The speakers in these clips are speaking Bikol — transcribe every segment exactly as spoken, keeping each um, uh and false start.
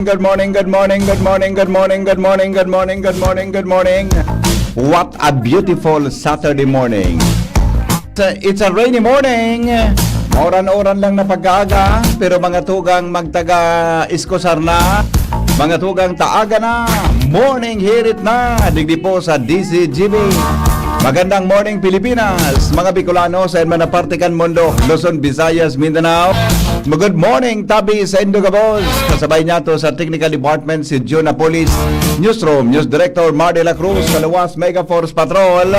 Good morning, good morning, good morning, good morning, good morning, good morning, good morning, good morning. What a beautiful Saturday morning. It's a, it's a rainy morning. Mauran-uran lang na pag-aaga, pero mga tugang magtaga iskusar na, mga tugang taaga na, morning hirit na, digdi po sa D C G B. Magandang morning, Pilipinas, mga Bicolano sa man na parte kan mundo, Luzon, Visayas, Mindanao. Good morning, tabi sa Indo gabos. Kasabay niya to sa technical department si Jun Apolis, newsroom, news director Mar de la Cruz, sa luwas, Mega Force Patrol.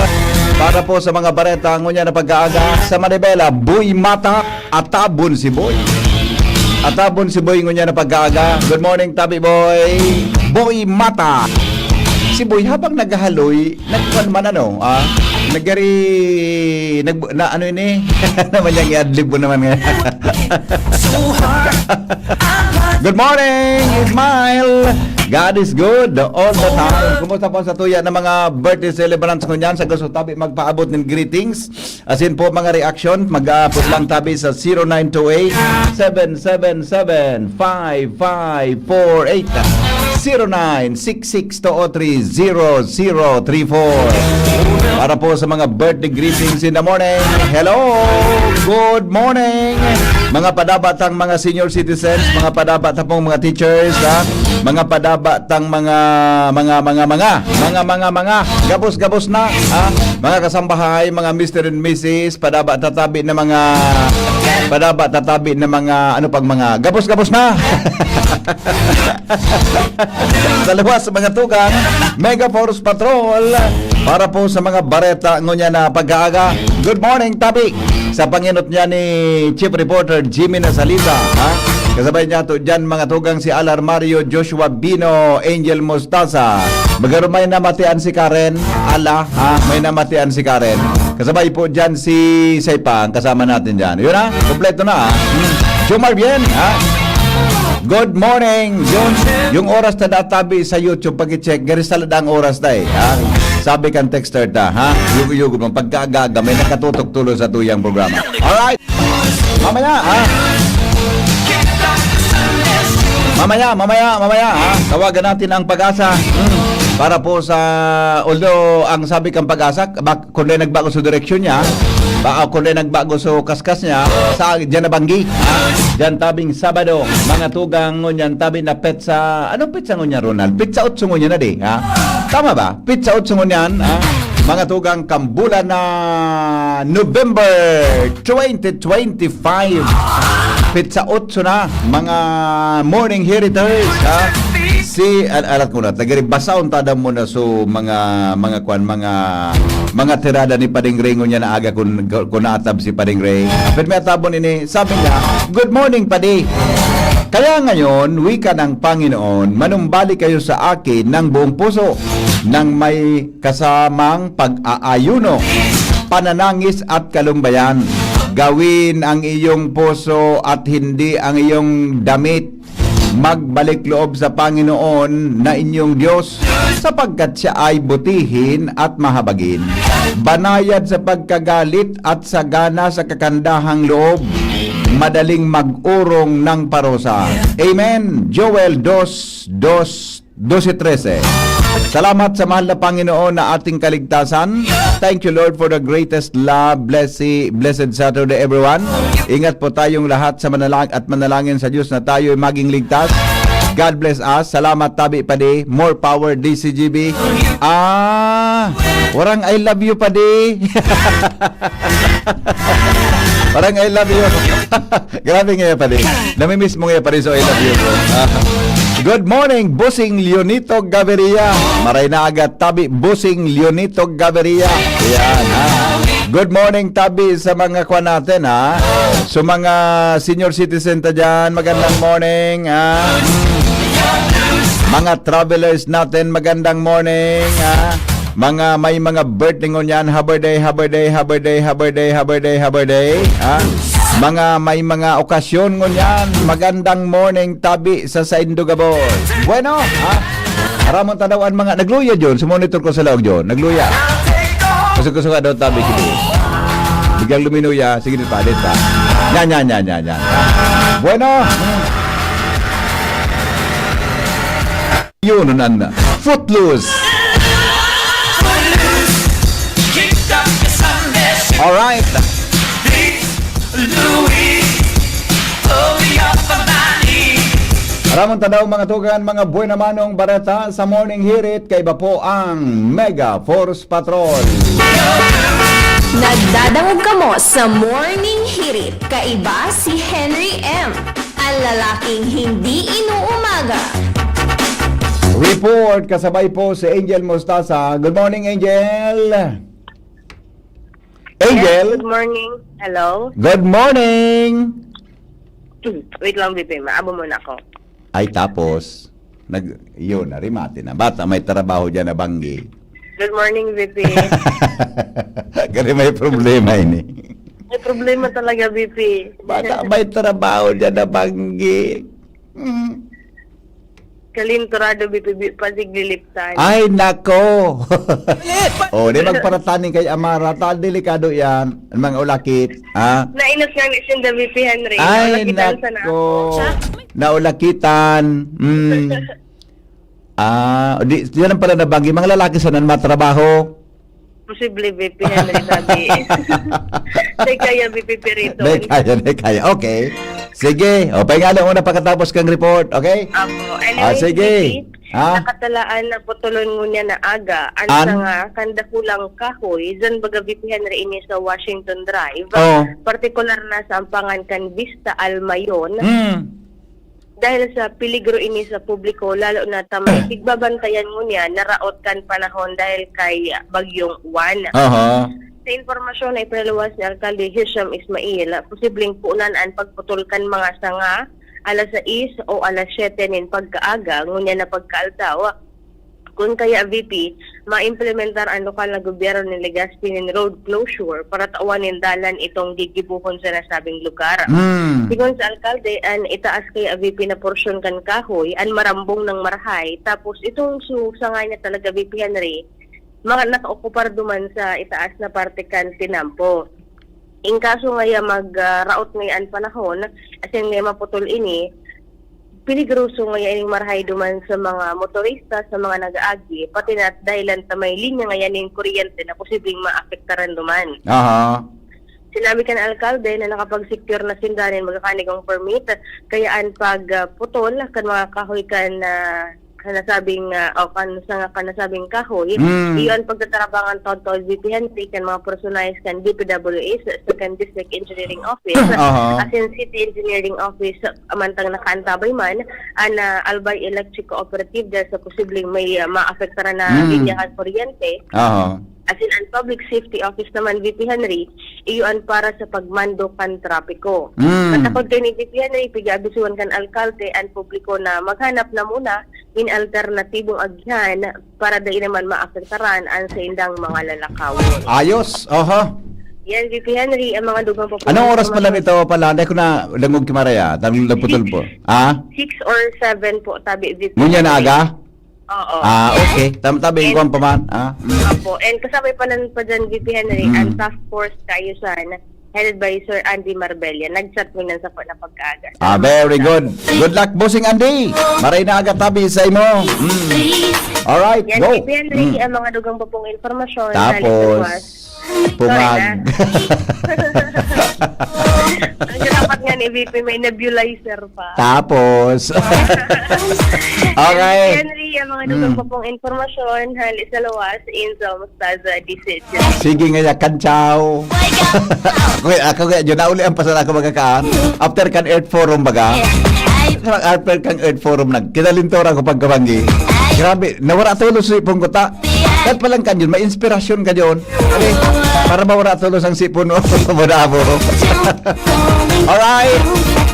Para po sa mga bareta, ngunyan na pag-aaga, sa Manibela, Boy Mata, atabon si Boy. Atabon si Boy, ngunyan na pag-aaga. Good morning, tabi Boy. Boy Mata. Si Boy, habang naghahaloy, nagkuhan man ano, ah, nagari, nag, na ano ini? Naman niyang i-adlib mo naman nga. Good morning, Ismael. God is good all the time. Kumusta po sa tuya ng mga birthday celebrants ngunyan? Sa gusto tabi magpaabot ng greetings. Asin po mga reaksyon, mag-aabot lang tabi sa zero nine two eight, seven seven seven, five five four eight, zero nine six six two oh three, zero zero three four. Para po sa mga birthday greetings in the morning. Hello! Good morning! Mga padabatang mga senior citizens, mga padabatang mga teachers, ha? Mga padabatang mga, mga, mga, mga, mga, mga, mga, gabos-gabos na, ha? Mga kasambahay, mga mister and missus, padaba tatabi na mga, padaba tatabi na mga, ano pang mga, gabos-gabos na. Sa luwas, mga tugang, Mega Force Patrol, para po sa mga bareta, ngunyan na pag-aaga. Good morning, tabi. Sa panginot niya ni Chief Reporter Jimmy Nasalita, ha? Kasabay niya to dyan, mga tugang, si Alar Mario, Joshua Bino, Angel Mostaza. Magaro may namatian si Karen, ala, ha? May namatian si Karen. Kasabay po dyan si Saipang, kasama natin dyan. Yun, ha? Kompleto na, ha? Hmm. Jomar Bien, ha? Good morning. Yung, yung oras na natabi sa YouTube, pag-check, gari sa ladang oras na eh, ha? Sabi kan texter ta, ha? Yugo-yugo mong pagkaaga-aga, may nakatutok tulo sa tuyang programa. Alright? Mamaya, ha? Mamaya, mamaya, mamaya, ha? Tawagan natin ang Pag-asa. Hmm. Para po sa, although ang sabi kang Pag-asa, bak-, kundi nagbago sa direksyon niya, ba, kundi nagbago sa kaskas niya, sa, diyan na banggi, ha? Diyan tabing Sabado, mga tugang, ngunyan tabi na petsa, anong petsa ngunyan, Ronald? Petsa otso ngunyan na di, ha? Tama ba? Petsa otso ngunyan, ha? Mga tugang, kambulan na November twenty twenty-five. Petsa otso na, mga morning heriters, ha? Si, al-, alat ko na, tagari, basaon tada mo na so, mga, mga kwan, mga, mga tirada ni Pading Ray ngunyan na aga kun, kun naatab si Pading Ray. Pero may atabon ini, sabi niya, "Good morning, Padi. Kaya ngayon, wika ng Panginoon, manumbalik kayo sa akin ng buong puso, ng may kasamang pag-aayuno, pananangis at kalumbayan. Gawin ang iyong puso at hindi ang iyong damit. Magbalik loob sa Panginoon na inyong Diyos, sapagkat siya ay butihin at mahabagin, banayad sa pagkagalit at sagana sa kakandahang loob, madaling mag-orong ng parusa." Amen. Joel dos, dos, dose trese. Salamat sa mahal na Panginoon na ating kaligtasan. Thank you, Lord, for the greatest love. Blessed, blessed Saturday, everyone. Ingat po tayong lahat sa manalang-, at manalangin sa Diyos na tayo ay maging ligtas. God bless us. Salamat, tabi, Padi. More power, D C G B. Ah, warang I love you, Padi. Parang I love you. Grabe nga yan, pare. Namimiss mo nga yan, pare, so I love you, bro. Ah. Good morning, Bossing Leonito Gaviria. Maray na aga, tabi, Bossing Leonito Gaviria. Yan, ha. Good morning, tabi, sa mga kwan natin, ha. Sa mga senior citizen ta dyan, magandang morning, ha. Mga travelers natin, magandang morning, ha. Mga, may mga birthday ngunyan, happy day, happy day, happy day, happy day, happy day, happy day, ha? Mga, may mga okasyon ngunyan, magandang morning, tabi sa saindo gabos. Bueno, ha? Aramon ta daw an mga, nagluya, John, sa monitor ko sa laog, John, nagluya. Kasi gusto nga daw tabi, sige. Biglang luminuya, sige, dito pa, dito pa. Yan, yan, yan, yan, yan. Bueno, hmm. Yun, nan Footloose. Alright. Ramon tadaw, mga tugan, mga buena manong bareta sa Morning Hirit, kaiba po ang Mega Force Patrol. Nagdadangog kamo sa Morning Hirit, kaiba si Henry M, ang lalaking hindi inuumaga. Report kasabay po si Angel Mostaza. Good morning, Angel. Yes, Angel. Good morning. Hello. Good morning. Wait lang, V P. Maabo muna ako. Ay, tapos, nag, yun, narimate na. Bata, may trabaho dyan na banggi. Good morning, V P. Kasi may problema ini. May problema talaga, V P. Bata, may trabaho dyan na banggi. Hmm. Kalinturado, V P, V P, pasigliliptan. Ay, nako! Oh, di magparataning kay Amara. Ta, delikado yan. Ang mga ulakit, ha? Nainot nga ni sinda, V P Henry. Ay, Naulakitan sa na nako! Naulakitan. Mm. Ah, di, yan ang pala nabanggi. Mga lalaki sa nan matrabaho. Posible, V P Henry, sabi. Di kaya, V P Perito. Di kaya, di kaya. Okay. Sige. O, paingalo muna pagkatapos kang report, okay? Apo. Anyway, Ah, sige. V P, Ha? Nakatalaan na putulon ngunyan na aga, ang An? sanga kan dakulang kahoy, dyan baga, V P Henry, ini sa Washington Drive, Oh. partikular na sa ampangan kan Vista Almayon, Hmm. dahil sa peligro ini sa publiko, lalo na ta may tigbabantayan ngunyan na raot kan panahon dahil kay Bagyong Juan. Aha. Sa impormasyon na ipinaluwas ni Alkalde Hisham Ismail, posibleng puunan an pagputol kan mga sanga alas sais o alas siyete nin pagkaaga, ngunyan na pagkaaldaw. Kun kaya, V P, maimplementar an lokal na gobyerno nin Legazpi nin road closure para tawan nin dalan itong gigibohon sa nasabing lugar. Hmm. Sigon sa alkalde, an itaas kaya, V P, na porsyon kan kahoy, an marambong ng marahay, tapos itong su-, sanga niya talaga, V P Henry, mga nakaokupar duman sa itaas na parte kan tinampo. In kaso ngaya mag, ah, raot ngaya an panahon, asin ngaya maputol ini, peligroso ngaya ining marahay duman sa mga motorista, sa mga nag-aagi, pati na dahilan ta may linya ngaya nin kuryente na posibleng maapektaran duman. Aha. Sinabi kan alkalde na nakapag-secure na sinda nin magkakanigong permit, kaya an pagputol kan mga kahoy kan, ah, kan nasabing, ah, o kan sanga kan nasabing kahoy, Mm. iyo an pagtatarabangan taon-taon, V P Henry, kan mga personahes kan D P W H, sa kan District Engineering Office, Aha. asin City Engineering Office, mantang nakaantabay man an, ah, Albay Electric Cooperative dahil sa posibleng may, ah, maapektaran na Mm. linya kan kuryente. Aha. Asin an Public Safety Office naman, V P Henry, iyo an para sa pagmando kan trapiko. Mm. Katakod kaini, V P Henry, pig-aabisuhan kan alkalde an publiko na maghanap na muna nin alternatibong agihan para dai naman maapektaran an saindang mga lalakawon. Ayos. Aha. Yan, V P Henry, ang mga dugang pa po. Anong oras pala nito pala? Hindi ko na langog kimaraya. Tang nagputol po. Ha? Six or seven po, tabi, V P Ngunyan na Henry. Aga? Oo. Ah, okay. Tama tabi, And- ikuan pa man. Ah. Mm. Opo. And kasabay pala pa dyan, V P Henry, Mm. ang Task Force Kaayusan, headed by Sir Andy Marbella. Nag-chat mo na sa po na pagkaaga. Ah, very good. Good luck, Bossing Andy. Maray na aga tabi sa imo. Mm. Alright, Yan, go. V P Henry, Mm. ang mga dugang pa pong informasyon. Tapos, Halimbawa, pungag. Ang dapat nga ni V P may nebulizer pa. Tapos. Okay. Henry, ang mga dugang Mm. pa pong informasyon, hali sa lawas, Enzo Mostaza, D C H. Sige nga, ya, kanchaw. Kuya, ako nga, yun na uli ang pasal ako magkakaan. After kan Earth Forum baga. After kan Earth Forum, nag, kinalintora ko pagkabanggi. Grabe, nawara tulos si Pungkuta. Kahit palang kan yun, may inspirasyon ka yun. Ano eh, para mawara tulos ang sipon mo. Bravo. Alright.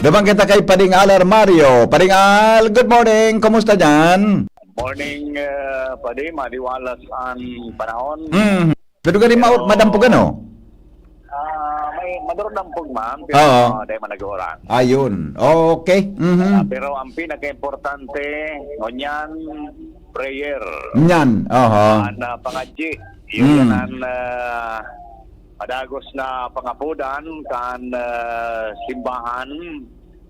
Dumang kita kay Pading Al Armario. Pading Al, good morning. Kumusta dyan? Morning, uh, Padi. Maliwalas ang panahon. Hmm. Pero gani ma- madampugan, no? Ah, may madurog dampog man, pero Oo. uh, dahil managuran. Ayun. Okay. Ah, Mhm. Pero ang pinaka-importante, ngunyan, prayer. Yan. Oho. Ang uh, pangadji, Mm. yun ang uh, padagos na pangapodan kan uh, simbahan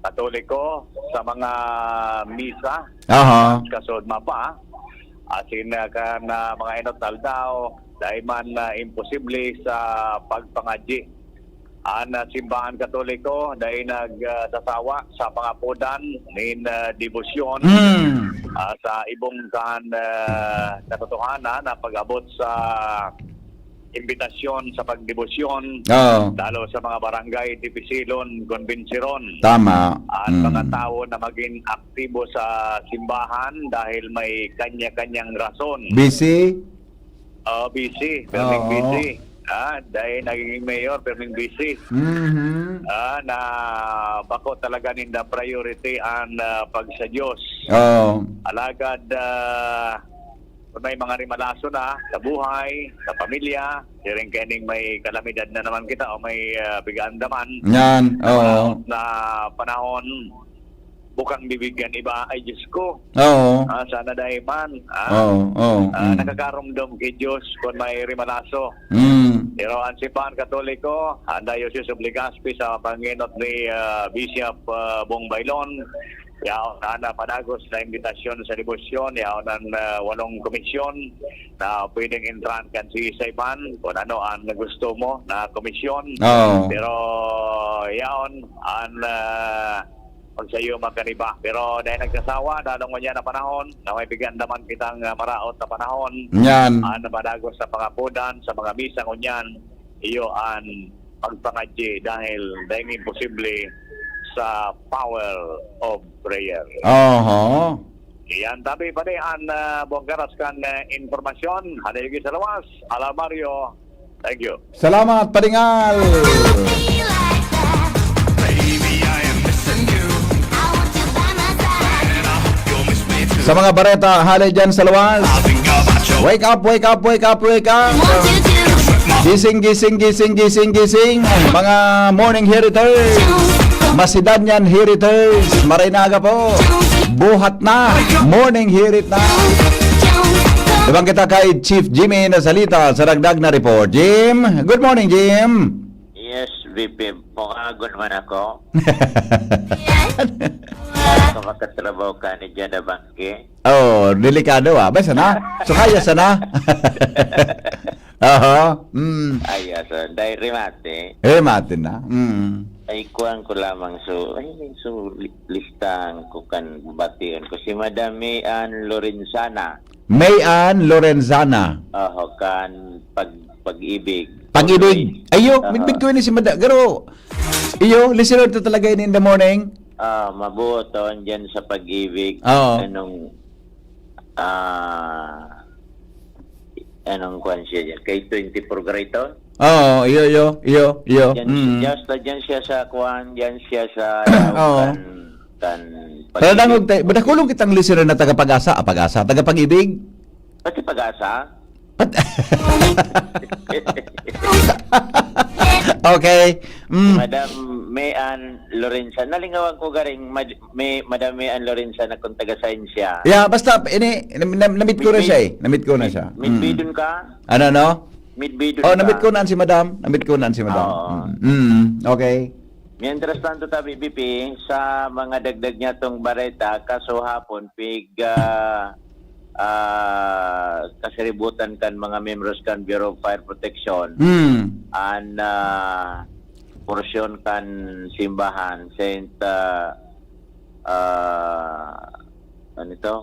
Katoliko sa mga misa, Aha. Kasunod mapa, asin, ah, kan, ah, mga enot na aldaw, dai man, ah, imposible sa pagpangadyi. An, ah, simbahan Katoliko dai nag, ah, sasawa sa pangapodan nin, ah, debosyon, Mm. ah, sa ibong kan, ah, katotohanan na pag-abot sa imbitasyon sa pagdebosyon, Oo. lalo sa mga barangay, dipisilon, kumbinsiron. Tama. At Mm. mga tawo na maging aktibo sa simbahan dahil may kanya-kanyang rason. Busy? Oo, busy. Perming Oo. busy. Ah, dahil nagiging mayor, perming busy. Mhm. Ah, na bako talaga ninda priority ang, ah, pag sa Diyos. Oo. Alagad, ah, kung may mga rimalaso na sa buhay, sa pamilya, siring kaining may kalamidad na naman kita o may, ah, pigaandaman Yan, sa oo. maraot na panahon, bukang bibigyan iba, ay Diyos ko. Oo. Ah, sana dai man, ah. Oo, oo, Ah, mm. nakakaromdom ki Diyos kun may rimalaso. Mm. Pero ang Simbahan Katoliko, ang Diocese of Legazpi sa pangenot ni, ah, Bishop, ah, Bong Bailon, yaon na, na padagos na imbitasyon sa debosyon, yaon ang, ah, walong komisyon na pwedeng entrahan kan si Saipan, kung ano ang gusto mo na komisyon. Oo. Pero yaon ang, ah, pagsayuma kan iba. Pero dahil nagsasawa, lalong ngunyan na panahon, na may pigaandaman kitang, ah, maraot na panahon. Yan. Ah, na padagos sa pangapodan, sa mga misa ngunyan, iyo ang pagpangadyi dahil dahil imposible sa power of prayer. Oho. Iyan, tabi pa ni an, ah, buwang karas kan, ah, impormasyon. Halayo sa lawas, Ala Mario. Thank you. Salamat, Padingal! Baby, I am missing you. I want you by my side. And I hope you'll miss me too. Sa mga bareta, hale dyan sa luwas. I think about you. Wake up, wake up, wake up, wake up! One, two, two. Gising, gising, gising, gising, gising! Mga morning heriters! Masidan yan, heriters! Maray na aga po! Buhat na! Morning herit na! Ibang kita kay Chief Jimmy na salita sa dagdag na report. Jim, good morning, Jim! Yes, V P. Mukha man ako. Ako makatrabaho ka ni Jana Bangke. Oh, delikado, ah. Ba, sana? So, kaya sana? Aha. Mm. Ay, ah, so, dahil remate. Remate na. Mm. Ay, kuwan ko lamang. So, ay, so, li-, listahan ko kan bation ko. Si Madam Mian Lorenzana. Mian Lorenzana. Oho, kan pag-, pag-ibig. Pag-ibig. Always. Ayo, aha. Midbid ko ini si Madam. Pero, iyo, listener to talaga ini in the morning. Ah, mabuo to, andyan sa pag-ibig. Oo. Anong, ah, anong kwan siya dyan? Kay twenty-four Graton? Oo, iyo, iyo, iyo, iyo. Dyan, mm. Dyan, dyan siya sa kwan, dyan siya sa Oo. Kan, kan Pero dangog pag-ibig. Tayo, bada kulong kitang listener na taga Pag-asa, ah, Pag-asa, taga Pag-ibig? Pati Pag-asa? Pat- Okay. Mm. Madam Mian Lorenza. Nalingawan ko garing Mad-, may Madam Mian Lorenza na kung taga saan siya. Yeah, basta, ini, nam-, nam-, namit ko na Midbid-, siya eh. Namit ko na siya. Mm. Midbidon ka? Ano, ano? Midbidon Oh, ka? Namit ko na si Madam. Namit ko na si Madam. Oo. Mm. Mm, okay. Mientras tanto, tabi, B P, sa mga dagdag niya tong bareta, kaso hapon, pig, ah, ah, kasiributan kan mga membros kan Bureau of Fire Protection, Hmm. an, ah, porsyon kan simbahan, Saint, ah, ah, ano ito?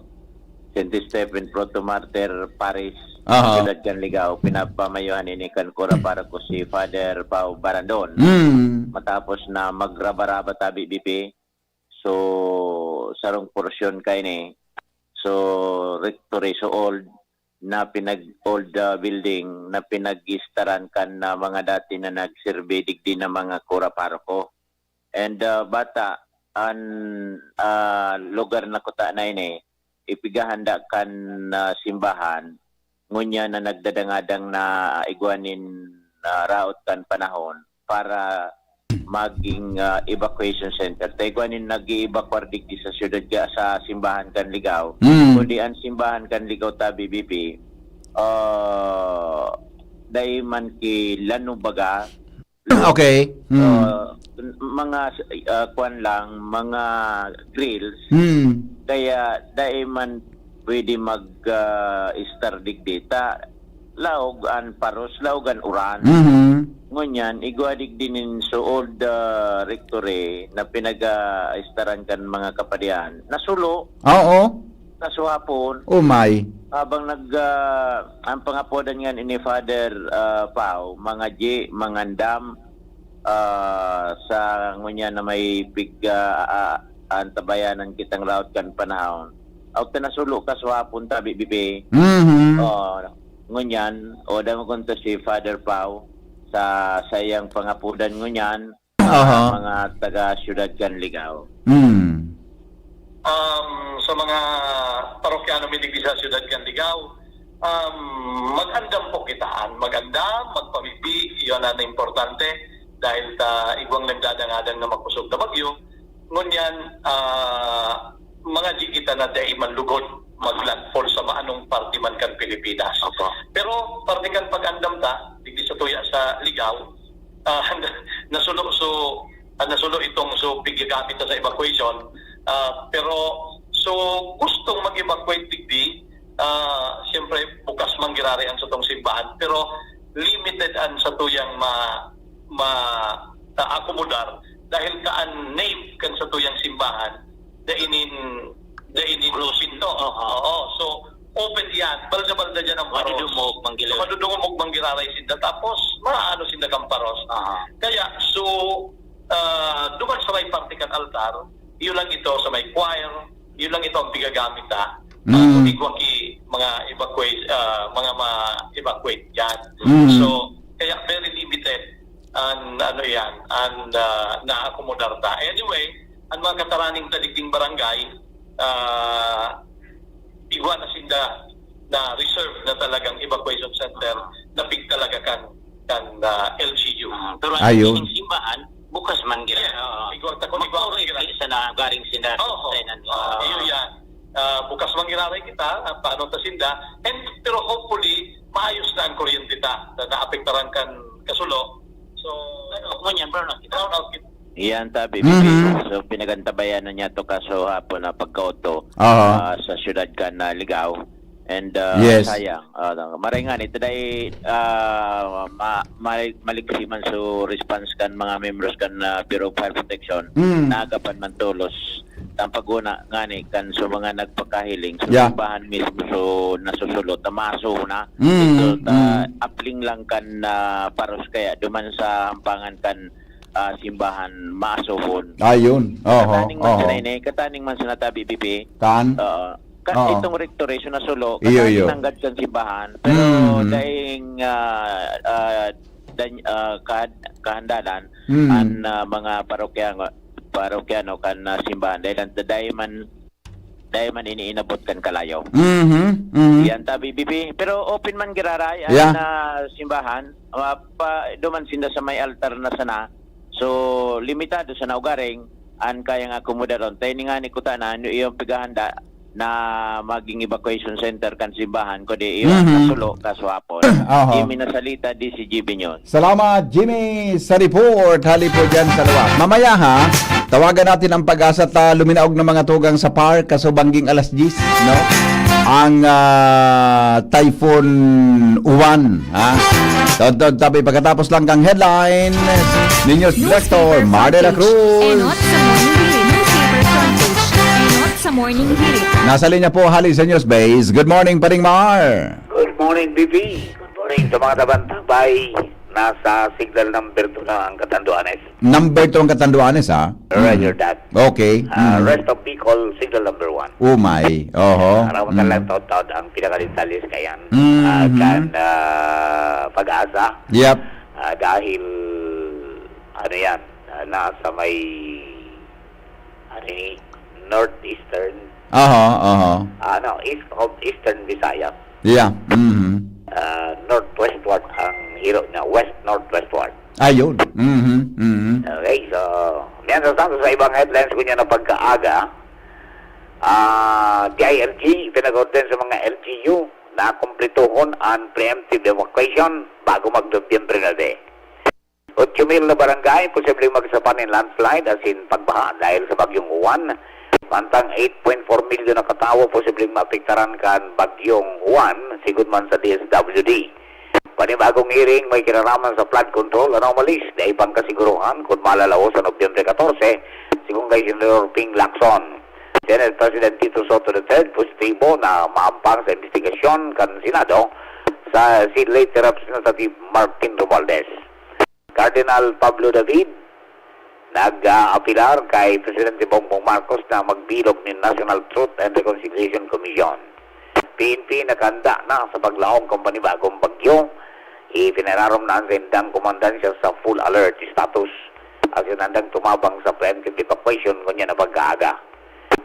Saint Stephen Proto-Martyr Parish, Aha. Siyudad kan Ligao, pinapamayuhan ini kan Kura Paroko si Father Pao Barandon. Hmm. Matapos na magraba-raba tabi, B P, so, sarong porsyon kaini, so, rectory, so, old na pinag-, old, ah, building na pinag-istaran kan, ah, mga dati na nagserbi digdi na mga kura paroko. And, ah, bata, an, ah, lugar na kuta na ini, ipigahanda kan, ah, simbahan, ngunyan na nagdadangadang na igwa nin, ah, raot kan panahon para maging, ah, evacuation center. Ta igwa nin nag-i-evacuar digdi sa siyudad ga-, sa simbahan kan Ligao. Mm. Kundi an simbahan kan Ligao ta, B B P, ah, dai man ki lano baga, load. Okay. Mm. Ah, mga ah, kwan lang, mga grills. Mm. Kaya dai man pwede mag ah, istar digdi ta laog an paros, laog an uran. Mhm. Ngunyan, igwa digdi nin suod ah, rectory na pinag-aistaran kan mga kapadian. Nasulo, Oo. kasuhapon, Oh my. habang nag ah, ang pangapodan nga ni Father ah, Pao, mga G, mangandam ah, sa ngunyan na may pig ah, ah, antabayanan kitang raot kan panahon. Aw ta nasulo kasuhapon tabi, Bibi. Mhm. Oh, ngunyan, o damagon ta si Father Pao sa sayang pangapodan ngunyan, Aha. mga taga siyudad kan Ligao. Mm. Um, sa mga parokyano mi digdi sa siyudad kan Ligao, um, mag-andam po kitaan. Mag-andam, magpamibi, iyon ang importante. Dahil ta igwang nagdadangadang na makosog na bagyo, ngunyan, ah, mga di kita na dai man lugod mag-landfall sa maanong parte man kan Pilipinas. Opo. Pero parte kan pag-andam ta, digdi sa tuya sa Ligao, ah, nasulo so ah, nasulo itong so piggagamit ta sa evacuation. Ah, pero so gustong mag-evacuate digdi, ah, siyempre bukas man giraray ang satong simbahan, pero limited ang satuyang ma ma ah, akomodar dahil ta an nave kan satuyang simbahan dai nin dai nin Closed. Pinto. Oo. So open yan. Balda-balda dyan ang paros. Madudungog, manggilid. Madudungog, manggiraray sinda. Tapos, maano sinda kan paros. Aha. Kaya, so, ah, duman sa may parte kan altar, iyo lang ito sa may choir, iyo lang ito ang pigagamit, ha. Mm. Ah, kung igwa ki mga evacuate, ah, mga ma-evacuate dyan. Mm. So, kaya very limited ang, ano yan, ang ah, naakomodar ta. Anyway, ang mga kataraning ta digding barangay, ah, igwa na sinda na reserve na talagang evacuation center na pig talaga kan kan ah, L G U. Ah, pero Ayun. Ang simbahan, bukas man gina. Yeah, igwa ta kung igwa Magpuri gina. Sa nagaring sinda. Oo. Sa inan, Ah, iyo yan. Ah, bukas man giraray kita, ah, paano ta sinda. And, pero hopefully, maayos na ang kuryente ta na naapektaran kan kasulo. So, ano, Ngunyan, brown out kita. Brown out kita. Yan tabi, Mhm. So, pinagantabayan na niya to kaso hapon na pagkaoto Aha. ah, sa siyudad kan ah, Ligao. And ah, Yes. Sayang. Ah, maray nga, ito dahil ah, ma- ma- maliksi man so response kan mga members kan ah, Bureau of Fire Protection. Mm. Naagapan man tolos. Ang paguna nga ni kan so mga nagpakahiling, so Yeah. simbahan mismo so nasusulot, tamaso na. Mm, So, ta, mm. apling lang kan ah, paros kaya duman sa hampangan kan ah, simbahan, maasuhon. Ayun. Oho. Kataning man Oho. sa ini, kataning man sa natabi, Bibi. Kan? Oo. Ka, Oo. Itong rectory, so nasulo, Iyo, kataning iyo. nanggad kan simbahan, pero Mm. dahil ah, ah, dan, ah, kahad, kahandalan, Mm. ang ah, mga parokya, parokyano kan ah, simbahan, dahil ang dahil man, dahil man iniinabot kan kalayo. Mhm. Mhm. Yan tabi, Bibi. Pero open man giraray ang Yeah. ah, simbahan. Ah, pa, duman sinda sa may altar na sana. So, limitado sa naugaring ang kayang akomodaron. Tayo ni nga ni kuta na ano iyong pighahanda na maging evacuation center kan simbahan, kundi iyo Mhm. nasulo kaswapon. Aha. Jimmy Nasalita, D C G B News. Salamat, Jimmy, sa report. Hali po dyan sa luwas. Mamaya ha, tawagan natin ang pag-asa ta luminaog na mga tugang sa park kaso bangging alas diyes, no? Ang ah, Typhoon Uwan, ha? Tod-tod tabi pagkatapos lang kang headline ni News Director Mar de la Cruz. Enot sa Morning Hirit. Newspaper Frontage. Enot sa Morning Hirit. Nasa linya po, hali sa News Base. Good morning, Paring Mar. Good morning, B B. Good morning sa mga tabang-tabay. Nasa signal number two na ang Catanduanes. Number two ang Catanduanes, ha? Roger that. Okay. Ah, Mm. Rest of Bicol, signal number one. Oh my. Oho. Araw Mm. na lang taon-taon ang pinakalintalis kayan. Mhm. Ah, kan ah, pag-asa. Yep. Ah, dahil, ano yan, ah, nasa may, ano ni, northeastern, Aha, aha. ano, east of eastern Visayas. Yeah. Mhm. Ah, northwestward ang hilo niya, west-northwestward. Ayun. Mhm. Mhm. Okay, so, mientras tanto, sa ibang headlines ko niya na pagkaaga, ah, D I L G, pinag-order sa mga L G U na kumplituhon ang preemptive evacuation bago mag-Nobyembre nuebe. Otso mil na barangay posibleng magsapa nin landslide asin pagbaha dahil sa Bagyong Juan. Mantang eight point four milyon na katawo posibleng maapektaran kan Bagyong Juan, sigon man sa D S W D. Panibagong hearing may kinalaman sa flood control anomalies, dai pang kasiguruhan kun malalaos sa Nobyembre katorse, sigon kay Senador Ping Lacson. Senate President Tito Sotto the third, positibo na maampang sa imbestigasyon kan Senado sa si late Representative Martin Romualdez. Cardinal Pablo David nag-aapilar kay Presidente Bongbong Marcos na magbilog nin National Truth and Reconciliation Commission. P N P nakahanda na sa paglaom kan panibagong bagyo. Ipinararom na an saindang komandansya sa full alert status asin handang tumabang sa preemptive evacuation ngunyan na pagkaaga.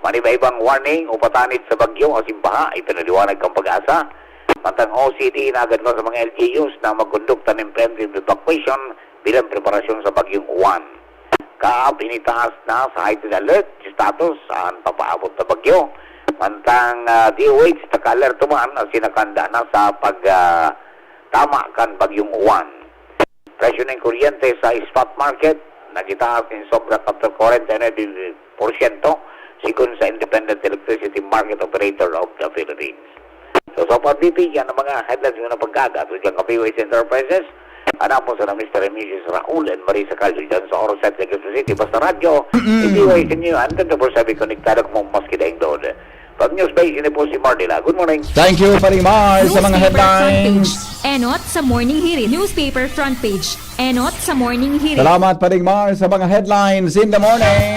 Maniba-ibang warning o patanid sa bagyo asin baha, ipinaliwanag kan PAGASA. Mantang O C D, hinagad na sa mga L G Us na magkondukta nin preemptive evacuation bilang preparasyon sa Bagyong Juan. Kaap, initaas na sa heightened alert status an papaabot na bagyo. Mantang, ah, D O H, naka-alerto man asin nakahanda na sa pag, ah, tama kan Bagyong Juan. Presyo nin kuryente sa spot market nagitaas nin sobra katorse kwarenta y nuebe porsyento, sigon sa Independent Electricity Market Operator of the Philippines. So, so far, B P, yan ang mga headlines mo na pagkaga. Ito dyan ka P Y S Enterprises. Hanapon sa na Mister and Missus Raul and Marisa Caldo dyan sa Oro Set, Legazpi City. Basta radyo, Mm-mm. P Y S inyo, and twenty-four seven konektado kung maski daing doon. Pag news base, ini po si Marnila. Good morning. Thank you, Paring Mar, sa mga Newspaper front headlines. Page. Enot sa Morning Hirit. Newspaper front page. Enot sa Morning Hirit. Salamat, Paring Mar, sa mga headlines in the morning.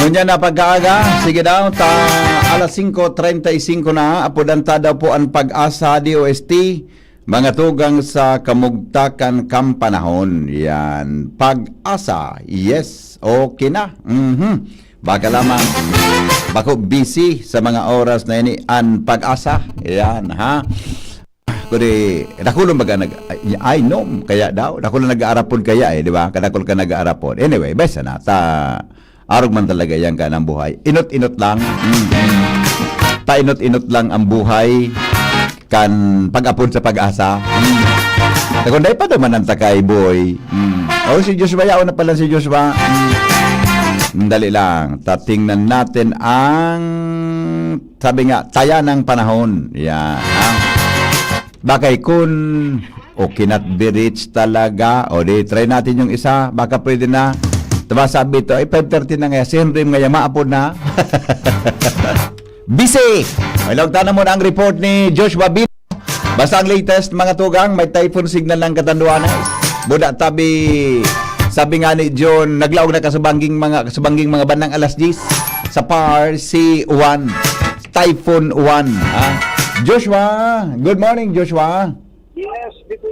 Ngunyan na pagkaaga, sige daw, ta alas singko treinta y cinco na, apodan ta daw po an PAGASA D O S T, mga tugang sa kamugtakan kan panahon. Yan, PAGASA, yes, okay na. Mhm. Baka lamang, bako busy sa mga oras na ini an PAGASA. Yan, ha? Kundi, dakulon baga nag-, ay, ay, no, kaya daw, dakulon nag-aarapon kaya eh, di ba? Kadakol ka nag-aarapon. Anyway, basta na, ta, arog man talaga yan ka ng buhay. Inot-inot lang. Mm, mm. Ta inot-inot lang ang buhay kan pag-apod sa PAGASA. Mm. Kung dai pa duman ang takay, boy. Mm. Oh, si Joshua, yaon na pala si Joshua. Mm. Dali lang. Tatingnan natin ang, sabi nga, taya ng panahon. Yan. Ha? Bakay kun o cannot be reached talaga. O di, try natin yung isa. Baka pwede na. Diba sabi ito, ay five thirty na nga. Si Henry nga yama po na. Busy! Ilog tayo muna ang report ni Joshua Bin. Basta ang latest, mga tugang, may typhoon signal ng Catanduanes. Buda tabi, sabi nga ni John, naglaog na kasubangging mga, kasubangging mga bandang alas diyes sa par si Juan. Typhoon Juan, ha? Joshua, good morning, Joshua. Yes, B P.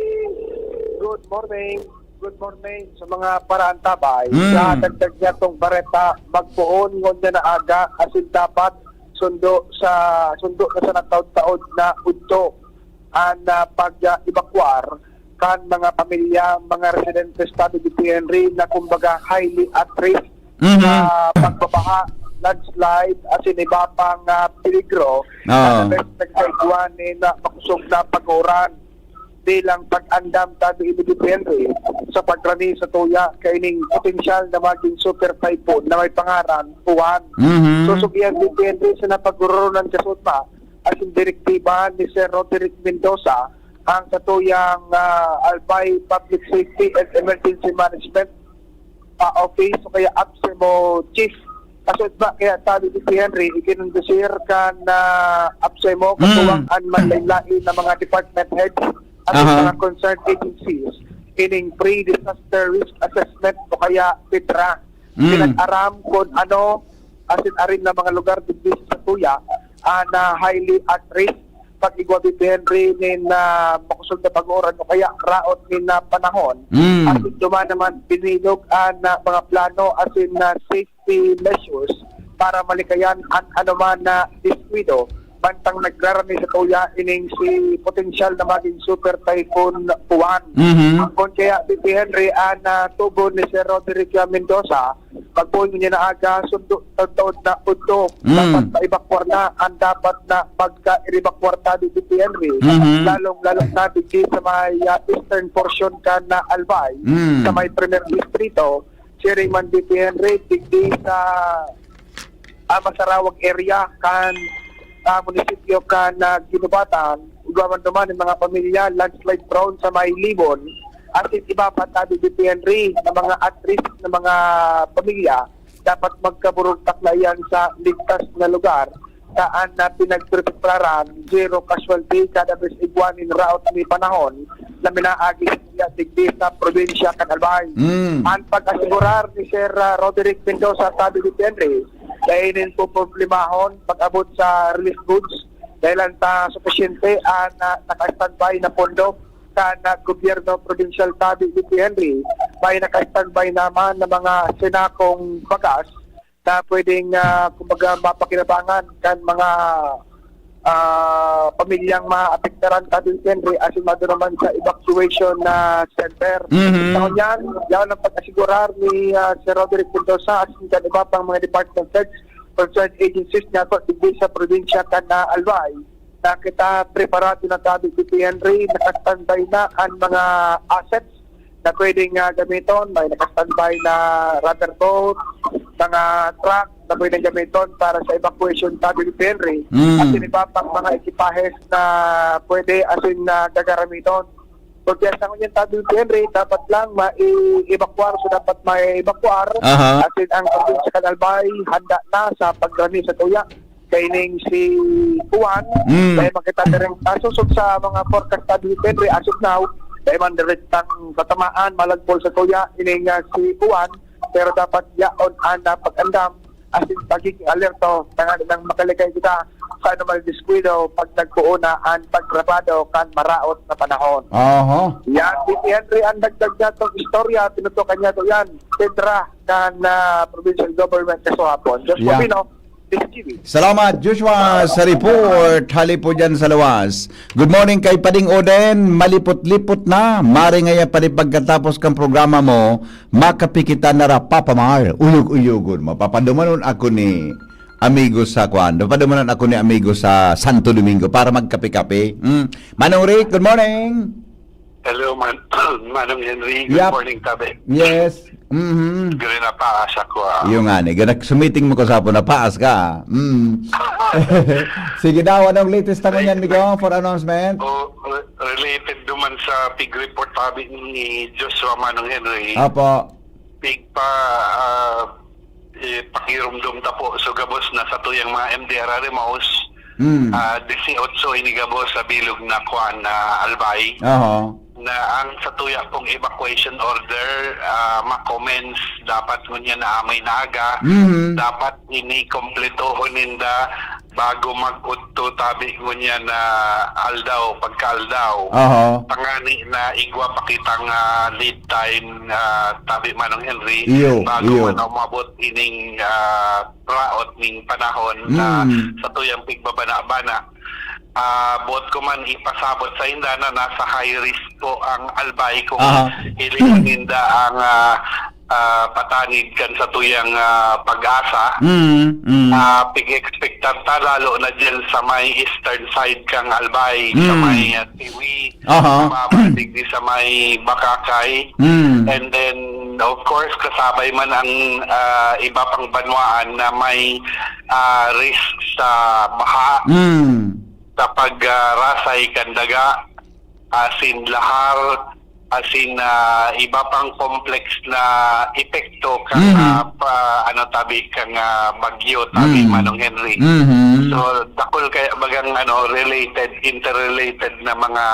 Good morning. Good morning sa mga paraantabay. Mm. Sa dagdag niya tong bareta, magpoon ngunyan na aga, asin dapat sundo sa, sundo na sa nagtaod-taod na udto an, ah, pag, ah, ebakwar kan mga pamilya, mga residente sa Tabi de Henry na kumbaga highly at risk Mhm. sa pagbabaha, landslide, asin iba pang, ah, peligro Oo. na nagkakaigwa ni na makusog na pag-uran. Bilang pag-andam, sabi ni Henry, sa pagrani sa tuya, kaining potensyal na maging super typhoon na may pangaran, Juan. Mhm. Susugihan ni Henry sa napaguroronan sa sutma, asin direktiba ni Sir Roderick Mendoza, ang satuyang, ah, Albay Public Safety and Emergency Management, ah, Office o kaya APSEMO Chief. Asod ba kaya sabi ni si Henry, ikinundusir kan, ah, APSEMO, Mm. katuwang an manlain-lain na mga department heads at Aha. mga concerned agencies ining pre-disaster risk assessment o kaya petra. Mm. Pinag-aram kung ano asin arin na mga lugar digdi sa tuya, ah, na highly at risk pag-igwa ni Henry nin, ah, makusog na pag-uuran o kaya raot nin, ah, panahon. Mm. Asin duman naman binilog an, ah, mga plano asin na safety measures para malikayan an anoman na diswido bantang nagrarani sa tuya ining si potensyal na maging Super Typhoon Uwan. Mhm. Kun kaya, B P Henry, an, ah, tugon ni Sir Roderick Mendoza, pagpoon niya na aga, sundo, taod na udto, Mm. dapat na evakuar na, ang dapat na pagka-evakuar ta di, B P Henry, Mhm. lalong-lalo na digdi sa may, ah, eastern portion kan, ah, Albay, Mm. sa may Primer Distrito, siring man, B P Henry, digdi sa, ah, masarawag area kan, ah, munisipyo kan, ah, Guinobatan, igwa man duman ang mga pamilya landslide prone sa may Libon, asin iba pa tabi, B P Henry, na mga at risk na mga pamilya, dapat magkaburugtak na iyan sa ligtas na lugar, saan na pinagpreparan, zero casualty, kada bes igwa nin raot ni panahon na minaagi sa digdi sa probinsya kan Albay. Mm. An pag-asigurar ni Sir, ah, Roderick Mendoza, tabi ni Henry, dai nin poproblemahon pag-abot sa relief goods, dahilan ta supisyente an, ah, naka-standby na pondo kan, ah, gobyerno probinsyal, tabi ni Henry. May naka-standby naman na mga sinakong bagas na pwedeng, ah, kumbaga, mapakinabangan kan mga, ah, pamilyang maapektaran, tabi ni Henry, asin madto naman sa evacuation na center. Mhm. Sa ngunyan, yaon ang pag-asigurar ni, ah, Sir Roderick Mendoza asin kan iba pang mga department heads, concerned agencies na digdi sa probinsya kan, ah, Albay, na kita preparado na, tabi ni Henry, naka-standby na an mga assets na pwedeng, ah, gamiton. May naka-standby na rubber boat, mga truck na pwedeng gamiton para sa evacuation, tabi ni Henry. Mm. Asin iba pang mga ekipahes na pwede asin na gagaramiton. Kung kaya sa ngunyan, tabi ni Henry, dapat lang mai-evacuar, so dapat mai-evacuar. Aha. Asin ang probinsya kan Albay, handa na sa pagrani sa tuya kaining si Juan. Mm. Dahil makita na rin, ah, susog sa mga forecast, tabi ni Henry, as of now, dahil man direktang tatamaan, malagpol sa tuya, ining, ah, si Juan, pero dapat yaon an, ah, pag-andam, asin pagiging alerto, tanganing makalikay kita sa anoman na diskwidado pag nagpoon na an pagtrabado kan maraot na panahon. Aha. Yan, si Henry ang dagdag niya itong istorya, tinutukan niya ito yan. Pedra kan, ah, provincial government kasuhapon. Joshua Yeah. Pino, D C T V. Salamat, Joshua, sa report. Hali po dyan sa luwas. Good morning kay Pading Oden. Malipot-lipot na. Mare ngaya pa rin pagkatapos kang programa mo, makapi kita na ra, Papa Mar. Uyog-uyogon. Mapapadumanon ako ni amigo sa kwan. Mapapadumanon ako ni amigo sa Santo Domingo para magkape-kape. Mm. Manong Rick, good morning. Hello, man. Manong Henry. Good Yap. morning, tabi. Yes. Mhm. Gano'n na paas ako, ah. Yung nga, ni, ganak-, sumiting mo ko sa hapon, napaas ka. Mm. Sige daw, anong latest na ngunyan, Migo, for announcement? Oh, re-, related duman sa pig report, tabi ni Joshua, Manong Henry. Apo. Pig pa, ah, eh, pakirumdom ta po. So, gabos na sa tuyang mga M D R Remos, Mm. ah, dieciocho ini gabos sa bilog na kuan na Albay. Aha. Na ang sa tuya pong evacuation order, ah, ma-commence dapat ngunyan na amay na aga. Mhm. Dapat ini kompletohon ninda bago mag-udto tabi ngunyan na aldaw, pagkaaldaw. Aha. Tangani na igwa pa kitang, ah, lead time, ah, tabi, Manong Henry, Iyo, bago iyo. man umabot ining, ah, raot ning panahon na Mm. sa tuyang pigbabana-bana. Ah, boot ko man ipasabot sa inda na nasa high risk po ang Albay kung Aha. hilingon ninda ang, ah, ah, patanid kan sa tuyang, ah, pag-asa. Mm, mm. Ah, pig-expectan ta, lalo na dyan sa may eastern side kang Albay, sa Mm. may, ah, Tiwi, Aha. sa mga digdi sa may Bakakay. Mm. And then, of course, kasabay man ang, ah, iba pang banwaan na may, ah, risk sa baha, Mm. sa pag, ah, rasay kan daga, asin lahar, asin, ah, iba pang complex na epekto kan, Mhm. ah, pa, ano, tabi, kang, ah, bagyo, tabi, Mm. Manong Henry. Mhm. So, dakul kaya bagang, ano, related, interrelated na mga,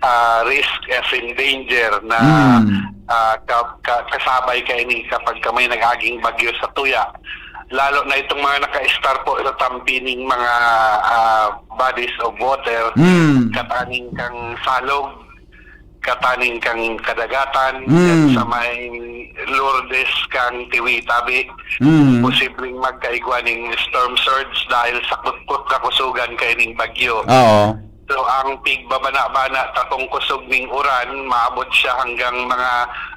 ah, risk, asin danger na, Mm. ah, ka-, ka-, kasabay kaini kapag ka may nag-aging bagyo sa tuya. Lalo na itong mga naka-star po sa tampi ning mga, ah, bodies of water, Mm. kataning kang Salog, kataning kan kadagatan, Mm. sa may Lourdes kan Tiwi tabi. Mm. Posibleng magkaigwa ning storm surge dahil sa kutkot na kusugan kaining bagyo. Oo. So, ang pigbabana-bana takong kusog ning uran, maabot siya hanggang mga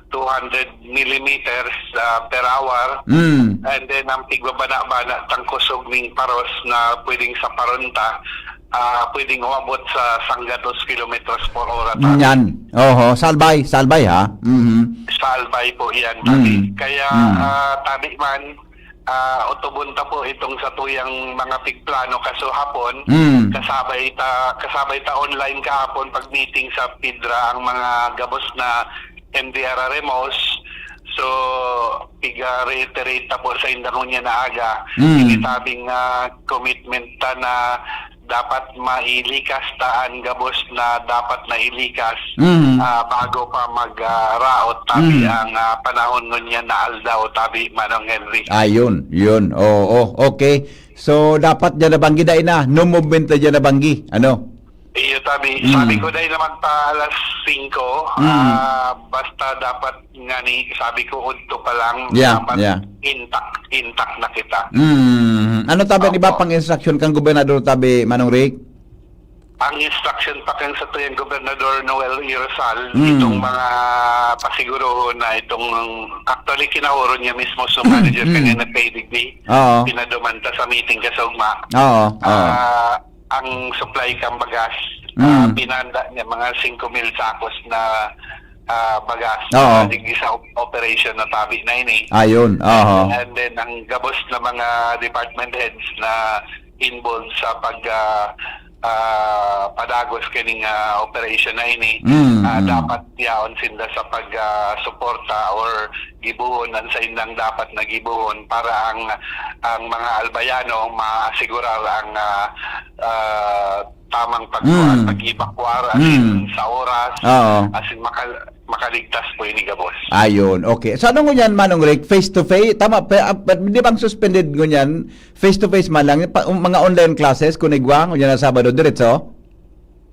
two hundred millimeters, ah, per hour. Mm. And then, ang pigbabana-bana tang kusog ning paros na pwedeng sa paronta, ah, pwedeng umabot sa sanggatos kilometros por hora, tabi. Yan. Oho, salbay, salbay, ha? Mhm. Salbay po yan, tabi. Mm. Kaya, Mm. ah, tabi man, ah, otobon ta po itong satuyang mga pigplano kaso hapon. Mm. Kasabay ta, kasabay ta online kahapon pag meeting sa PIDRA ang mga gabos na M D R R M Os. So, piga-reiterate ta po sa inda ngunyan na aga. Mm. Ini tabing, ah, commitment ta na dapat mailikas ta an gabos na dapat na ilikas, Mm. ah, bago pa mag, ah, raot tabi Mm. ang, ah, panahon ngunyan na aldaw, tabi, Manong Henry. Ayun, yun. Oo, okay. So, dapat dyan nabanggi, dai na. No movement na dyan nabanggi. Ano? Iyo, tabi. Mm. Sabi ko, dai naman pa alas singko, Mm. ah, basta dapat nga ni, sabi ko, udto pa lang, Yeah, dapat yeah. intact, intact na kita. Mm. Ano tabi ang iba Opo. pang instruction kang gobernador tabi, Manong Rick? Ang instruction pa kan satuyang Gobernador Noel E. Rosal, Mm. itong mga pasigurohon na itong, actually, kinahuron niya mismo sa Mm, manager mm. kanya na K D B. Oo. Pinaduman ta sa meeting kasugma. Oo, oo. Ah, ang supply kang bagas, Mm. ah, pinanda niya mga singko mil sakos na, ah, bagas Oo. na digdi sa op-, operation na tabi na ini. Ayun, aha. And then, ang gabos na mga department heads na involved sa pag, ah, ah, padagos kining, ah, operation na ini, Mm, ah, mm. dapat yaon sinda sa pag, ah, suporta or gibohon ang saindang dapat na gibohon para ang, ang mga Albayano maasegurar ang, ah, ah, tamang pagkuha, Mm. pag-evacuar, as in, Mm. sa oras, Oo. as in, makal-, makaligtas po ini gabos. Ayun, okay. So, ano ngunyan, Manong Rick? Face to face? Tama, pe-, ah, pe-, di bang suspended ngunyan? Face to face man lang? Pa-, um, mga online classes, kung igwa, ngunyan na Sabado, diretso?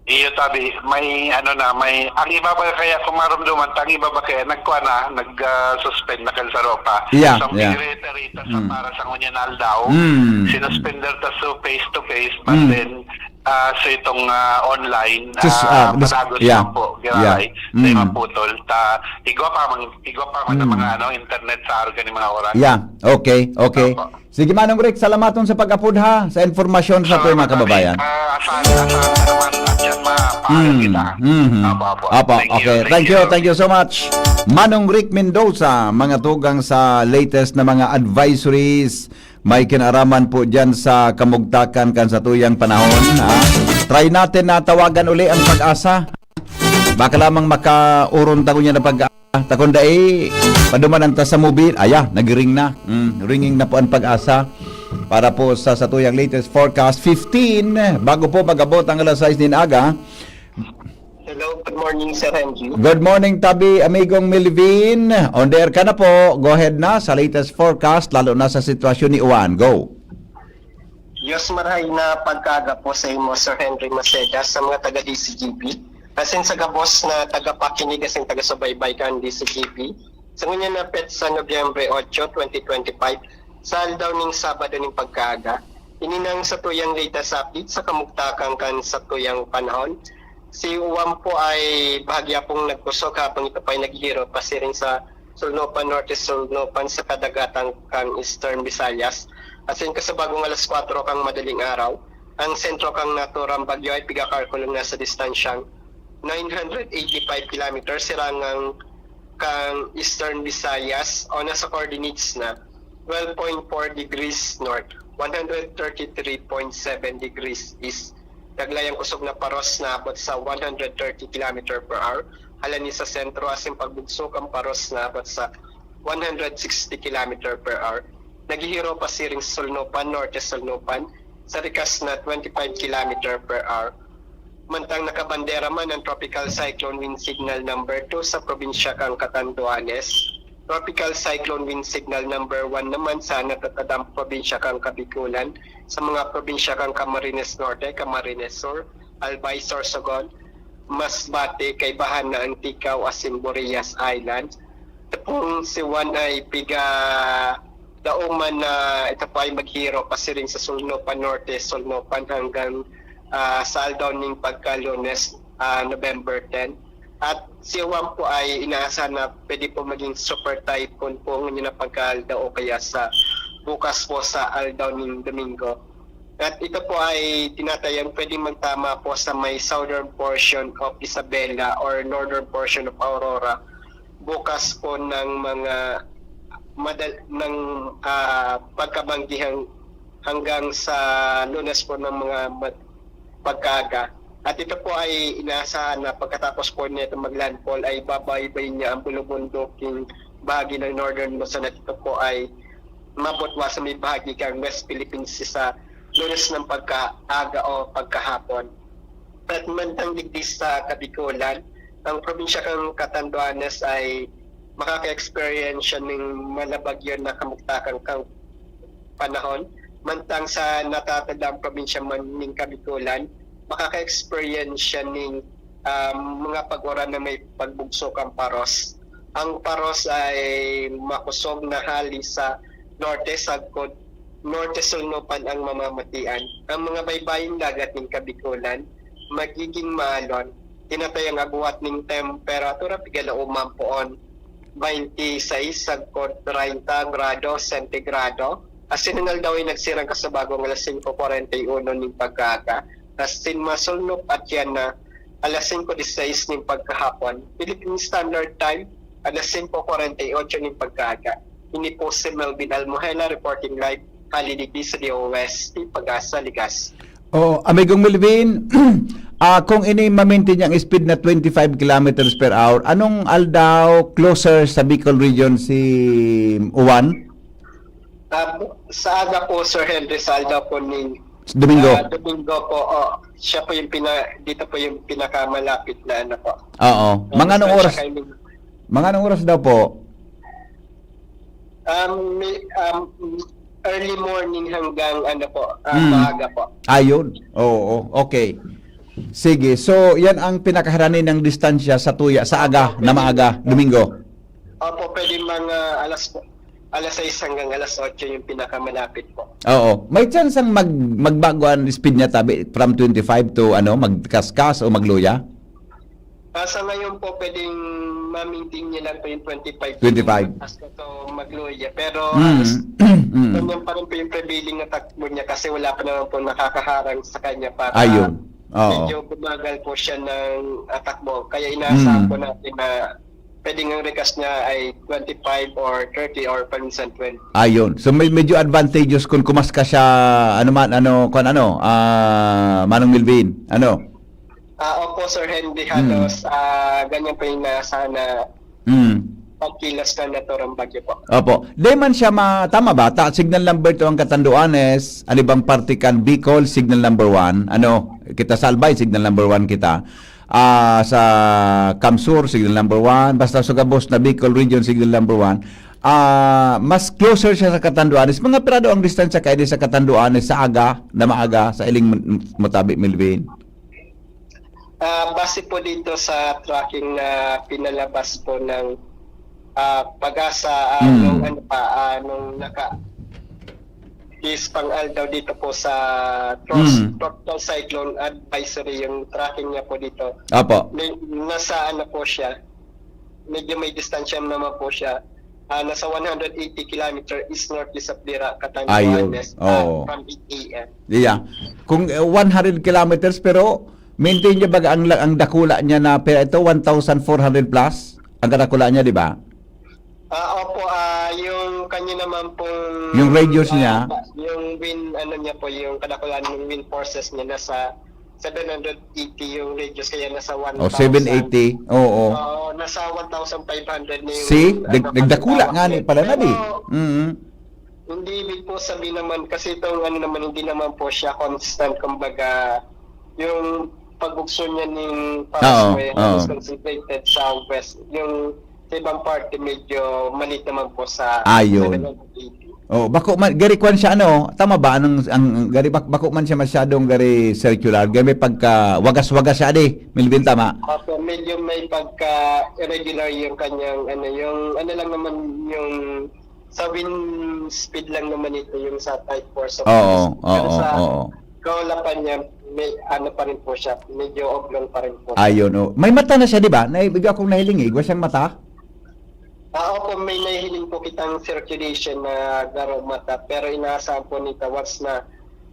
Iyo, tabi, may ano na, may, ang iba ba kaya kung marumduman, ang iba ba kaya nagkuha na, nag, ah, suspend na kan sa ropa. Yeah, So, ang yeah. pigre-reiterate sa Mm. para sa ngunyan na aldaw, Mm. sinuspender ta sa face to face, but Mm. then, ah, sa itong, ah, online, Sus-, ah, ah, dis-, padagos yeah. lang po, Yeah. giraray, sa Mm. mga putol. Ta, igwa pa man, igwa pa man ang Mm. mga, ano, internet sa arog ni mga oras. Yeah, okay, okay. Opo. Sige, Manong Rick, salamaton sa pag-apod, ha, sa impormasyon sa So, ating mga tabi, kababayan. ah, asahan, asahan na naman, at yan, ma-, paalam Mm, kita. mhm. Opo, opo. Opo, Thank you, okay. thank Thank you, you. thank you so much. Manong Rick Mendoza, mga tugang sa latest na mga advisories, may kinaraman po dyan sa kamugtakan kan satuyang panahon, ha? Try natin na tawagan uli ang PAGASA. Baka lamang makaoron ta ngunyan na pag-, ta kung dai, padumanan ta sa movie. Aya, nag-ring na. Mm, ringing na po ang PAGASA para po sa satuyang latest forecast, fifteen, bago po mag-abot ang alas sais nin aga. Hello, good morning, Sir Henry. Good morning, tabi, amigong Melvin. On the air ka na po. Go ahead na sa latest forecast, lalo na sa sitwasyon ni Juan. Go. Diyos marahay na pagkaaga po sa imo, Sir Henry Maceda, sa mga taga D C G B, asin sa gabos na tagapakinig asin taga-subaybay kan D C G B. Sa ngunyan na petsa, Nobyembre otso, twenty twenty-five, sa aldaw ning Sabado ning pagkaaga, ini nang satuyang latest update sa kamugtakan kan satuyang panahon. Si Juan po ay bahagya pong nagkusog habang ito pa'y naghihirot pasiring sa Sulnupan Norte, Sulnupan sa kadagatan kan Eastern Visayas. Asin kasabagong alas kwatro kan madaling araw, ang sentro kan naturang bagyo ay pigakalkulong na sa distansyang nine hundred eighty-five kilometers sirangan kan Eastern Visayas o nasa coordinates na twelve point four degrees north, one hundred thirty-three point seven degrees east. Naglayang kusog na paros na abot sa one hundred thirty kilometer per hour. Halani sa sentro asin pagbugso kan paros na abot sa one hundred sixty kilometer per hour. Naghihiro pasiring sa Sulnupan, Norte Sulnupan, sa rikas na twenty-five kilometer per hour. Mantang nakabandera man ang Tropical Cyclone Wind Signal number two sa probinsya kan Catanduanes, Tropical Cyclone Wind Signal number one naman sa natatadang probinsya kan Kabikulan, sa mga probinsya kan Camarines Norte, Camarines Sur, Albay, Sorsogon, Masbate, kaibahan na Antique asin Burias Island. Ito pong si Juan ay piga dauman na ito po ay maghiro pasiring sa Solnopan Norte, Solnopan hanggang, ah, sa aldaw ning pagka-Lunes, ah, November ten. At si Juan po ay inaasahan na pwede po maging super typhoon po ngayon na pagkaaldaw o kaya sa bukas po sa aldaw ning Domingo. At ito po ay tinatayang pwedeng magtama po sa may southern portion of Isabela or northern portion of Aurora bukas po ng mga madal-, ng, ah, pagkabanggi hang-, hanggang sa Lunes po ng mga mad-, pagkaaga. At ito po ay inaasahan na pagkatapos po nito mag-landfall ay babaybay niya ang bulubunduking bahagi ng northern Luzon at ito po ay mabutwa sa may bahagi kan West Philippine Sea sa Lunes ng pagkaaga o pagkahapon. At mantang digdi sa Kabikolan, ang probinsya kan Catanduanes ay makaka-experience siya ning malabagyo na kamugtakan kan panahon. Mantang sa natatandang probinsya man ning Kabikolan, makaka-experience siya ning, ah, mga pag-uran na may pagbugso kan paros. Ang paros ay makosog na hali sa norte sagkod, norte sulnupan ang mamamatian. Ang mga baybayong dagat nin Kabikolan magiging maalon. Tinatayang agwat nin temperatura pigala o mampoon, twenty-six sagkod treinta grado sentigrado. Asin an aldaw ay nagsirang kasabagong alas singko kwarenta y uno nin pagkaaga. Asin masulnop at yan na alas singko disisais nin pagkahapon, Philippine Standard Time, alas singko kwarenta y ocho nin pagkaaga. Ini po si Melvin Almohela reporting live hali digdi sa D O S T Pag-asa, Ligas. Oh, Amigong Melvin, ah, kung ini ma-maintain niyang speed na twenty-five kilometers per hour, anong aldaw closer sa Bicol region si Juan? Ah, sa aga po, Sir Henry, sa aldaw po ni, Domingo. Ah, Domingo po, oh, siya po yung pina-, dito po yung pinakamalapit na ano po. Oo. Mga anong oras? Mga anong oras daw po? Um, may, um, early morning hanggang ano po, ah, Mm. maaga po. Ayun. Oo, okay. Sige. So, yan ang pinakaharani ng distansya sa tuya, sa aga, na maaga, Domingo. Opo, pwede mga alas, alas sais hanggang alas otso yung pinakamalapit po. Oo. May chance ang mag-, magbago ang speed niya, tabi, from twenty-five to, ano, magkaskas o magluya? Ah, sa ngayon po, pwedeng ma-maintain niya lang po yung twenty-five. Twenty-five. Hasta to magluya. Pero Mm. halos Mm. ganyan pa rin po yung prevailing na takbo niya kasi wala pa naman po nakakaharang sa kanya para Ayun. Oo. medyo bumagal po siya ng, ah, takbo. Kaya inaasahan Mm. po natin na pwedeng ang rikas niya ay twenty-five or thirty or paminsan twenty. Ayun. So, may, medyo advantageous kung kumaskas siya, ano man, ano, kung ano, ah, Manong Melvin, ano? Ah, opo, Sir Henry, Mm. halos, ah, ganyan po yung nasa na Mm. pagkilos ng naturang bagyo po. Opo. Di man siya ma-, tama ba? Ta-, signal number two ang Catanduanes, ano bang parte kan Bicol, signal number one. Ano, kita sa Albay, signal number one kita. Ah, sa CamSur, signal number one. Basta sa gabos na Bicol region, signal number one. Ah, mas closer siya sa Catanduanes. Mga pirado ang distansya kaini sa Catanduanes sa aga, na maaga, sa iling mo-, mo tabi, Melvin? Ah, base po dito sa tracking na pinalabas po ng, ah, Pag-asa, ah, Mm. nung ano pa, ah, nung naka-, is pang-aldaw dito po sa tros-, Mm. Tropical Cyclone Advisory, yung tracking niya po dito. Apo. May, nasa ano po siya, medyo may distansya naman po siya. Ah, nasa one hundred eighty kilometer east-northeast of Dirac, Catanduanes, Ayun. ah, Oo. from eight A M. Yeah. Kung, eh, one hundred kilometers, pero maintain niya baga ang la-, ang dakula niya na, pero ito, one thousand four hundred plus ang kadakula niya, di ba? Ah, opo, ah, yung kanya naman pong, Yung radius ah, niya? yung wind, ano niya po, yung kadakulaan ng wind forces niya, nasa seven hundred eighty yung radius, kaya nasa Oh, one thousand. seven eighty. Oo. Oo, nasa one thousand five hundred na yung, See? Dag-, ano, nagdakula halimbawa nga ni niya. pala na, di? Pero, Mm. hindi ibig po sabihin naman, kasi itong ano naman, hindi naman po siya constant, kumbaga, yung pagbugso niya ng Oo, Pascua, oo. halos concentrated sa west. Yung sa ibang parte, medyo malit naman po sa Ayun. seven hundred eighty. Oh, bako man, gari kwan siya, ano, tama ba? Anong, ang, gari bak-, bako man siya masyadong gari circular, gari may pagka wagas-wagas siya, di? Melvin, tama? Opo, medyo may pagka-irregular yung kanyang, ano, yung, ano lang naman, yung sa wind speed lang naman ito, yung sa type four. So, Oo, pero oo, sa oo. kaulapan niya, may ano pa rin po siya, medyo oblong pa rin po. Ayun, oh. May mata na siya, di ba? Naibigo akong nahiling, igwa siyang mata? Ah, opo, may nahiling po kitang circulation na garo mata, pero inaasahan po nito once na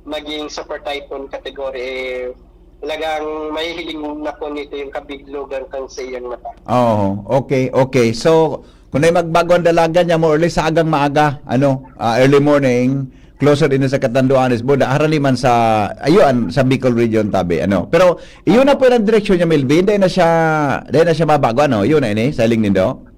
maging super typhoon category, eh, talagang mahihiling na po nito yung kabiglugan kan sa iyang mata. Oo, okay, okay. So, kung may magbago ang dalagan niya, more or less sa agang maaga, ano, ah, early morning, closer din sa Catanduanes, Buda, harani man sa, ayun, sa Bicol region, tabi, ano. Pero, iyon na po yung direksyon niya, Melvin, dahil na siya, dahil na siya mabago, ano, yun na ini, sa hiling nindo?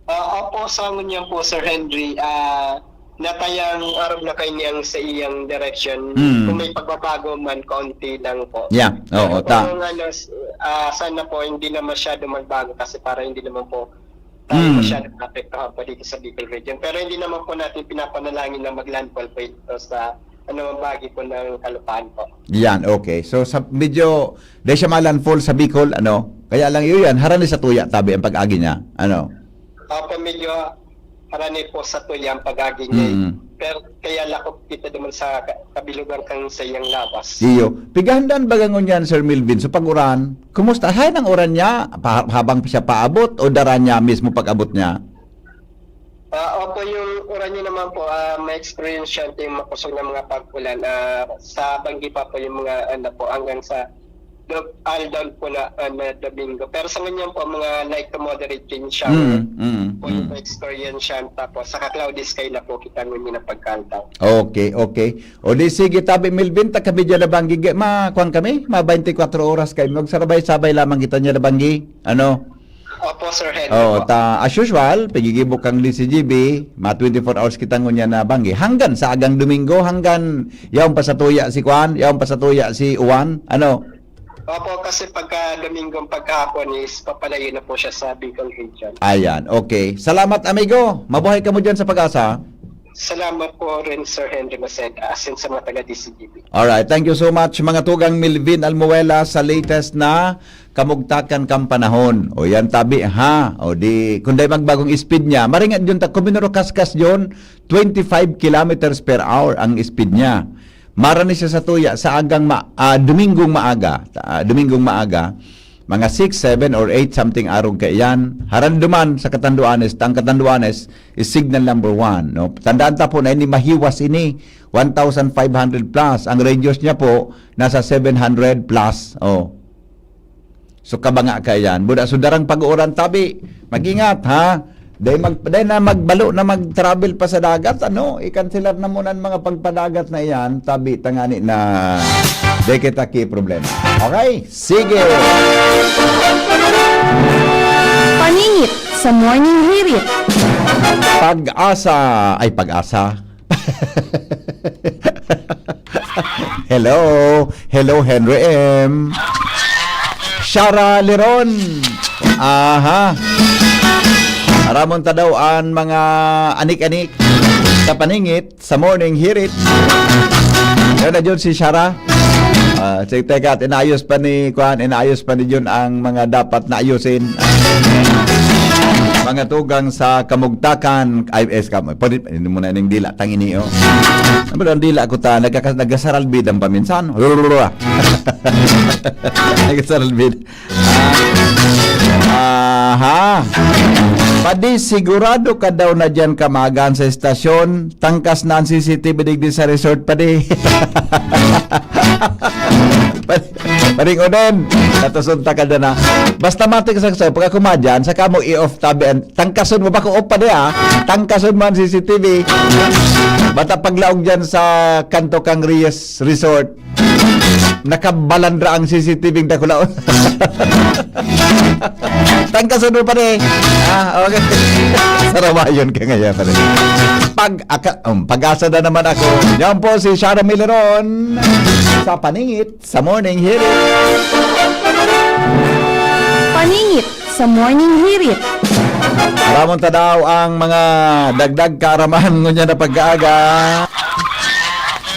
Ah, opo, sa ngunyan po, Sir Henry, ah, natayang arog na kayo niyang sa iyang direction. Hmm. Kung may pagbabago man, kaunti lang po. Yeah, oo, Pero ta. kung ano, s- ah, sana po hindi na masyado magbago kasi para hindi naman po tayo Hmm. masyado maapektuhan po dito sa Bicol region. Pero hindi naman po natin pinapanalangin na mag-landfall po ito sa anumang bahagi po ng kalupaan po. Yan, okay. So, sa, medyo, dahil siya ma-landfall sa Bicol, ano, kaya lang yun yan, harani sa tuya, tabi ang pag-agi niya, ano. Opo, medyo harani po sa tuya ang pag-agi niya. Mm. Pero kaya lakop kita naman sa ka- kabilugan kang sa iyang lawas. Iyo. Pigahan daan baga ngunyan, Sir Melvin. So, pag-uran, kumusta? Hay, nang uran niya, pa, habang siya paabot o dara niya mismo pag-abot niya? Ah, opo, yung uran niya naman po, ah, may experience siya yung makusog na mga pag-ulan. Ah, sa banggi pa po yung mga ano po, hanggang sa do- all down po na, ah, na Domingo. Pero sa ngunyan po, mga light to moderate rain shower Mm, mm, po yung mm. experience siya. Tapos, saka cloudy sky na po kita ngunyan na pagkantaw. Okay, okay. O di sige, tabi Melvin, ta kami dyan na banggi. Ge- Ma, kwan kami, ma twenty-four oras kayo. Magsarabay-sabay lamang kita niya na banggi. Ano? Opo, Sir Henry Oh, po. ta as usual, pigigibo kang D C G B, ma twenty-four hours kita ngunyan na banggi. Hanggang sa agang Domingo, hanggang yaon pa sa tuya si Kwan, yaon pa sa tuya si Juan. Ano? Opo, kasi pagka Domingo pagkahapon is papalayo na po siya sa Bicol region. Ayan, okay. Salamat, amigo. Mabuhay ka mo dyan sa pag-asa. Salamat po rin, Sir Henry Maceda, asin sa mga taga D C G B. Alright, thank you so much, mga tugang Melvin Almuela, sa latest na kamugtakan kang panahon. O yan, tabi, ha? O di, kung dahil magbagong speed niya, maringat yun, ta, kuminuro kaskas yun, twenty-five kilometers per hour ang speed niya. Marani siya sa tuya, sa agang ma, ah, Domingong maaga, ta, ah, Domingong maaga, mga six, seven, or eight, something arog kaiyan. Haranduman sa Catanduanes, ta ang Catanduanes is signal number one, no? Tandaan ta po na ini mahiwas ini, one thousand five hundred plus. Ang radius niya po, nasa seven hundred plus. Oh. So, kabanga kaiyan. Buda, so darang pag-uuran, tabi. Mag-ingat, ha? Dahil, mag, dahil na magbalo na mag-travel pa sa dagat, ano? I-cancelar na muna ang mga pagpadagat na iyan, tabi, tangani na dahil kita ki problema. Okay? Sige! Paningit sa Morning Hirit. Pag-asa, ay, Pag-asa. Hello. Hello, Henry M. Shara Leron. Aha. Aramon ta daw an mga anik-anik sa paningit sa Morning Hirit. Yan na dyan si Shara. Ah, te-, teka, at inaayos pa ni, kuan, inaayos pa ni Jun ang mga dapat na ayusin. Mga tugang sa kamugtakan, ay, es, kam-, pwede, hindi mo na ning dila, tangini, oh. Ano ba ang dila ko ta? Nagkakas-, nagkasaralbid ang paminsan. Nagkasaralbid. Aha. Padi, sigurado ka daw na diyan ka magan sa estasyon. Tangkas na ang C C T V digdi sa resort, padi. Padi, pading Oden, natusod ta ka dyan, ha. Basta matik sa sa pagka kumadyan, sa kamo i-off tabi ang tangkason mo, bako off pa di, ha. Tangkason mo ang C C T V. Bata paglaog dyan sa kanto kang Reyes Resort. Nakabalandra ang C C T V ng dakulaon. Tangkason mo pa rin. Ah, okay. Sarawayon ka ngayon pa rin. Pag, aka, um, pag-asa na naman ako. Yan po si Shara Mileron sa Paningit sa Morning Hirit. Paningit sa Morning Hirit. Aramon ta daw ang mga dagdag kaaraman ngunyan na pag-aaga.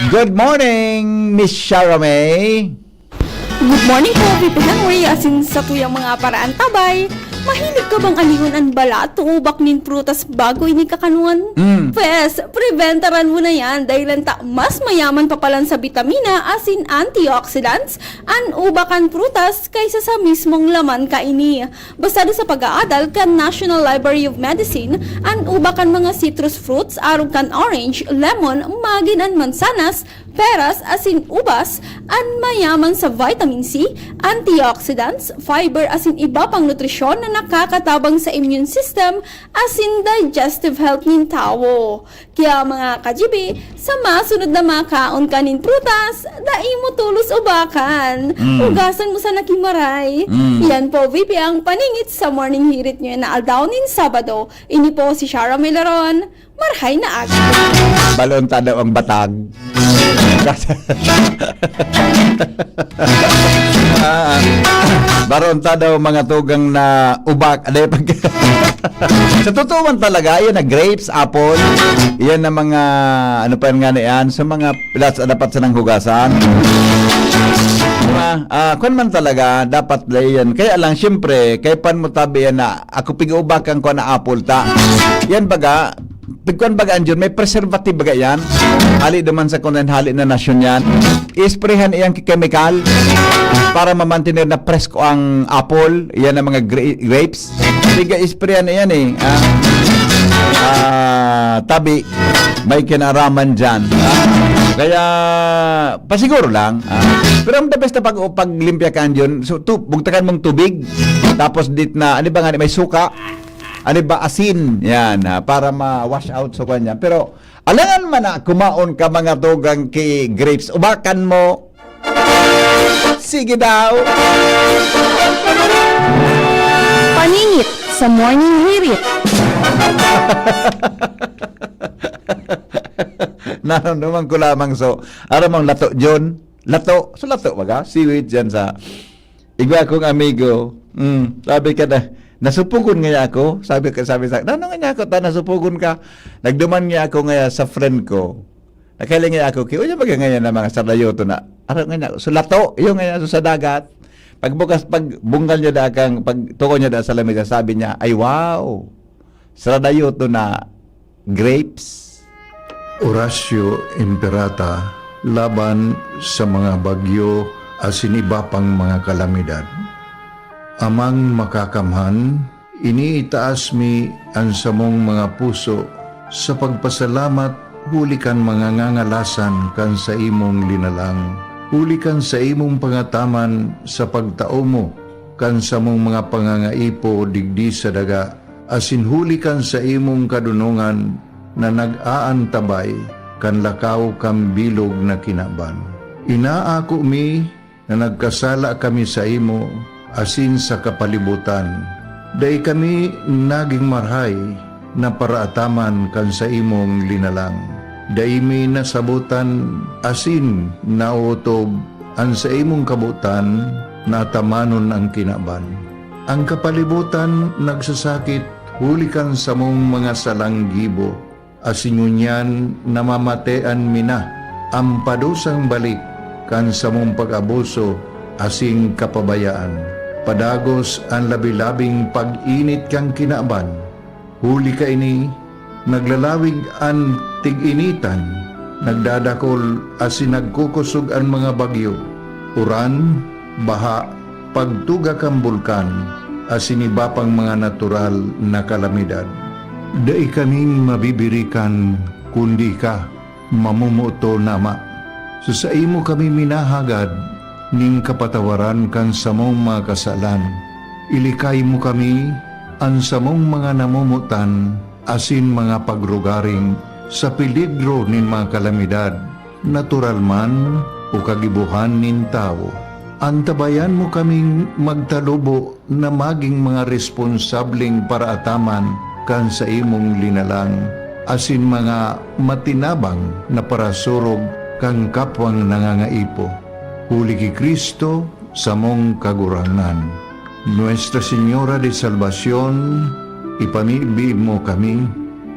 Good morning, Miss Shara May. Good morning po, Pipi Henry, asin sa tuyang mga paraantabay. Mahilig ka bang alihon an balat o ubak nin prutas bago ini kakanon? Mm. Pwes, preventaran mo na yan dahil anta mas mayaman pa palan sa bitamina asin antioxidants an ubak kan prutas kaysa sa mismong laman kaini. Basado sa pag-aadal kan National Library of Medicine, an ubak kan mga citrus fruits arog kan orange, lemon, magin an mansanas, peras asin ubas an mayaman sa vitamin C, antioxidants, fiber asin iba pang nutrisyon na nakakatabang sa immune system asin digestive health nin tawo. Kaya mga ka-G B, sa masunod na makaon ka nin prutas, dai mo tolos ubakan. Mm. Hugasan mo sana ki maray. Mm. Yan po, V P, ang paningit sa morning hirit nyo na aldaw nin Sabado. Ini po si Shara Milaron. Marhay na aga. Balon ta daw ang batag. Ah, baron ta daw mga tugang na ubak. Aday, pag... Sa totoo man talaga, yan na grapes, apple, yan na mga, ano pa yan nga na yan, sa mga pilas dapat sanang hugasan. Diba? Ah, kwan man talaga, dapat na yan. Kaya lang, siyempre, kay pan mo tabi yan na, ako pig-uubakan ko na apple ta. Yan baga, pigkuan baga, Anjun, may preservative baga yan. Hali naman sa kunan, hali na nasyon yan. Isprehan iyang kemikal para mamantener na presko ang apple. Yan ang mga gra- grapes. Piga-isprehan na yan eh. Ah, ah, tabi, may kinaraman dyan. Ah, kaya, pasiguro lang. Ah. Pero ang the best na pag, paglimpya ka, Anjun, so, tu, bugtakan mong tubig. Tapos dit na, ano ba nga, may suka. Ano ba, asin. Yan, ha, para ma-wash out sa kanya. Pero, alangan man na kumaon ka mga tugang ki grapes. Ubakan mo. Sige daw. Paningit sa morning hirit. Naramdaman ko lamang so, aram mong lato, John? Lato. So, lato, baga? Seaweed dyan sa igwa kong amigo. Mm, sabi ka na, nasupugon nga ako. Sabi ka, sabi sa, "Nano nga ako, ta, nasupugon ka?" Nagduman nga ako nga sa friend ko. Nakahiling nga ako, ki, "Uy, baga ngayon na mga sarayoto na." Araw nga niya, so lato, yung nga niya, so sa dagat. Pagbukas, pag bunggal niya da kang, pag tuko niya da sa lamesa, sabi niya, "Ay, wow! Sarayoto na grapes." Horacio Imperata laban sa mga bagyo asin iba pang mga kalamidad. Amang Makakamhan, iniitaas mi an samong mga puso sa pagpasalamat huli kan mga ngangalasan kan saimong linalang, huli kan saimong pangataman sa pagtao mo kan samong mga pangangaipo digdi sa daga, asin huli kan saimong kadonongan na nag-aantabay kan lakaw kan bilog na kinaban. Inaako mi na nagkasala kami saimo asin sa kapalibotan. Dai kami nagin marahay na paraataman kan saimong linalang. Dai mi nasabotan asin naotob an saimong kabotan na atamanon an kinaban. An kapalibotan nagsasakit huli kan samong mga salang gibo, asin ngunyan namamatean mi na an padusang balik kan samong pag-abuso asin kapabayaan. Padagos an labi-labing pag-init kan kinaban. Huli kaini, naglalawig an tig-initan, nagdadakol asin nagkukosog an mga bagyo, uran, baha, pagtuga kan bulkan, asin iba pang mga natural na kalamidad. Dai kaming mabibirikan kundi ika, mamomoton na Ama. Sa saimo kami minahagad nin kapatawaran kan samong mga kasalan. Ilikay mo kami, an samong mga namomotan asin mga pagrugaring, sa peligro nin mga kalamidad, natural man o kagibohan nin tawo. Antabayan mo kaming magtalubo na magin mga responsableng paraataman kan saimong linalang, asin mga matinabang na parasurog kan kapwang nangangaipo. Huli ki Cristo, samong Kagurangnan. Nuestra Señora de Salvacion, ipamibi mo kami.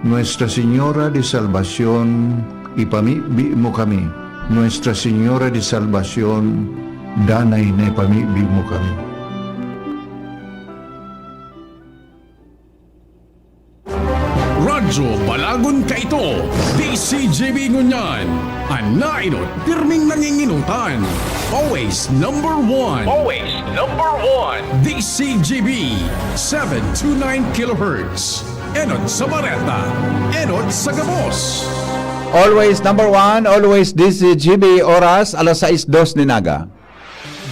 Nuestra Señora de Salvacion, ipamibi mo kami. Nuestra Señora de Salvacion, danay na ipamibi mo kami. Radyo Balagon Kaito, D C G B ngunyan, an nainot pirming nanginginutan. Always number one. Always number one. D C G B, seven two nine kilohertz. Enot sa bareta, enot sa gabos. Always number one, always D C G B, oras alas sais dos nin aga.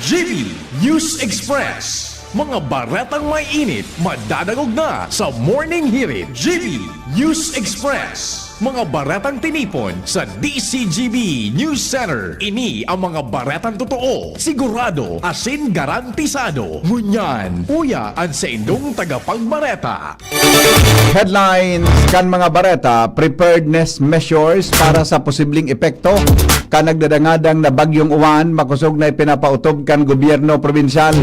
G B News Express. Mga baretang may init, madadangog na sa Morning Hirit. G B News Express. Mga baretang tinipon sa D C G B News Center. Ini ang mga baretang totoo, sigurado, asin garantisado. Ngunyan, uya an saindong tagapagbareta. Headlines kan mga bareta: preparedness measures para sa posibleng epekto kan nagdadangadang na Bagyong Uwan, makosog na ipinapautob kan gobyerno probinsyal.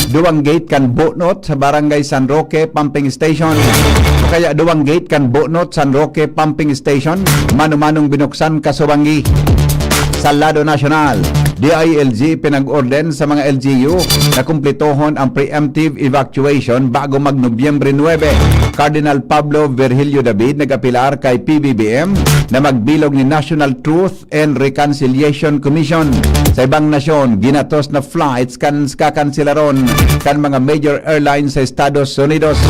Duwang gate kan Bunot sa Barangay San Roque Pumping Station, o kaya duwang gate kan Bunot San Roque Pumping Station, mano-manong binuksan kasubangi. Sa lado nasyonal, D I L G pinag-orden sa mga L G U na kumpletohon ang preemptive evacuation bago mag Nobyembre nuebe. Cardinal Pablo Virgilio David nag-apelar kay P B B M na magbilog ni National Truth and Reconciliation Commission. Sa ibang nasyon, ginatos na flights kan kakanselaron kan mga major airlines sa Estados Unidos.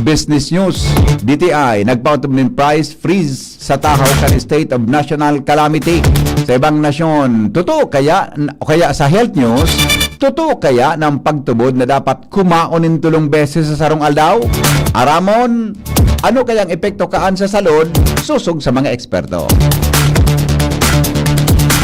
Business News, D T I nagpautob nin price freeze sa tahaw kan state of national calamity. Sa ibang nasyon, totoo kaya, o kaya sa health news, totoo kaya na ang pagtubod na dapat kumaon nin tolong beses sa sarong aldaw? Aramon, ano kayang epekto kaan sa salud? Sosog sa mga eksperto.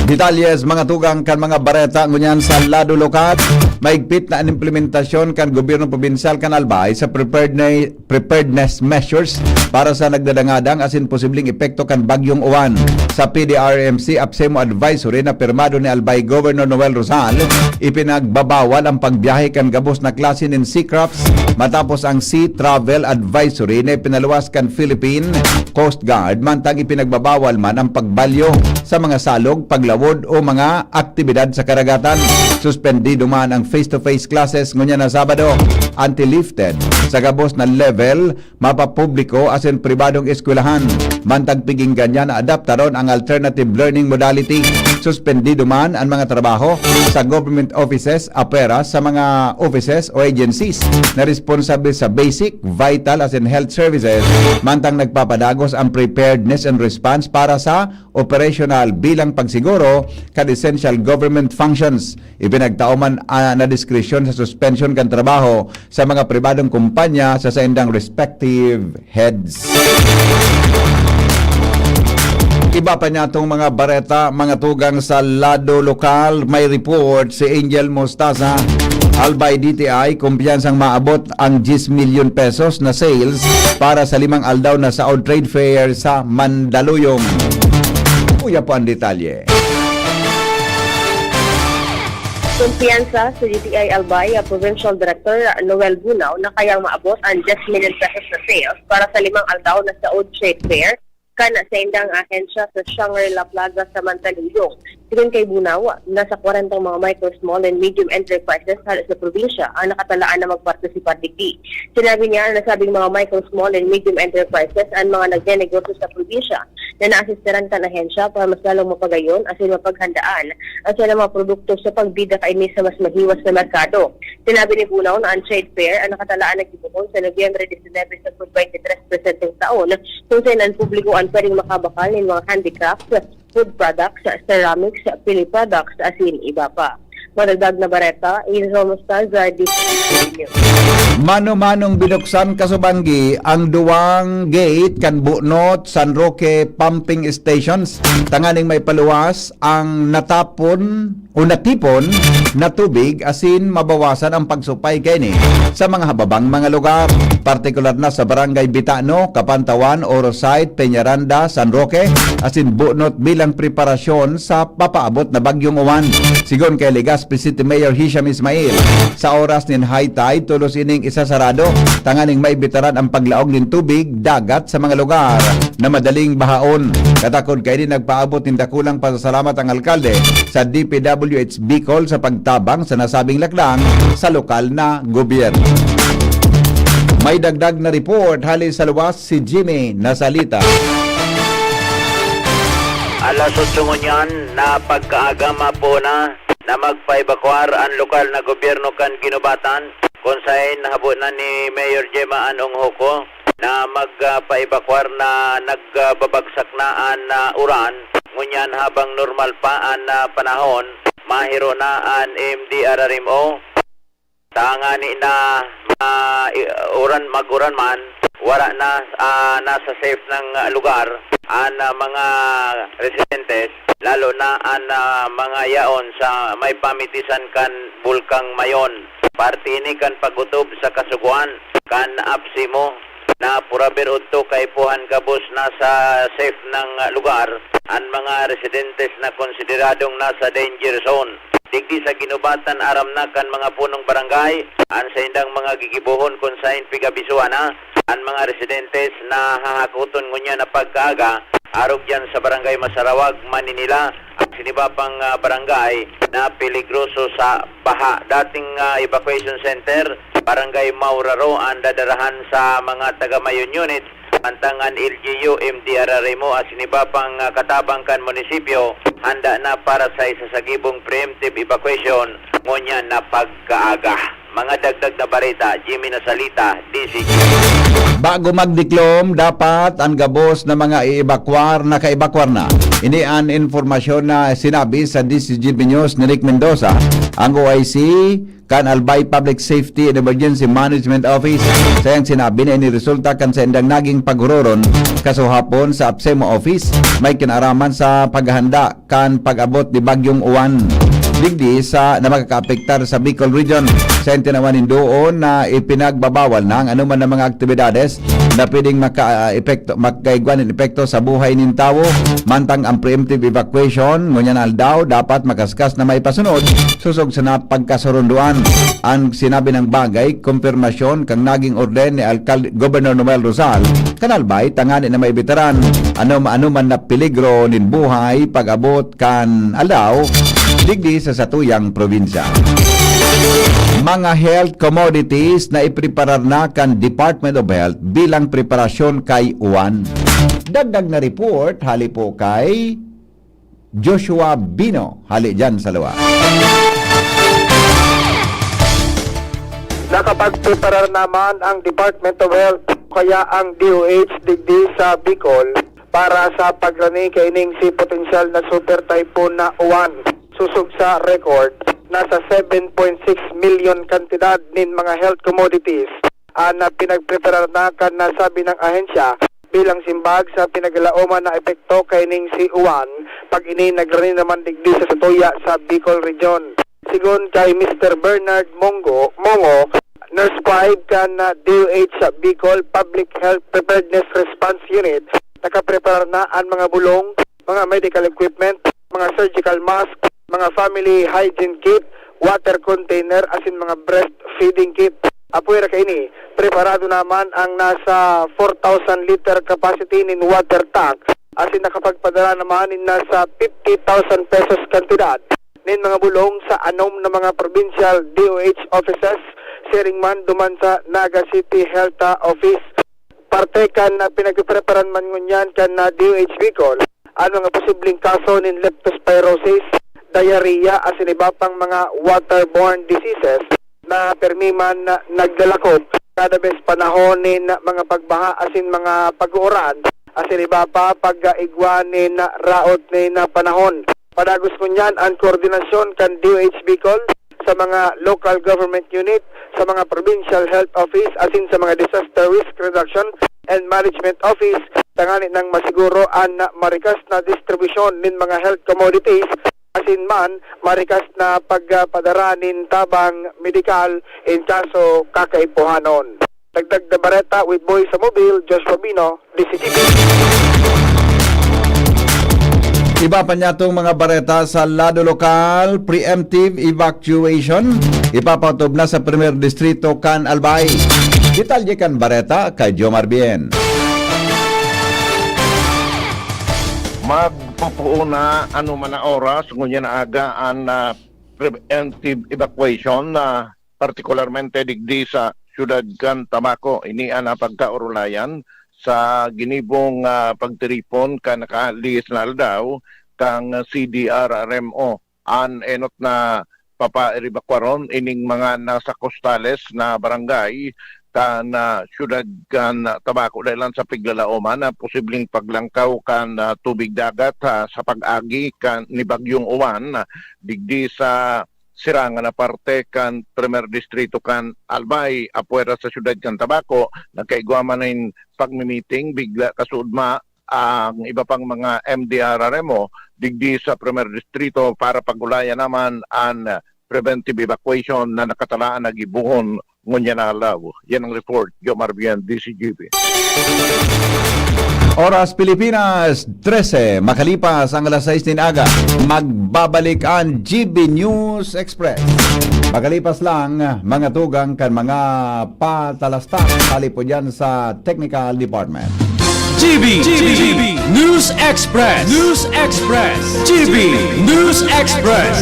Detalles, mga tugang kan mga bareta ngunyan sa lado lokal. Mahigpit na an implementasyon kan gobyerno probinsyal kan Albay sa preparedness preparedness measures para sa nagdadangadang asin posibleng epekto kan Bagyong Uwan. Sa P D R M C APSEMO Advisory na pirmado ni Albay Governor Noel Rosal, ipinagbabawal ang pagbiyahe kan gabos na klase nin seacrafts matapos ang Sea Travel Advisory na ipinaluwas kan Philippine Coast Guard, mantang ipinagbabawal man ang pagbalyo sa mga salog, paglawod o mga aktibidad sa karagatan. Suspendido man ang face-to-face classes ngunyan na Sabado, until lifted sa gabos na level, mapapubliko asin pribadong eskwelahan. Mantang pig-inggan niya na adaptaron ang alternative learning modality. Suspendido man ang mga trabaho sa government offices, apwera sa mga offices o agencies na responsable sa basic, vital asin health services, mantang nagpapadagos ang preparedness and response para sa operational bilang pagsiguro kan essential government functions. Ipinagtao man, ah, na diskresyon sa suspension kan trabaho sa mga pribadong kumpanya sa saindang respective heads. Iba pa niyatong mga bareta, mga tugang sa lado lokal, may report si Angel Mostaza, Albay D T I, kumpiyansang maabot ang diyes milyon pesos na sales para sa limang aldaw na Saod Trade Fair sa Mandaluyong. Uya po ang detalye. Kumpiyansa si D T I Albay Provincial Director Noel Bunao na kayang maabot ang diyes milyon pesos na sales para sa limang aldaw na Saod Trade Fair kan saindang ahensya sa Shangri-La Plaza sa Mandaluyong. Sigon kay Bunao, nasa kwarentang mga micro, small and medium enterprises hale sa probinsya ang nakatalaan na magpartisipar digdi. Sinabi niya na nasabing mga micro, small and medium enterprises ang mga nagnenegosyo sa probinsya na naasistiran kan ahensya para mas lalong mapagayon asin mapaghandaan an saindang mga produkto sa pagbida kaini sa mas mahiwas na merkado. Sinabi ni Bunao na ang trade fair ang nakatalaan na gibohon sa Nobyembre disinebe hanggang twenty-three presenteng taon, kung saen an publiko an pwedeng makabakal nin mga handicrafts, food products, ceramics, pili products, asin iba pa. Madagdag na bareta, Angel Mostaza, D C News. Mano-manong binuksan kasubanggi ang duwang gate kan Bunot, San Roque pumping stations tanganing maipaluwas ang natapon o natipon na tubig asin mabawasan ang pagsupay kaini sa mga hababang mga lugar, partikular na sa Barangay Bitano, Kapantawan, Orosite, Peñaranda, San Roque, asin Bunot bilang preparasyon sa papaabot na Bagyong Uwan. Sigon kay Legazpi City Mayor Hisham Ismail, sa oras nin high tide, tolos ining isasarado tanganing maibitaran ang paglaog nin tubig dagat sa mga lugar na madaling bahaon. Katakod kaini, nagpaabot nin dakulang pasasalamat ang alkalde sa D P W H Bicol sa pagtabang sa nasabing lakdang sa lokal na gobyerno. May dagdag na report hali sa luwas si Jimmy Nasalita. Alas otso ngunyan na pagkaaga, mapo na na magpaebakwar an lokal na gobyerno kan Guinobatan, kun saen habo na ni Mayor Gemma Anong Hoco na magpaebakwar na nagbabagsak na an, ah, uran. Ngunyan, habang normal pa an, ah, panahon, mahiro na an M D R R M O. Tangani na ma-, i-, uran, mag-uran man, wara na, ah, nasa safe na, ah, lugar an, ah, mga residentes, lalo na an, ah, mga yaon sa may pamitisan kan Bulkang Mayon. Parte ini kan pag-otob sa kasugoan kan APSEMO na purabir odto kaipuhan gabos nasa safe na, ah, lugar an mga residentes na konsideradong nasa danger zone. Digdi sa Guinobatan, aram na kan mga punong barangay an saindang mga gigibohon kun saen pig-abisohan na an mga residentes na hahakoton ngunyan na pagkaaga, arog diyan sa Barangay Masarawag, Maninila, ang siniba pang, ah, barangay na peligroso sa baha. Dating, ah, evacuation center, Barangay Mauraro, ang dadarahan sa mga taga-Mayon unit, mantang an L G U, M D R R M O asin iba pang, ah, katabang kan munisipyo handa na para sa isasagibong preemptive evacuation ngunyan na pagkaaga. Mga dagdag na bareta, Jimmy Nasalita, D Z G. Bago magdiklom, dapat an gabos na mga iibakwar, nakaebakwar na. Ini an impormasyon na sinabi sa D Z G B News ni Rick Mendoza, ang O I C kan Albay Public Safety and Emergency Management Office. Sa iyang sinabi na ini resulta kan saindang naging paghuroron kasuhapon sa APSEMO Office, may kinaraman sa paghahanda kan pag-abot ni Bagyong Uwan. Digdi sa na makakaapektar sa Bicol Region. Sa tinawan nin doon na ipinagbabawal na ang anuman na mga aktibidades na pwedeng maka-, epekto, magkaigwa nin epekto sa buhay nin tawo, mantang ang preemptive evacuation ngunyan aldaw dapat makaskas na maipasunod sosog sa napagkasurunduan. An sinabi nang bagay, kumpirmasyon kan naging orden ni Alkal-, Gobernador Noel Rosal kan Albay tangani na maibitaran anom-anom man na peligro nin buhay pag-abot kan aldaw digdi sa satuyang probinsya. Mga health commodities na ipreparar na kan Department of Health bilang preparasyon kay uwan. Dagdag na report hali po kay Joshua Bino, hali dyan sa luwas. Nakapagpreparar naman ang Department of Health, kaya ang D O H digdi sa Bicol, para sa pagrani kaining si potensyal na super typhoon na Uwan. Sosog sa record, nasa seven point six million kantidad nin mga health commodities an, ah, pinagpreparar na kan nasabi nang ahensya bilang simbag sa pinaglaoman na epekto kaining si Uwan, pag ini nagrani naman digdi sa satuya sa Bicol Region. Sigon kay Mister Bernard Mongo, Mongo, Nurse five kan, ah, D O H Bicol Public Health Preparedness Response Unit, nakapreparar na an mga bulong, mga medical equipment, mga surgical mask, mga family hygiene kit, water container, asin mga breastfeeding kit. Apwera kaini, preparado naman ang nasa four thousand liter capacity nin water tank, asin nakapagpadara naman nin nasa fifty thousand pesos kantidad nin mga bulong sa anom na mga provincial D O H offices, siring man duman sa Naga City Health, ah, Office. Parte kan, ah, pinagpreparan man ngunyan kan, ah, D O H Bicol an mga posibleng kaso nin leptospirosis, diarrhea, asin iba pang mga waterborne diseases na permi man na naglalakop kada bes panahon nin mga pagbaha asin mga pag-uuran, asin iba pa pag-igwa nin raot nin panahon. Padagos ngunyan an koordinasyon kan D O H Bicol sa mga local government unit, sa mga provincial health office, asin sa mga disaster risk reduction and management office, tanganing masiguro an marikas na distribusyon nin mga health commodities asin man marikas na pagpadara nin tabang medikal in kaso kakaipuhanon. Dagdag na bareta with Boy sa Mobil, Joshua Bino, D C T V. Iba pa niya tong mga bareta sa lado lokal, preemptive evacuation, ipapatob na sa Primer Distrito kan Albay. Detalye kan bareta kay Jomar Bien. Magpupuon na ano man na oras, ngunyan na aga, an, ah, preemptive evacuation na partikularmente digdi sa siyudad kan Tabaco. Ini an, ah, pagkaorolayan sa ginibong, ah, pagtiripon kan nakaalis na aldaw kan C D R R M O. An enot na papaeribakwaron ining mga nasa kostales na barangay kan, ah, siyudad kan Tabaco, dahelan sa piglalaoman na posibleng paglangkaw kan, ah, tubig dagat, ah, sa pag-agi kan ni Bagyong Uwan, ah, digdi sa sirangan na parte kan Primer Distrito kan Albay, apwera sa siyudad kan Tabaco. Nagkaigwa man nin pagmi-meeting, bigla kasuodma ang iba pang mga M D R R M O digdi sa Primer Distrito para pag-ulayan naman an preventive evacuation na nakatalaan na gibohon ngunyan na aldaw. Yan ang report, Jomar Bien, D C G B. Oras Pilipinas, trese, makalipas ang alas sais nin aga, magbabalik an G B News Express. Makalipas lang, mga tugang kan mga patalastas, hali po dyan sa Technical Department. G B, G B News Express, News Express, G B News Express.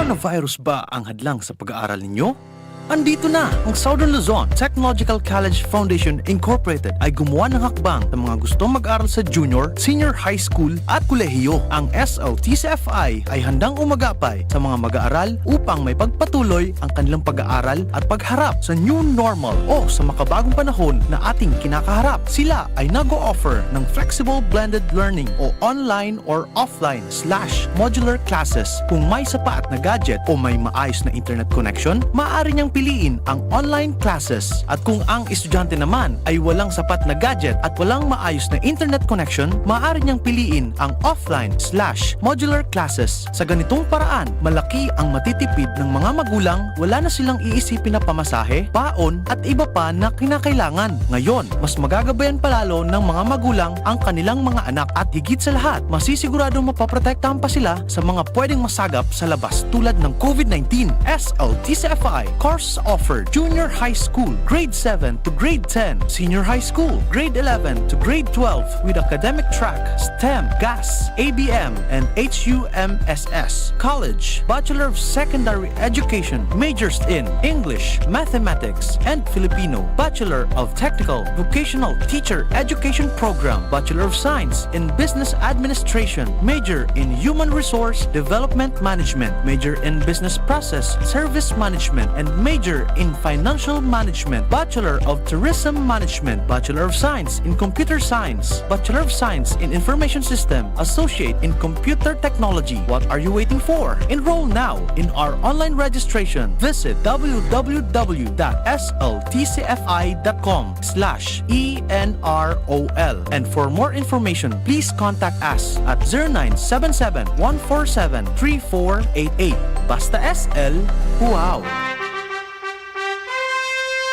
Coronavirus ba ang hadlang sa pag-aaral ninyo? Andito na! Ang Southern Luzon Technological College Foundation Incorporated ay gumawa ng hakbang sa mga gustong mag-aral sa junior, senior high school at kolehiyo. Ang S L T C F I ay handang umagapay sa mga mag-aaral upang maipagpatuloy ang kanilang pag-aaral at pagharap sa new normal o sa makabagong panahon na ating kinakaharap. Sila ay nag-o-offer ng flexible blended learning o online or offline slash modular classes. Kung may sapat na gadget o may maayos na internet connection, maaari niyang piliin ang online classes. At kung ang estudyante naman ay walang sapat na gadget at walang maayos na internet connection, maaari niyang piliin ang offline slash modular classes. Sa ganitong paraan, malaki ang matitipid ng mga magulang, wala na silang iisipin na pamasahe, paon, at iba pa na kinakailangan. Ngayon, mas magagabayan pa lalo ng mga magulang ang kanilang mga anak at higit sa lahat, masisiguradong mapoprotektahan pa sila sa mga pwedeng masagap sa labas tulad ng COVID nineteen. S L T C F I course offer: Junior High School, Grade seven to Grade ten, Senior High School, Grade eleven to Grade twelve, with academic track STEM, GAS, A B M, and H U M S S. College, Bachelor of Secondary Education, majors in English, Mathematics, and Filipino, Bachelor of Technical Vocational Teacher Education Program, Bachelor of Science in Business Administration, major in Human Resource Development Management, major in Business Process Service Management, and major in Financial Management, Bachelor of Tourism Management, Bachelor of Science in Computer Science, Bachelor of Science in Information System, Associate in Computer Technology. What are you waiting for? Enroll now in our online registration. Visit w w w dot s l t c f i dot com slash e n r o l. And for more information, please contact us at zero nine seven seven, one four seven, three four eight eight. Basta S L, wow!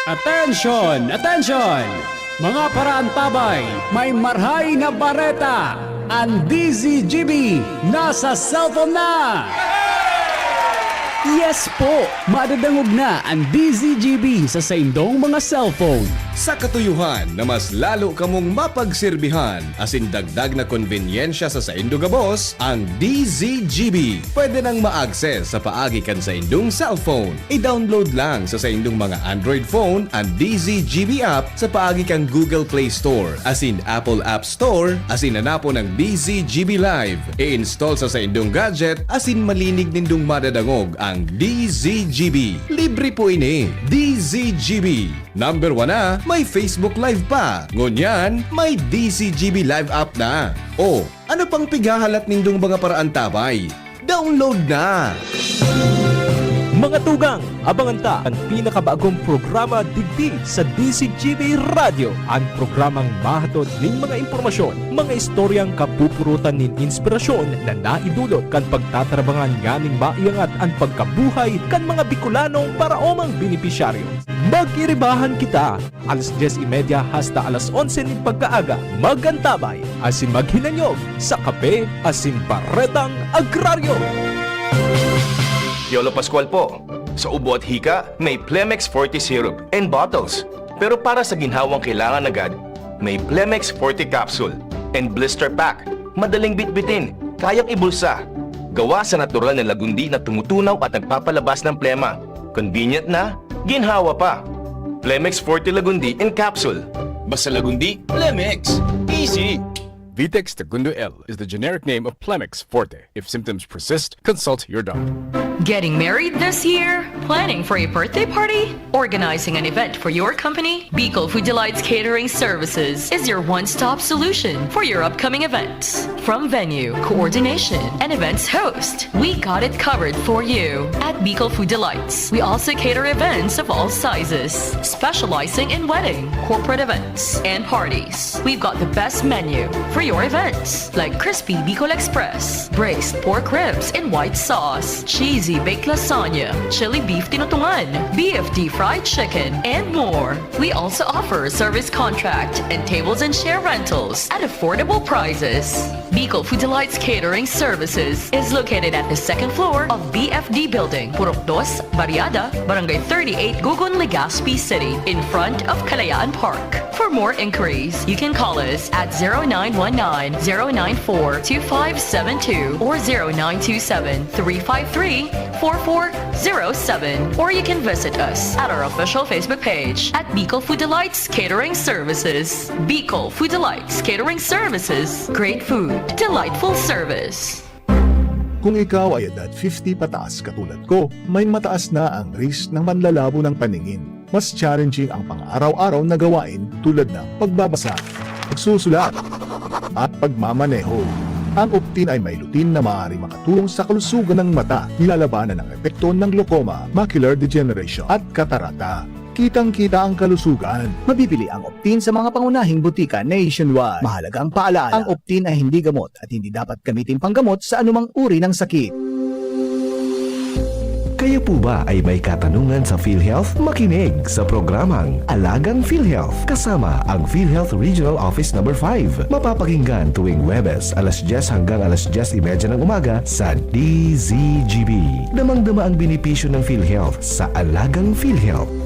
Attention! Attention! Mga paraantabay, may marhay na bareta! An D Z G B nasa cellphone na! Yes po! Madadangog na an D Z G B sa saindong mga cellphone. Sa katuyuhan na mas lalo kamong mapagserbihan asin dagdag na konbenyensya sa saindo gabos, ang D Z G B pwede nang ma-access sa paagi kan saindong cellphone. I-download lang sa saindong mga Android phone an D Z G B app sa paagi kan Google Play Store asin Apple App Store asin hanapon ang D Z G B Live. I-install sa saindong gadget asin malinig nindong madadangog ang D Z G B. Libre po ini. D Z G B. Number one na, may Facebook Live pa. Ngunyan, may D Z G B Live app na. O, ano pang pighahalat nindong mga paraantabay? Download na! Mga tugang, abangan ta an pinakabagong programa digdi sa D Z G B Radyo, an programang mahatod nin mga impormasyon, mga istoryang kapupurutan nin inspirasyon na naidulot kan pagtatarabangan nganing maiangat an pagkabuhay kan mga Bicolanong paraomang benepisyaryo. Mag-iribahan kita! Alas dyes y media hasta alas onse nin pagkaaga, mag-antabay asin maghinanyog sa Kape asin Baretang Agraryo. Piolo Pascual po. Sa ubo at hika, may Plemex Forte Syrup and bottles. Pero para sa ginhawang kailangan agad, may Plemex Forte Capsule and Blister Pack. Madaling bitbitin, kayang ibulsa. Gawa sa natural na lagundi na tumutunaw at nagpapalabas ng plema. Convenient na, ginhawa pa. Plemex Forte Lagundi in Capsule. Basta Lagundi, Plemex. Easy! Vitex Segundo L is the generic name of Plemex Forte. If symptoms persist, consult your doctor. Getting married this year? Planning for a birthday party? Organizing an event for your company? Bicol Food Delights Catering Services is your one-stop solution for your upcoming events. From venue, coordination, and events host, we got it covered for you. At Bicol Food Delights, we also cater events of all sizes, specializing in wedding, corporate events, and parties. We've got the best menu for your events, like crispy Bicol Express, braised pork ribs in white sauce, cheesy baked lasagna, chili beef tinutungan, B F D fried chicken, and more. We also offer service contract and tables and chair rentals at affordable prices. Bicol Food Delights Catering Services is located at the second floor of B F D Building, Purok Dos, Barriada, Barangay thirty-eight, Gugun, Legazpi City, in front of Kalayaan Park. For more inquiries, you can call us at zero nine one nine, zero nine four, two five seven two or zero nine two seven, three five three, four four zero seven. Or you can visit us at our official Facebook page at Bicol Food Delights Catering Services. Bicol Food Delights Catering Services. Great food, delightful service. Kung ikaw ay edad fifty pataas katulad ko, may mataas na ang risk ng manlalabo ng paningin. Mas challenging ang pang-araw-araw na gawain tulad ng pagbabasa, pagsusulat, at pagmamaneho. Ang Optin ay may lutein na maaaring makatulong sa kalusugan ng mata, nilalabanan ang epekto ng glaucoma, macular degeneration, at katarata. Kitang-kita ang kalusugan. Mabibili ang Optin sa mga pangunahing butika nationwide. Mahalagang paalaala, ang Optin ay hindi gamot at hindi dapat gamitin panggamot sa anumang uri ng sakit. Kayo po ba ay may katanungan sa PhilHealth? Makinig sa programang Alagang PhilHealth kasama ang PhilHealth Regional Office Number five. Mapapakinggan tuwing Huwebes alas dyes hanggang alas dyes y media ng umaga sa D Z G B. Damang-dama ang benepisyo ng PhilHealth sa Alagang PhilHealth.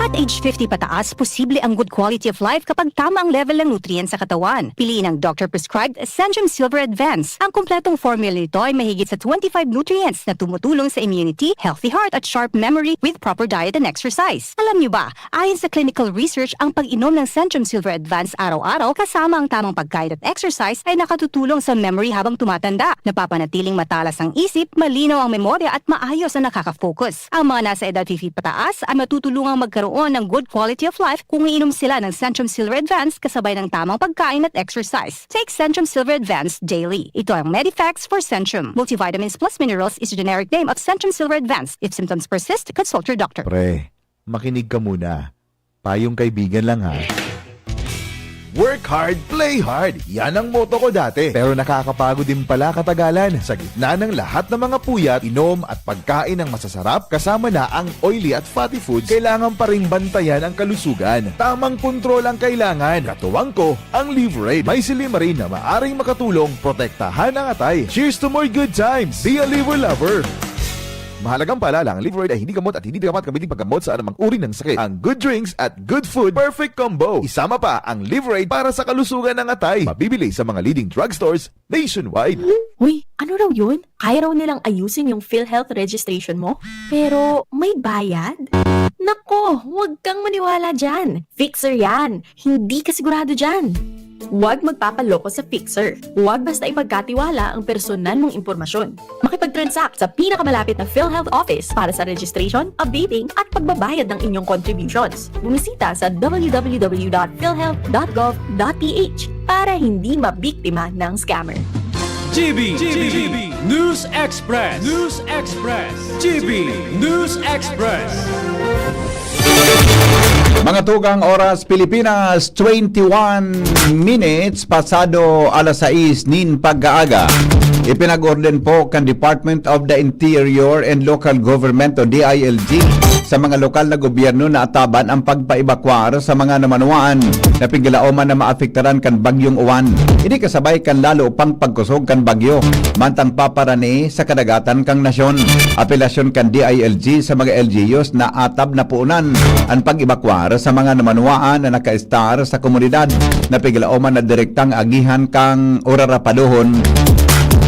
At age fifty pataas, posible ang good quality of life kapag tama ang level ng nutrients sa katawan. Piliin ang doctor-prescribed Centrum Silver Advance. Ang kompletong formula nito ay mahigit sa twenty-five nutrients na tumutulong sa immunity, healthy heart at sharp memory with proper diet and exercise. Alam niyo ba, ayon sa clinical research, ang pag-inom ng Centrum Silver Advance araw-araw kasama ang tamang pagkain at exercise ay nakatutulong sa memory habang tumatanda. Napapanatiling matalas ang isip, malinaw ang memorya at maayos ang nakaka-focus. Ang mga nasa edad fifty pataas ay matutulungang magkaroon ng good quality of life kung iinom sila ng Centrum Silver Advance kasabay ng tamang pagkain at exercise. Take Centrum Silver Advance daily. Ito ang Medifacts for Centrum. Multivitamins plus minerals is a generic name of Centrum Silver Advance. If symptoms persist, consult your doctor. Pre, makinig ka muna. Payong kaibigan lang ha. Work hard, play hard. Yan ang motto ko dati. Pero nakakapagod din pala katagalan. Sa gitna ng lahat ng mga puyat, inom at pagkain ng masasarap, kasama na ang oily at fatty foods, kailangan pa ring bantayan ang kalusugan. Tamang kontrol ang kailangan. Katuwang ko, ang Liverade. May silymarin na maaring makatulong protektahan ang atay. Cheers to more good times! Be a Liver Lover! Mahalagang paalala, ang Liverade ay hindi gamot at hindi dapat gamitin paggamot sa anumang uri ng sakit. Ang good drinks at good food, perfect combo. Isama pa ang Liverade para sa kalusugan ng atay. Mabibili sa mga leading drugstores nationwide. Uy, ano raw yun? Kaya raw nilang ayusin yung PhilHealth registration mo? Pero may bayad? Nako, huwag kang maniwala dyan. Fixer yan. Hindi ka sigurado dyan. Huwag magpapaloko sa Fixer. Huwag basta ipagkatiwala ang personal mong impormasyon. Makipag-transact sa pinakamalapit na PhilHealth office para sa registration, updating at pagbabayad ng inyong contributions. Bumisita sa w w w dot philhealth dot gov dot p h para hindi mabiktima ng scammer. G B, G B, News Express, News Express, G B News Express. Mga tugang, oras Pilipinas, twenty-one minutes pasado alas sais nin pagkaaga. Ipinag-orden po kan Department of the Interior and Local Government o D I L G sa mga lokal na gobyerno na ataban ang pagpaibakwar sa mga namanwaan na piglaoman na maapektaran kan Bagyong Uwan. Ini kasabay kan lalo pang pagkusog kan bagyo, mantang paparani sa kadagatan kan nasyon. Apelasyon kan D I L G sa mga L G Us na atab na puunan an pag-ebakwar sa mga namanwaan na nakaestar sa komunidad na piglaoman na direktang agihan kan urarapadohon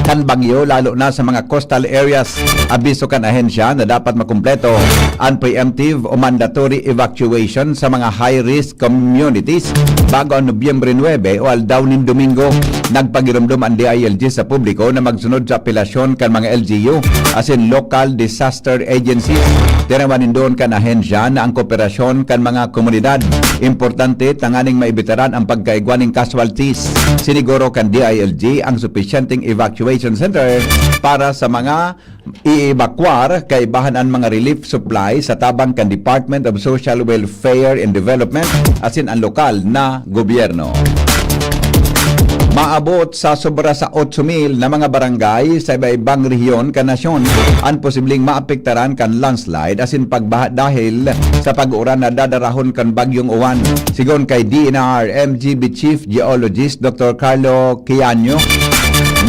kan bagyo, lalo na sa mga coastal areas. Abiso kan ahensya na dapat makumpleto an preemptive o mandatory evacuation sa mga high-risk communities bago ang Nobyembre nuebe o aldaw nin Domingo. Nagpagiromdom ang D I L G sa publiko na magsunod sa apelasyon kan mga L G U asin local disaster agencies. Tinawan nindon kan ahensya na ang kooperasyon kan mga komunidad importante tanganing maibitaran ang pagkaigwa nin casualties. Siniguro kan D I L G ang supisyenteng evacuation center para sa mga iibakwar, kaibahan an mga relief supply sa tabang kan Department of Social Welfare and Development asin an lokal na gobyerno. Maabot sa sobra sa otso mil na mga barangay sa iba-ibang rehiyon kan nasyon an posibleng maapektaran kan landslide asin pagbaha dahil sa pag-uran na dadarahon kan Bagyong Uwan. Sigon kay D N R M G B Chief Geologist Doctor Carlo Quiaño,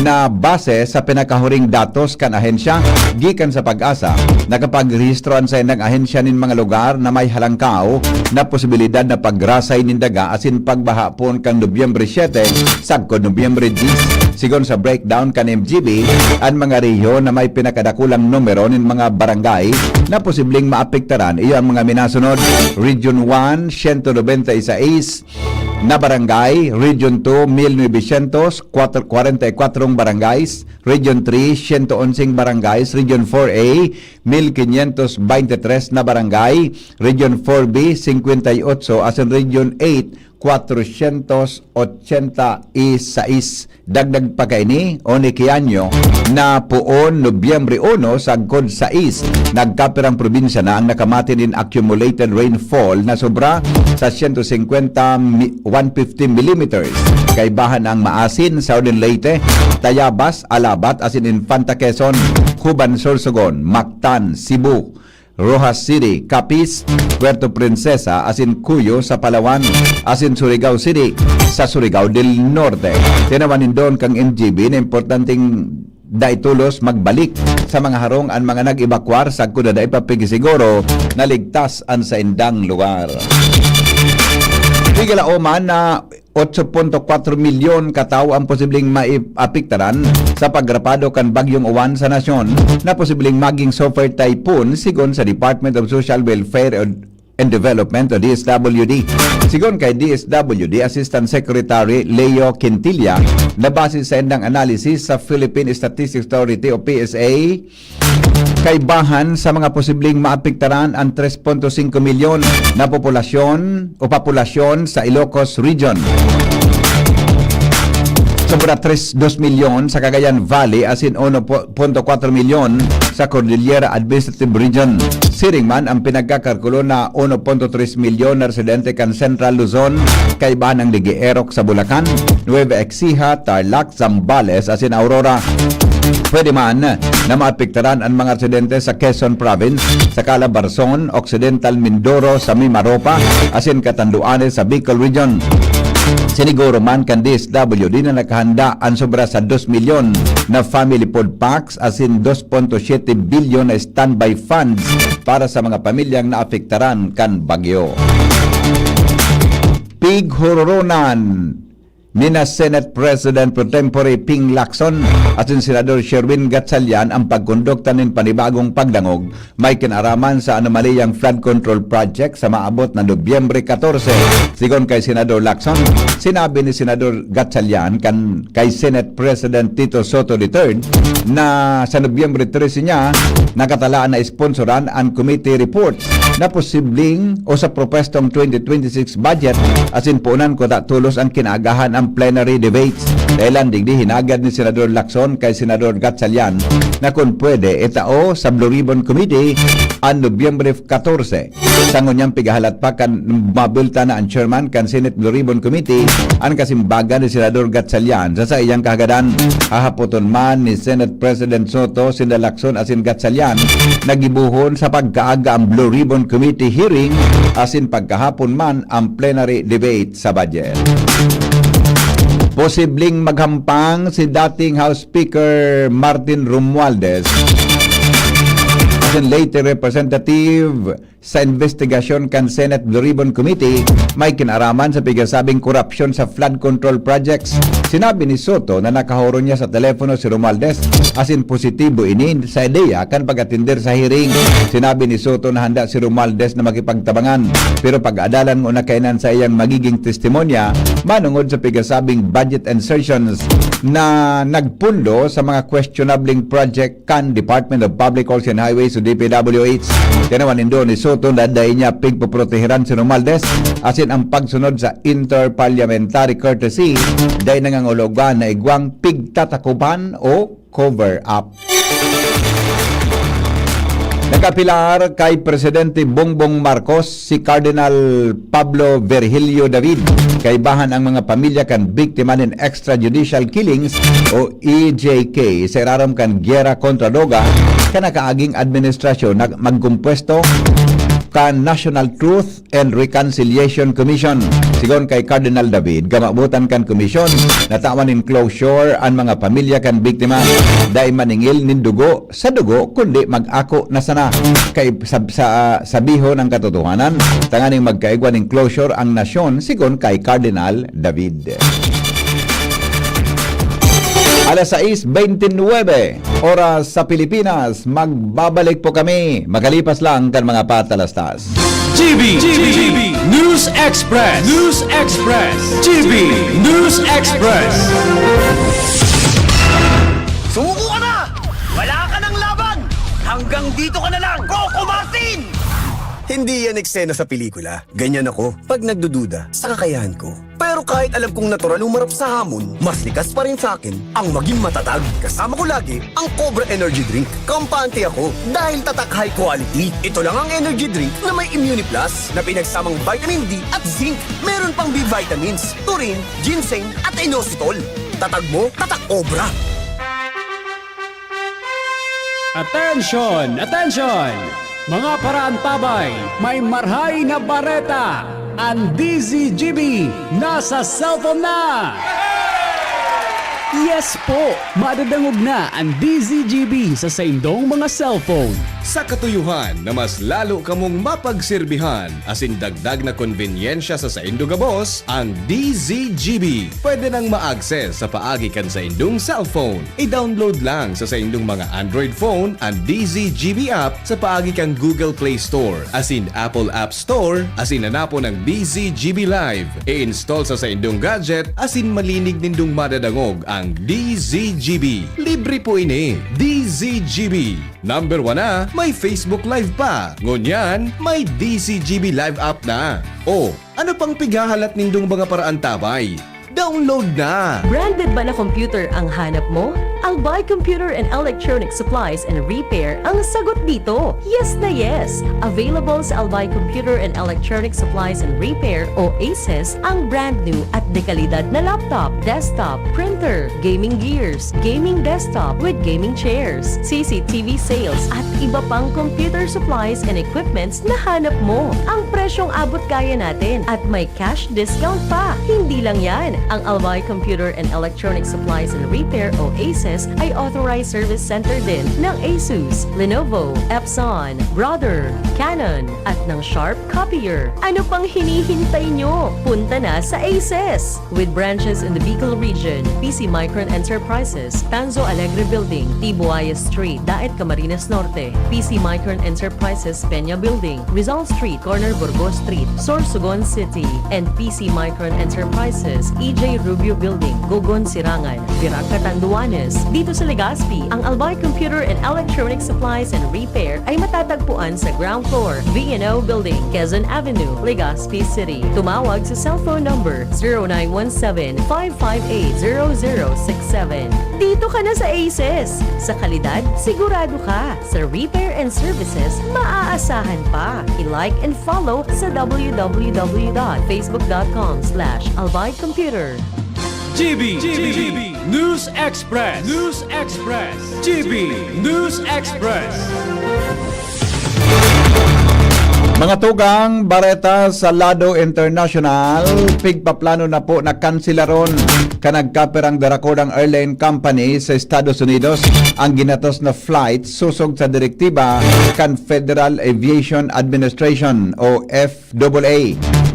na base sa pinakahuring datos kan ahensya gikan sa PAGASA, nakapagrehistro an saindang ahensya nin mga lugar na may halangkaw na posibilidad na pagrasay nin daga asin pagbaha poon kan Nobyembre siete sagkod Nobyembre diyes. Sigon sa breakdown kan M G B, an mga rehiyon na may pinakadakulang numero nin mga barangay na posibleng maapektaran iyo ang mga minasunod: Region one, siyento nobenta y seis na barangay; Region two, mil novecientos kwarenta y kuatro barangays; Region three, siyento onseng barangays; Region four A, mil quinientos veintitrés na barangay; Region four B, singkwenta y otso; asin Region eight, kwatrosyentos otsenta y sais. Dagdag pa kaini, o ni Kianyo, na poon Nobyembre uno sagkod sais, nagkapirang probinsya na ang nakamati nin accumulated rainfall na sobra sa siyento singkwenta mi-, one fifty millimeters. Kaibahan ang Maasin, Southern Leyte, Tayabas, Alabat, asin Infanta Quezon, Cuban, Sorsogon, Mactan, Cebu, Roxas City, Capiz, Puerto Princesa, asin Cuyo sa Palawan, asin Surigao City sa Surigao del Norte. Tinawan nindon kan M G B na importanteng dai tolos magbalik sa mga harong an mga nag-ebakwar sagkod na dai pa pigisiguro na ligtas an saindang lugar. Piglaoman na otso punto kwatro milyon ka tawo ang posibleng maapektaran sa pagrapado kan Bagyong Uwan sa nasyon na posibleng maging super typhoon, sigon sa Department of Social Welfare and Development o D S W D. Sigon kay D S W D Assistant Secretary Leo Quintilla, na base sa indang analysis sa Philippine Statistics Authority o P S A, kaibahan sa mga posibleng maapektaran ang tres punto singko milyon na populasyon o populasyon sa Ilocos Region. Sobra tres, dos milyon sa Cagayan Valley asin uno punto kwatro milyon sa Cordillera Administrative Region. Siring man ang pinagkakalkulo na uno punto tres milyon na residente kan Central Luzon, kaibahan ang Digeerok sa Bulacan, Nueva Ecija, Tarlac, Zambales asin Aurora. Pwede man na maapektaran an mga residente sa Quezon Province, sa Calabarzon, Occidental Mindoro, sa Mimaropa, asin Catanduanes sa Bicol Region. Siniguro man kan D S W D na nakahanda an sobra sa dos milyon na family food packs asin dos punto siyete bilyon na standby funds para sa mga pamilyang naapektaran kan bagyo. Pighororonan nina Senate President pro tempore Ping Lacson asin Senador Sherwin Gatchalian ang pagkondukta nin panibagong pagdangog may kinaraman sa anomaliyang flood control project sa maabot na Nobyembre katorse. Sigon kay Senador Lacson, sinabi ni Senador Gatchalian kan kay Senate President Tito Soto the third na sa Nobyembre trese niya nakatalaan na sponsoran an committee reports na posibleng o sa propwestong twenty twenty-six budget, asin punan ko ta tolos an kinaagahan an plenary debates. Dahelan digdi, hinagad ni Senador Lacson kay Senador Gatchalian na kun pwede, itao sa Blue Ribbon Committee an Nobyembre katorse. Sa ngunyan pigahalat pa kan mabulta na an chairman kan Senate Blue Ribbon Committee, an kasimbagan ni Senador Gatchalian. Sa saiyang kahagadan, hahapoton man ni Senate President Soto sinda Lacson asin Gatchalian na gibohon sa pagkaaga ang Blue Ribbon Committee hearing asin pagkahapon man ang plenary debate sa budget. Posibleng maghampang si dating House Speaker Martin Romualdez asin late Representative sa investigasyon kan Senate Blue Ribbon Committee may kinaraman sa pigasabing korapsyon sa flood control projects. Sinabi ni Soto na nakahoron niya sa telepono si Romualdez asin positibo ini sa ideya kan pag-atender sa hearing. Sinabi ni Soto na handa si Romualdez na makipagtabangan, pero pag-adalan ngona kaiyan an saiyang magiging testimonya manongod sa pigasabing budget insertions na nagpundo sa mga questionabling project kan Department of Public Works and Highways o D P W H. Tinawan nindo ni Soto na dai niya pigpoproteheran si Romualdez asin ang pagsunod sa interparliamentary courtesy dai nangangahulugan na igwang pigtatakupan o cover up. Nag-apelar kay Presidente Bongbong Marcos si Cardinal Pablo Virgilio David kaibahan ang mga pamilya kan biktima nin extrajudicial killings o E J K sa irarom kan giyera kontra droga kan nakaaging administrasyon na magkumpwesto kan National Truth and Reconciliation Commission. Sigon kay Cardinal David, kamawotan kan komisyon, natawan nin closure an mga pamilya kan biktima. Dai maningil nin dugo sa dugo, kundi mag-ako na sana. Kay sab-, sa, sabihon ang katotohanan, tanganing magkaigwa nin closure ang nasyon, sigon kay Cardinal David. Alas sais beintinuebe, oras sa Pilipinas. Magbabalik po kami makalipas lang kan mga patalastas. G B, G B, News Express, News Express, G B News Express. Sumuko ka na! Wala ka ng laban! Hanggang dito ka na lang, Coco Martin! Hindi yan eksena sa pelikula. Ganyan ako pag nagdududa sa kakayahan ko. Pero kahit alam kong natural humarap sa hamon, mas likas pa rin sa akin ang maging matatag. Kasama ko lagi ang Cobra Energy Drink. Kampante ako dahil tatak high quality. Ito lang ang energy drink na may Immune Plus na pinagsamang vitamin D at zinc. Meron pang B vitamins, taurine, ginseng at inositol. Tatag mo, tatak Cobra. Attention! Attention! Mga paraantabay, may marhay na bareta! An D Z G B nasa cellphone na! Yes po! Madadangog na an D Z G B sa saindong mga cellphone. Sa katuyohan na mas lalo kamong mapagserbihan asin dagdag na konbenyensya sa saindo gabos, ang D Z G B pwede nang ma-access sa paagi kan saindong cellphone. I-download lang sa saindong mga Android phone an D Z G B app sa paagi kan Google Play Store asin Apple App Store asin hanapon ang D Z G B Live. I-install sa saindong gadget asin malinig nindong madadangog ang D Z G B. Libre po ini. D Z G B. Number one na, may Facebook Live pa. Ngunyan, may D Z G B Live app na. O, ano pang pighahalat nindong mga paraantabay? Download na! Branded ba na computer ang hanap mo? Albay Computer and Electronic Supplies and Repair ang sagot dito. Yes na yes! Available sa Albay Computer and Electronic Supplies and Repair o ACES ang brand new at dekalidad na laptop, desktop, printer, gaming gears, gaming desktop with gaming chairs, C C T V sales at iba pang computer supplies and equipments na hanap mo. Ang presyong abot kaya natin at may cash discount pa. Hindi lang yan, ang Albay Computer and Electronic Supplies and Repair o ACES ay authorized service center din ng Asus, Lenovo, Epson, Brother, Canon, at ng Sharp Copier. Ano pang hinihintay nyo? Punta na sa ACES! With branches in the Bicol region, P C Micron Enterprises, Tanzo Alegre Building, Tibuaya Street, Daet, Camarines Norte, P C Micron Enterprises, Peña Building, Rizal Street, corner Burgos Street, Sorsogon City, and P C Micron Enterprises, J Rubio Building, Gogon, Sirangan, Virac, Catanduanes. Dito sa Legazpi, ang Albay Computer and Electronic Supplies and Repair ay matatagpuan sa ground floor, V and O Building, Quezon Avenue, Legazpi City. Tumawag sa cellphone number zero nine one seven, five five eight, zero zero six seven. Dito ka na sa Aces! Sa kalidad, sigurado ka. Sa repair and services, maaasahan pa. I-like and follow sa w w w dot facebook dot com slash albay computer. G B, G B, News Express, News Express, G B News Express. Mga tugang, bareta sa lado internasyonal, pigpaplano na po na kansilaron kan nagkapirang darakudang airline company sa Estados Unidos ang ginatos na flight sosog sa direktiba kan Federal Aviation Administration o F A A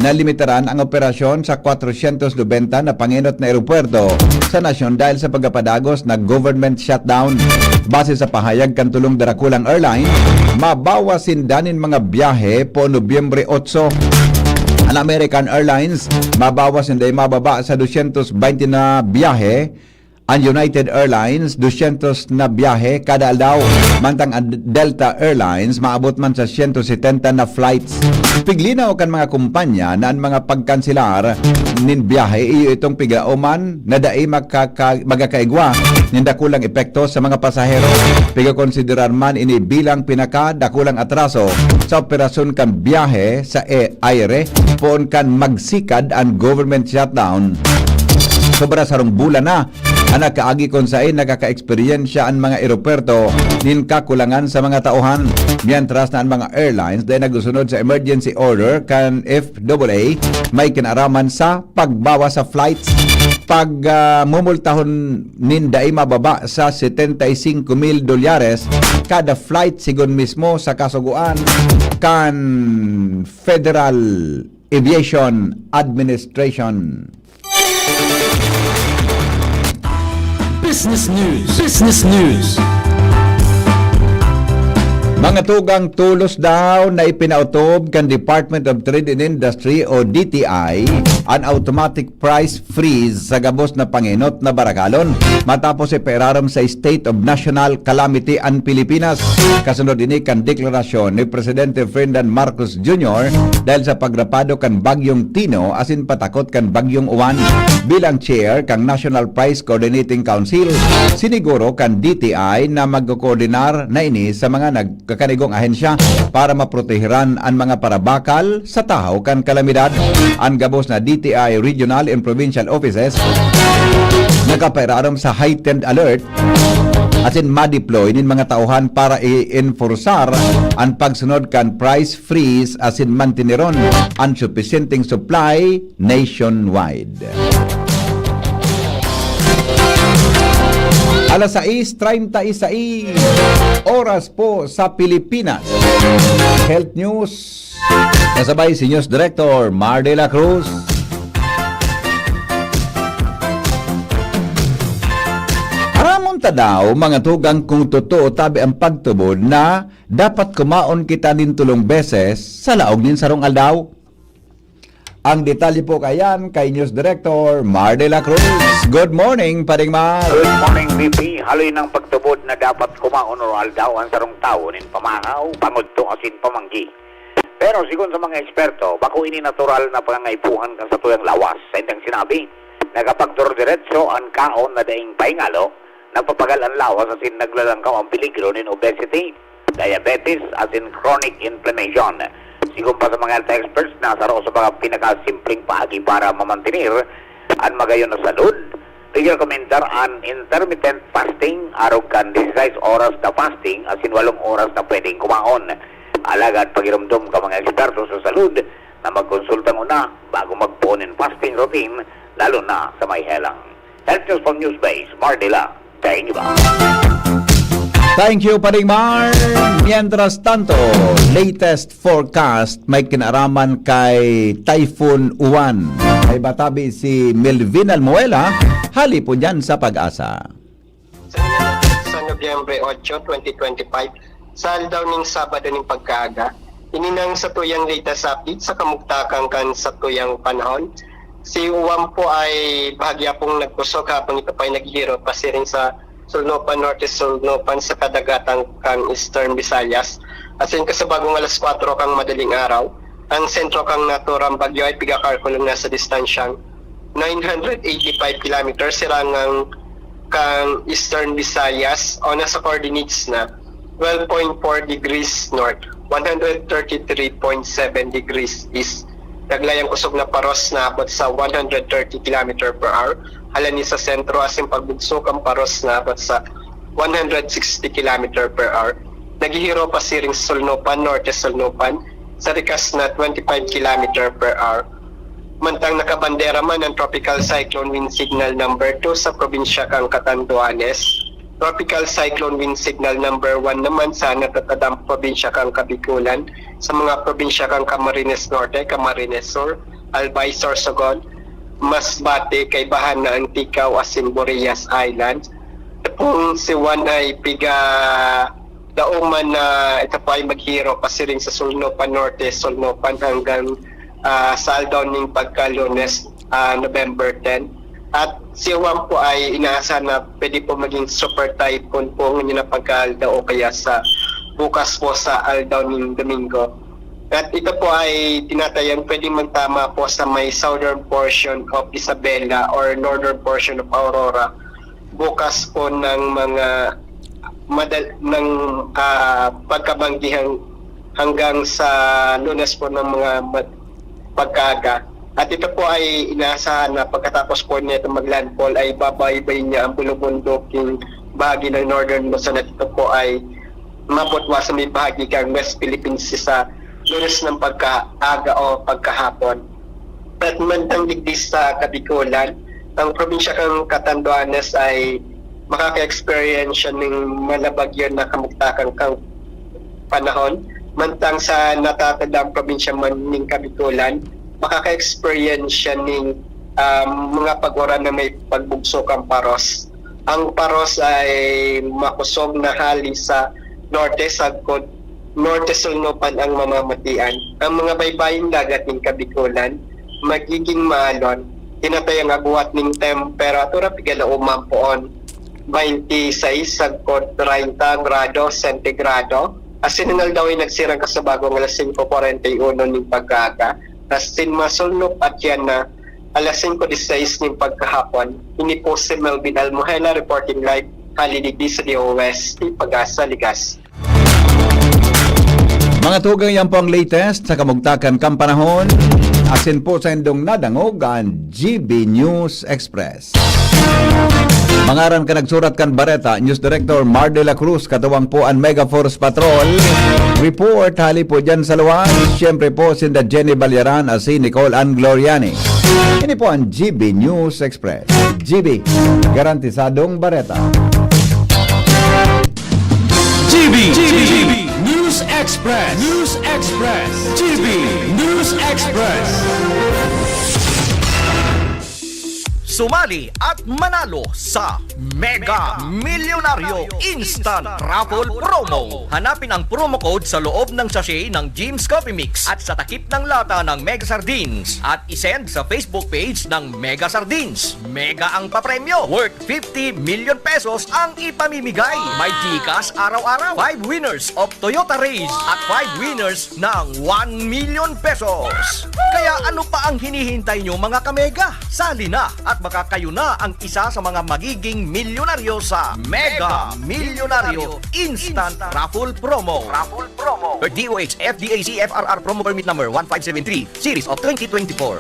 na limitaran ang operasyon sa kwatrosyentos nobenta na pangenot na eropuwerto sa nasyon dahil sa pagkapadagos na government shutdown. Base sa pahayag kan tulong darakulang airline, mabawas sinda nin mga biyahe po Nobyembre otso. An American Airlines, mabawas sinda mababa sa dosyentos baynte na biyahe. An United Airlines, dosyentos na biyahe kada aldaw, mantang an Delta Airlines maabot man sa syentos setenta na flights. Piglinaw kan mga kumpanya na an mga pagkanselar nin biyahe iyo itong piglao man na dai makaka- magakaigwa nin dakulang epekto sa mga pasahero. Pigakonsiderar man ini bilang pinakadakulang atraso sa operasyon kan biyahe sa e- aire poon kan magsikad an government shutdown. Sobra sarong bulan na an nakaagi kun saen nakakaeksperyensya an mga eropuwerto nin kakulangan sa mga tauhan, mientras na an mga airlines dai nagsusunod sa emergency order kan F A A may kinaaraman sa pagbawas sa flights. Pag, ah, mumultahon nin dai mababa sa setenta y cinco mil dolyares kada flight, sigon mismo sa kasugoan kan Federal Aviation Administration. Business News. Business News. Mga tugang, tolos daw na ipinautob kan Department of Trade and Industry o D T I an automatic price freeze sa gabos na pangenot na barakalon matapos ipairarom sa state of national calamity an Pilipinas. Kasunod ini kan deklarasyon ni Presidente Ferdinand Marcos Junior dahil sa pagrapado kan Bagyong Tino asin patakot kan Bagyong Uwan. Bilang chair kan National Price Coordinating Council, siniguro kan D T I na magkokoordinar na ini sa mga nagkakanigong ahensya para maprotehiran an mga parabakal sa tahaw kan kalamidad. An gabos na D T I Regional and Provincial Offices nakapairarom sa heightened alert asin ma-deploy nin mga tauhan para i-enforsar an pagsunod kan price freeze asin manteneron an supisyenteng supply nationwide. Alas sais treinta y seis oras po sa Pilipinas. Health News, kasabay si News Director Mar de la Cruz. Aramon ta daw, mga tugang, kung totoo tabi ang pagtubod na dapat kumaon kita nin tolong beses sa laog nin sarong aldaw. Ang detalye po kayan kay News Director Mar de la Cruz. Good morning, Paring Mar. Good morning, V P. Haloy ng pagtubod na dapat kumaon o aldaw ang sarong tawo nin pamahaw, pangudto asin pamanggi. Pero sigon sa mga eksperto, bako ini natural na pangangaipuhan kan satuyang lawas. Sa indang sinabi, nakapagdurdiretso an kaon na daing pahingalo, nagpapagal an lawas asin naglalangkaw ang peligro nin obesity, diabetes, asin chronic inflammation. Sigon pa sa mga health experts, nasaro sa mga pinakasimpleng paagi para mamantener an magayon na salud, pigrekomendar an intermittent fasting, arog kan dieciséis oras na fasting asin walong oras na pwedeng kumaon. Alagad pagiromdom kan mga eksperto sa salud na magkonsulta nguna bago magpoon nin fasting routine, lalo na sa may helang. Health News from Newsbase, Mardila, Daing Iba. Thank you, Paring Mar. Mientras tanto, latest forecast may kinaraman kay Typhoon Uwan. May batabi si Melvin Almuela, hali po dyan sa Pag-asa. Sa Nobyembre otso, twenty twenty-five, sa aldaw ning Sabado ning pagkaaga, ini nang satuyang latest update sa kamugtakan kan satuyang panahon. Si Juan po ay bahagya pong nagkusog habang ito po ay naghihiro pasiring sa Sulnupan Norte, Sulnupan sa kadagatan kan Eastern Visayas. Asin kasabagong alas kwatro kan madaling araw, ang sentro kan naturang bagyo ay pigakalkulong na sa distansyang nine hundred eighty-five kilometers sirangan kan Eastern Visayas o nasa coordinates na twelve point four degrees north, one hundred thirty-three point seven degrees east. Naglayang kusog na paros na abot sa one hundred thirty kilometer per hour, halani sa sentro asin pagbugso kan paros na abot sa one hundred sixty kilometer per hour. Naghihiro pasiring sa Sulnupan, Norte Sulnupan, sa rikas na twenty-five kilometer per hour. Mantang nakabandera man ang Tropical Cyclone Wind Signal Number Two sa probinsya kan Catanduanes, Tropical Cyclone Wind Signal Number One naman sa natatadang probinsya kan Kabikulan, sa mga probinsya kan Camarines Norte, Camarines Sur, Albay, Sorsogon, Masbate, kaibahan na Antigua asin Burias Island. Kung si Juan ay piga dauman na ito po ay maghihiro pasiring sa Sulnupan Norte, Sulnupan hanggang, ah, sa aldaw ning pagka-Lunes, ah, November ten. At si Juan po ay inaasahan na pwede po maging super typhoon po ngayon na pagkaaldaw o kaya sa bukas po sa aldaw ning Domingo. At ito po ay tinatayang pwede magtama po sa may southern portion of Isabela or northern portion of Aurora bukas po ng mga madal-, ng, ah, pagkabanggi hang-, hanggang sa Lunes po ng mga mad-, pagkaaga. At ito po ay inaasahan na pagkatapos po nito mag-landfall ay babaybay niya ang bulubunduking bahagi ng Northern Luzon at ito po ay mabutwa sa may bahagi kan West Philippine Sea sa Lunes ng pagkaaga o pagkahapon. At mantang digdi sa Kabikulan, ang probinsya kan Catanduanes ay makaka-experience siya ning malabagyo na kamugtakan kan panahon. Mantang sa natatandang probinsya man ning Kabikulan, makaka-experience siya ning, um, mga pag-uran na may pagbugso kan paros. Ang paros ay makusog na hali sa norte sagkod, norte sulnupan ang mamamatian. Ang mga baybayong dagat nin Kabikulan magiging maalon. Tinatayang agwat nin temperatura pigalauman poon, twenty-six sagkod treinta grado sentigrado. Asin an aldaw ay nagsirang kasabagong alas singko kwarenta y uno nin pagkaaga. Asin masulnop at yan na alas singko disisais nin pagkahapon. Ini po si Melvin Almohela reporting live hali digdi sa D O S T Pag-asa, Ligas. Mga tugang, yan po ang latest sa kamugtakan kan panahon. Asin po sa indong nadangog an G B News Express. Mangaran kan nagsurat kan bareta, News Director Mar de la Cruz, katuwang po an Mega Force Patrol. Report hali po dyan sa luwas. Siyempre po, sinda Jenny Balyaran asin Nicole Ann Gloriani. Ini po an G B News Express. G B, garantisadong bareta. G B, G B, News Express, News Express, G B, News Express. Sumali at manalo sa Mega Milyonaryo Instant Raffle Promo. Hanapin ang promo code sa loob ng sachet ng Jim's Coffee Mix at sa takip ng lata ng Mega Sardines at isend sa Facebook page ng Mega Sardines. Mega ang papremyo, worth fifty million pesos ang ipamimigay. May GCash araw-araw, five winners of Toyota Raize at five winners ng one million pesos. Kaya ano pa ang hinihintay nyo, mga kamega? Sali na at baka kayo na ang isa sa mga magiging milyonaryo sa Mega Milyonaryo Instant Raffle Promo. Raffle Promo. Per D O H F D A C F R R Promo Permit Number one five seven three, Series of twenty twenty-four.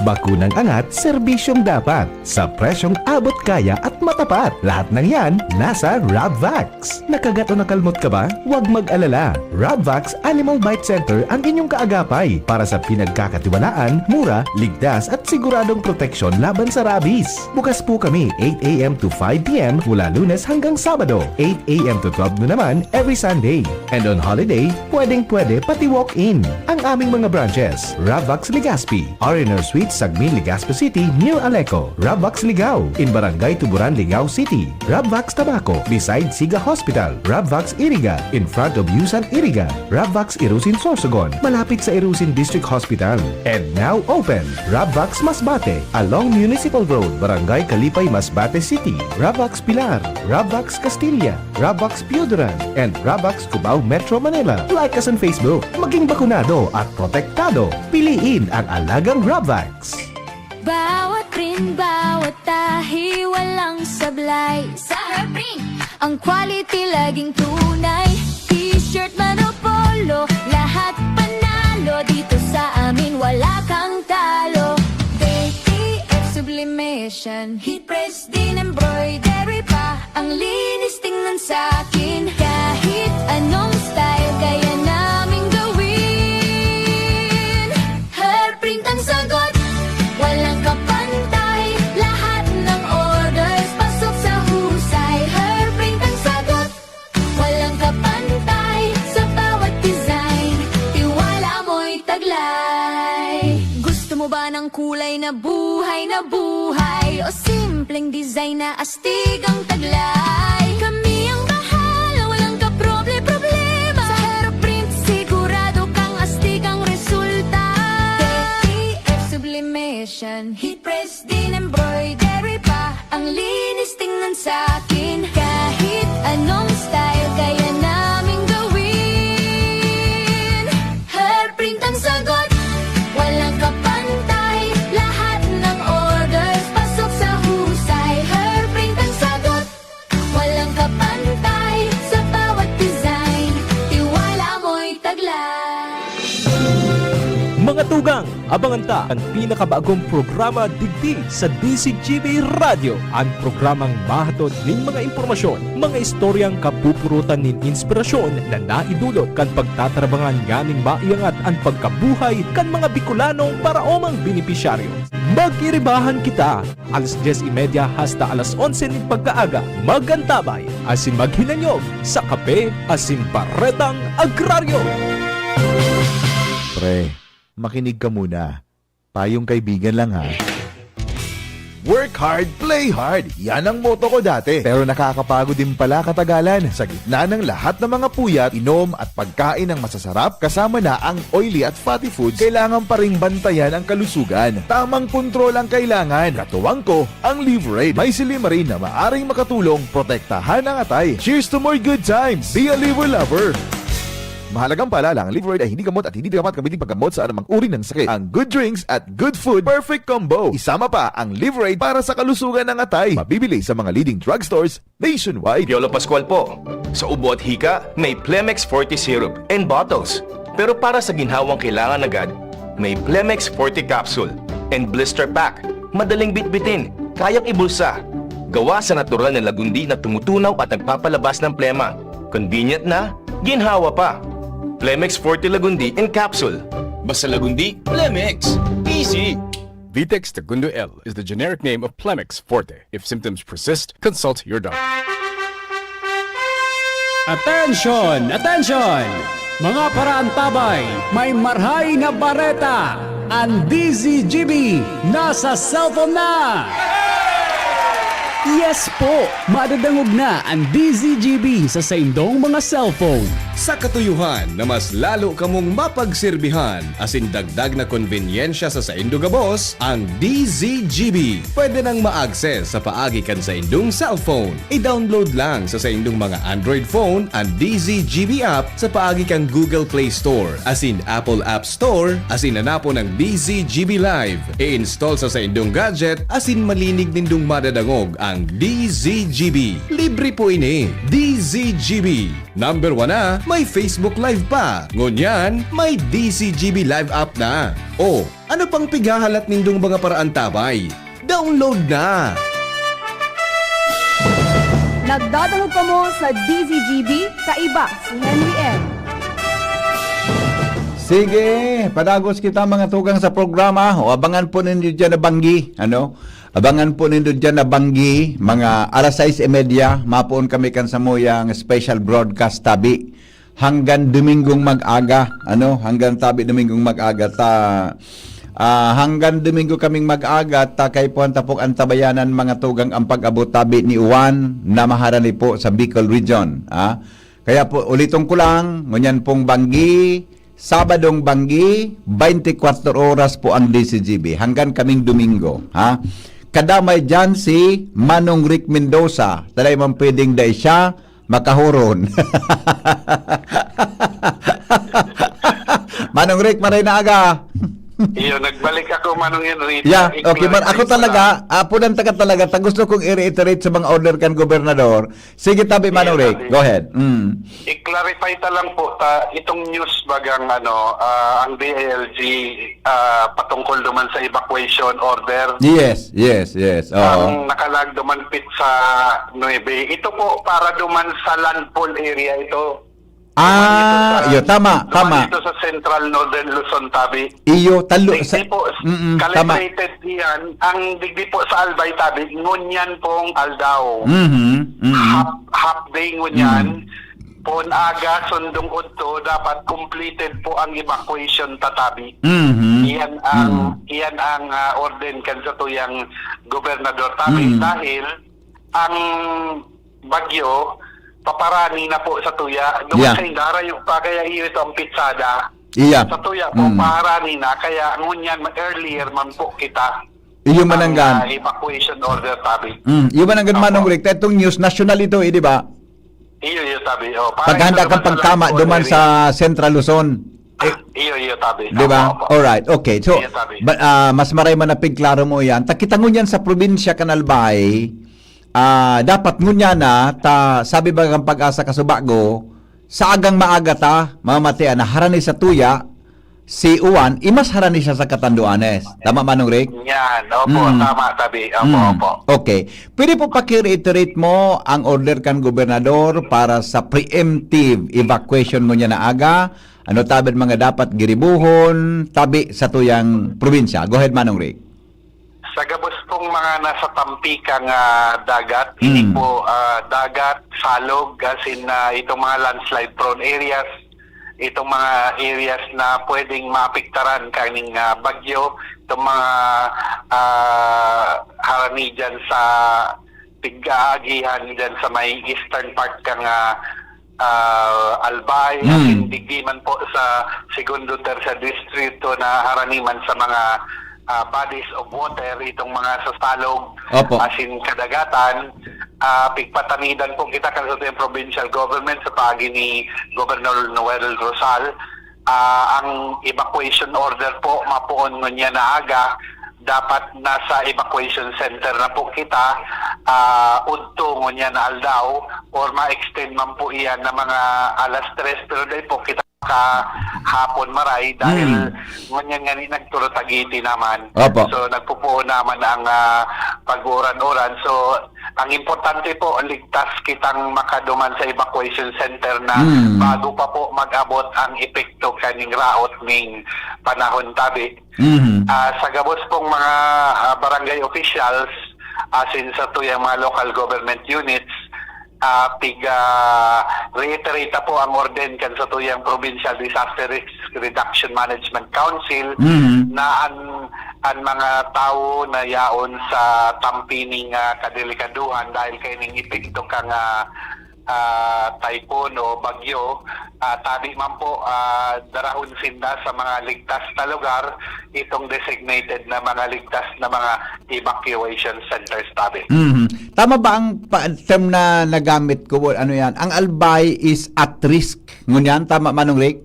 Bakunang angat, serbisyong dapat, sa presyong abot kaya at matapat. Lahat ng yan, nasa Rabvax. Nakagat o nakalmot ka ba? Huwag mag-alala. Rabvax Animal Bite Center ang inyong kaagapay para sa pinagkakatiwalaan, mura, ligtas at siguradong proteksyon laban sa rabies. Bukas po kami eight a.m. to five p.m. mula Lunes hanggang Sabado, eight a.m. to twelve noon naman every Sunday. And on holiday, pwedeng-pwede pati walk-in. Ang aming mga branches, Rabvax Legazpi, R and R Suite, Sagmin, Legazpi City, near Aleco. Rabvax Ligao, in Barangay Tuburan, Ligao City. Rabvax Tabaco, beside Siga Hospital. Rabvax Iriga, in front of Yusan Iriga. Rabvax Irusin, Sorsogon, malapit sa Irusin District Hospital. And now open, Rabvax Masbate, along Municipal Road, Barangay Kalipay, Masbate City. Rabvax Pilar, Rabvax Castilla, Rabvax Pioduran, and Rabvax Cubao, Metro Manila. Like us on Facebook. Maging bakunado at protektado. Piliin ang alagang Rabvax. Bawat print, bawat tahi, walang sablay. Sa Herprint, ang quality laging tunay. T-shirt man o polo, lahat panalo. Dito sa amin, wala kang talo. T T F Sublimation, Heat Press, din embroidery pa. Ang linis tingnan sa akin. Kahit anong style, kaya naming gawin. Herprint ang sagot, walang kapantay. Lahat ng orders, pasok sa husay. Herprint ang sagot, walang kapantay. Sa bawat design, tiwala mo'y taglay. Gusto mo ba ng kulay na buhay na buhay? O simpleng design na astig ang taglay? Kami ang bahala, walang kaproble-problema. Sa Herprint, sigurado kang astig ang resulta. T T F Sublimation, Heat Press, din embroidery pa. Ang linis tingnan sa akin. Kahit anong style, kaya naming gawin. Herprint ang sagot, walang kapantay. Lahat ng orders, pasok sa husay. Herprint ang sagot, walang kapantay. Sa bawat design, tiwala mo'y taglay. Mga tugang, abangan ta an pinakabagong programa digdi sa D Z G B Radyo, an programang mahatod nin mga impormasyon, mga istoryang kapupurutan nin inspirasyon na naidulot kan pagtatarbangan nganing maiangat an pagkabuhay kan mga Bicolanong paraomang benepisyaryo. Magiribahan kita alas dyes y media hasta alas onse nin pagkaaga. Mag-antabay asin maghinanyog sa Kape asin Baretang Agraryo. Pre, makinig ka muna. Payong kaibigan lang, ha. Work hard, play hard. Yan ang motto ko dati. Pero nakakapagod din pala katagalan. Sa gitna ng lahat ng mga puyat, inom at pagkain ng masasarap, kasama na ang oily at fatty foods, kailangan pa ring bantayan ang kalusugan. Tamang kontrol ang kailangan. Katuwang ko, ang Liverade. May silymarin na maaring makatulong protektahan ang atay. Cheers to more good times! Be a Liver Lover! Mahalagang paalala, ang Liverade ay hindi gamot at hindi dapat gamitin paggamot sa anumang uri ng sakit. Ang good drinks at good food, perfect combo. Isama pa ang Liverade para sa kalusugan ng atay. Mabibili sa mga leading drugstores nationwide. Piolo Pascual po. Sa ubo at hika, may Plemex Forte Syrup and bottles. Pero para sa ginhawang kailangan agad, may Plemex Forte Capsule and Blister Pack. Madaling bitbitin, kayang ibulsa. Gawa sa natural na lagundi na tumutunaw at nagpapalabas ng plema. Convenient na, ginhawa pa. Plemex Forte Lagundi in Capsule. Basta Lagundi, Plemex. Easy! Vitex Tagundo L is the generic name of Plemex Forte. If symptoms persist, consult your doctor. Attention! Attention! Mga paraantabay, may marhay na bareta! Ang D Z G B nasa cellphone na! Yes po! Madadangog na ang D Z G B sa saindong mga cellphone. Sa katuyuhan na mas lalo kamong mapagserbihan asin dagdag na konbenyensya sa saindo gabos, ang D Z G B pwede nang ma-access sa paagi kan saindong cellphone. I-download lang sa saindong mga Android phone an D Z G B app sa paagi kan Google Play Store asin Apple App Store asin hanapon ang D Z G B Live. I-install sa saindong gadget asin malinig nindong madadangog ang D Z G B. Libre po ini. D Z G B. Number one na, may Facebook Live pa. Ngunyan, may D Z G B Live app na. O, ano pang pighahalat nindong mga paraantabay? Download na! Nagdadangog kamo sa D Z G B, kaiba si Henry M. Sige, padagos kita, mga tugang, sa programa. O, abangan po ninyo dyan na banggi, ano? Abangan po ninyo dyan na banggi, mga alas sais y media, mapoon kami kan samuyang special broadcast tabi. Hanggang Domingong mag-aga, ano? Hanggang tabi Domingong mag-aga ta, Ah, hanggang Domingo kaming mag-aga, ta kaipuhan ta pong antabayanan, mga tugang, ang pag-abot tabi ni Juan na maharani po sa Bicol Region, ah. Kaya po, uliton ko lang, ngunyan pong banggi, Sabadong banggi, twenty-four oras po ang D C G B, hanggang kaming Domingo, ha? Kadamay diyan si Manong Rick Mendoza, ta dai man pwedeng dai siya makahuron. Manong Rick, maray na aga. Iyo, nagbalik ako, Manong Henry. Yeah, okay, man, ako talaga, ah, punan taga talaga, ta gusto kong i-reiterate sa mga order kan gobernador. Sige, tabi, Manong Rick. Go ahead. Mm. I-clarify ta lang po, ta, itong news bagang, ano, ah, ang D I L G, ah, patungkol duman sa evacuation order. Yes, yes, yes. Oo. Ang nakalag duman pit sa nuebe. Ito po, para duman sa landfall area ito. Ah, Duman ito sa, iyo, tama, duman tama. ito sa Central Northern Luzon, tabi. Iyo, talo sa Digdi po, mm, tama. Calibrated iyan. Ang digdi po sa Albay, tabi, ngunyan pong aldaw. Mhm, mhm. Half, half day ngunyan. Mm. Pon aga, sundong udto, dapat completed po ang evacuation, tatabi. Mhm. Iyan ang, Mm. iyan ang, ah, order kan satuyang gobernador, tabi, Mm. dahil ang bagyo, paparani na po sa tuya. Duman Yeah. sa Indarayo pa, kaya iyo ito ang pitsada. Iya. Sa tuya po, Mm. paharani na, kaya ngunyan, ma-, earlier man po kita Iyo ang, mananggan. ah, evacuation order, tabi. Mm, iyo mananggan, Opo. Manong Rick. Itong news, national ito, eh, di ba? Iyo, iyo, tabi. Oh, para Paghanda ito kang naman sa pagtama landfall duman area. sa Central Luzon. Eh, Ah, iyo, iyo, tabi. di ba? Opo, opo. Alright, okay. So, Iyo, tabi. ba, ah, mas maray man na pigklaro mo yan. Ta kita ngunyan sa probinsya kan Albay, ah, dapat ngunyan na, ta, sabi ba ang Pag-asa Kasubago, sa agang maaga ta, mamatian na harani sa tuya, si Juan, imas harani siya sa Catanduanes. Tama, Manong Rick? Yan, opo, Mm. tama, tabi. Opo, Mm. opo. Okay. Pwede po paki-reiterate mo ang order kan gobernador para sa preemptive evacuation ngunyan na aga? Ano tabi mga dapat giribuhon, tabi sa tuyang probinsya? Go ahead, Manong Rick. Sa gabos pong mga nasa tampikang, ah, dagat, ini Mm. po, ah, dagat, salog, as in, ah, itong mga landslide prone areas, itong mga areas na pwedeng maapektaran kaning, ah, bagyo, itong mga, ah, harani dyan sa pig-aagihan dyan sa may eastern part kang, ah, ah, Albay, Mm. asin digdi man po sa segundo, tersa distrito na harani man sa mga, ah, bodies of water, itong mga sasalog, Opo. asin kadagatan. Ah, pigpatanidan po kita kan sa provincial government sa paagi ni Governor Noel Rosal. Ah, ang evacuation order po, mapoon ngunyan na aga, dapat nasa evacuation center na po kita, ah, udto ngunyan na aldaw, or ma-extend man po iyan na mga alas tres, pero dai po kita kahapon maray dahil Hmm. ngunyan nga ni nagturo tagiti naman. Opo. So, nagpupuon naman ang, ah, pag-uuran-uran. So, ang importante po, ligtas kitang makaduman sa evacuation center na Hmm. bago pa po mag-abot ang epekto kaning raot ning panahon, tabi. Mhm. Ah, sa gabos pong mga, ah, barangay officials, asin sa tuyang mga local government units, ah, pig, ah, reiterate po ang orden kan sa tuyang Provincial Disaster Risk Reduction Management Council Mhm. na an, an mga tawo na yaon sa tampi ning, ah, kadelikaduhan dahil kaining epekto kang, ah, ah, typhoon o bagyo, ah, tabi man po, ah, darahon sinda sa mga ligtas na lugar itong designated na mga ligtas na mga evacuation centers, tabi. Mhm. Tama ba ang pa-, term na nagamit ko? Ano yan? Ang Albay is at risk. Ngunyan, tama, Manong Rick?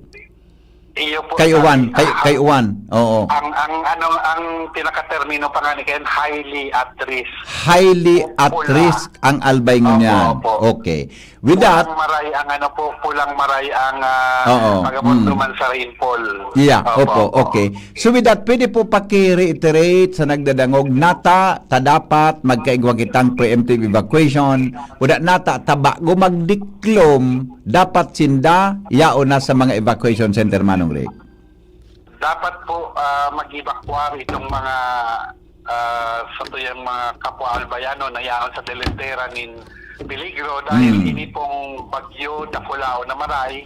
Iyo po, Kay Uwan, tabi. kay, Ah, kay Uwan. Oo. ang, ang, ano, ang pinakatermino pa nga ni Ken, highly at risk. Highly at Pula. risk ang Albay Opo, ngunyan. opo. Okay. With that Pulang maray ang, ano po, pulang maray ang, ah, Oo. pag-abot Mm. naman sa rainfall. Yeah, Opo, opo, opo. okay. So with that, pwede po paki-reiterate sa nagdadangog, nata, ta dapat magkaigwa kitang preemptive evacuation, uda nata, ta bago magdiklom, dapat sinda yaon na sa mga evacuation center, Manong Rick? Dapat po, ah, mag-evacuar itong mga, ah, sa tuyang mga kapwa Albayano na yaon sa delantera nin peligro dahil Hmm. ini pong bagyo, dakulaon na maray,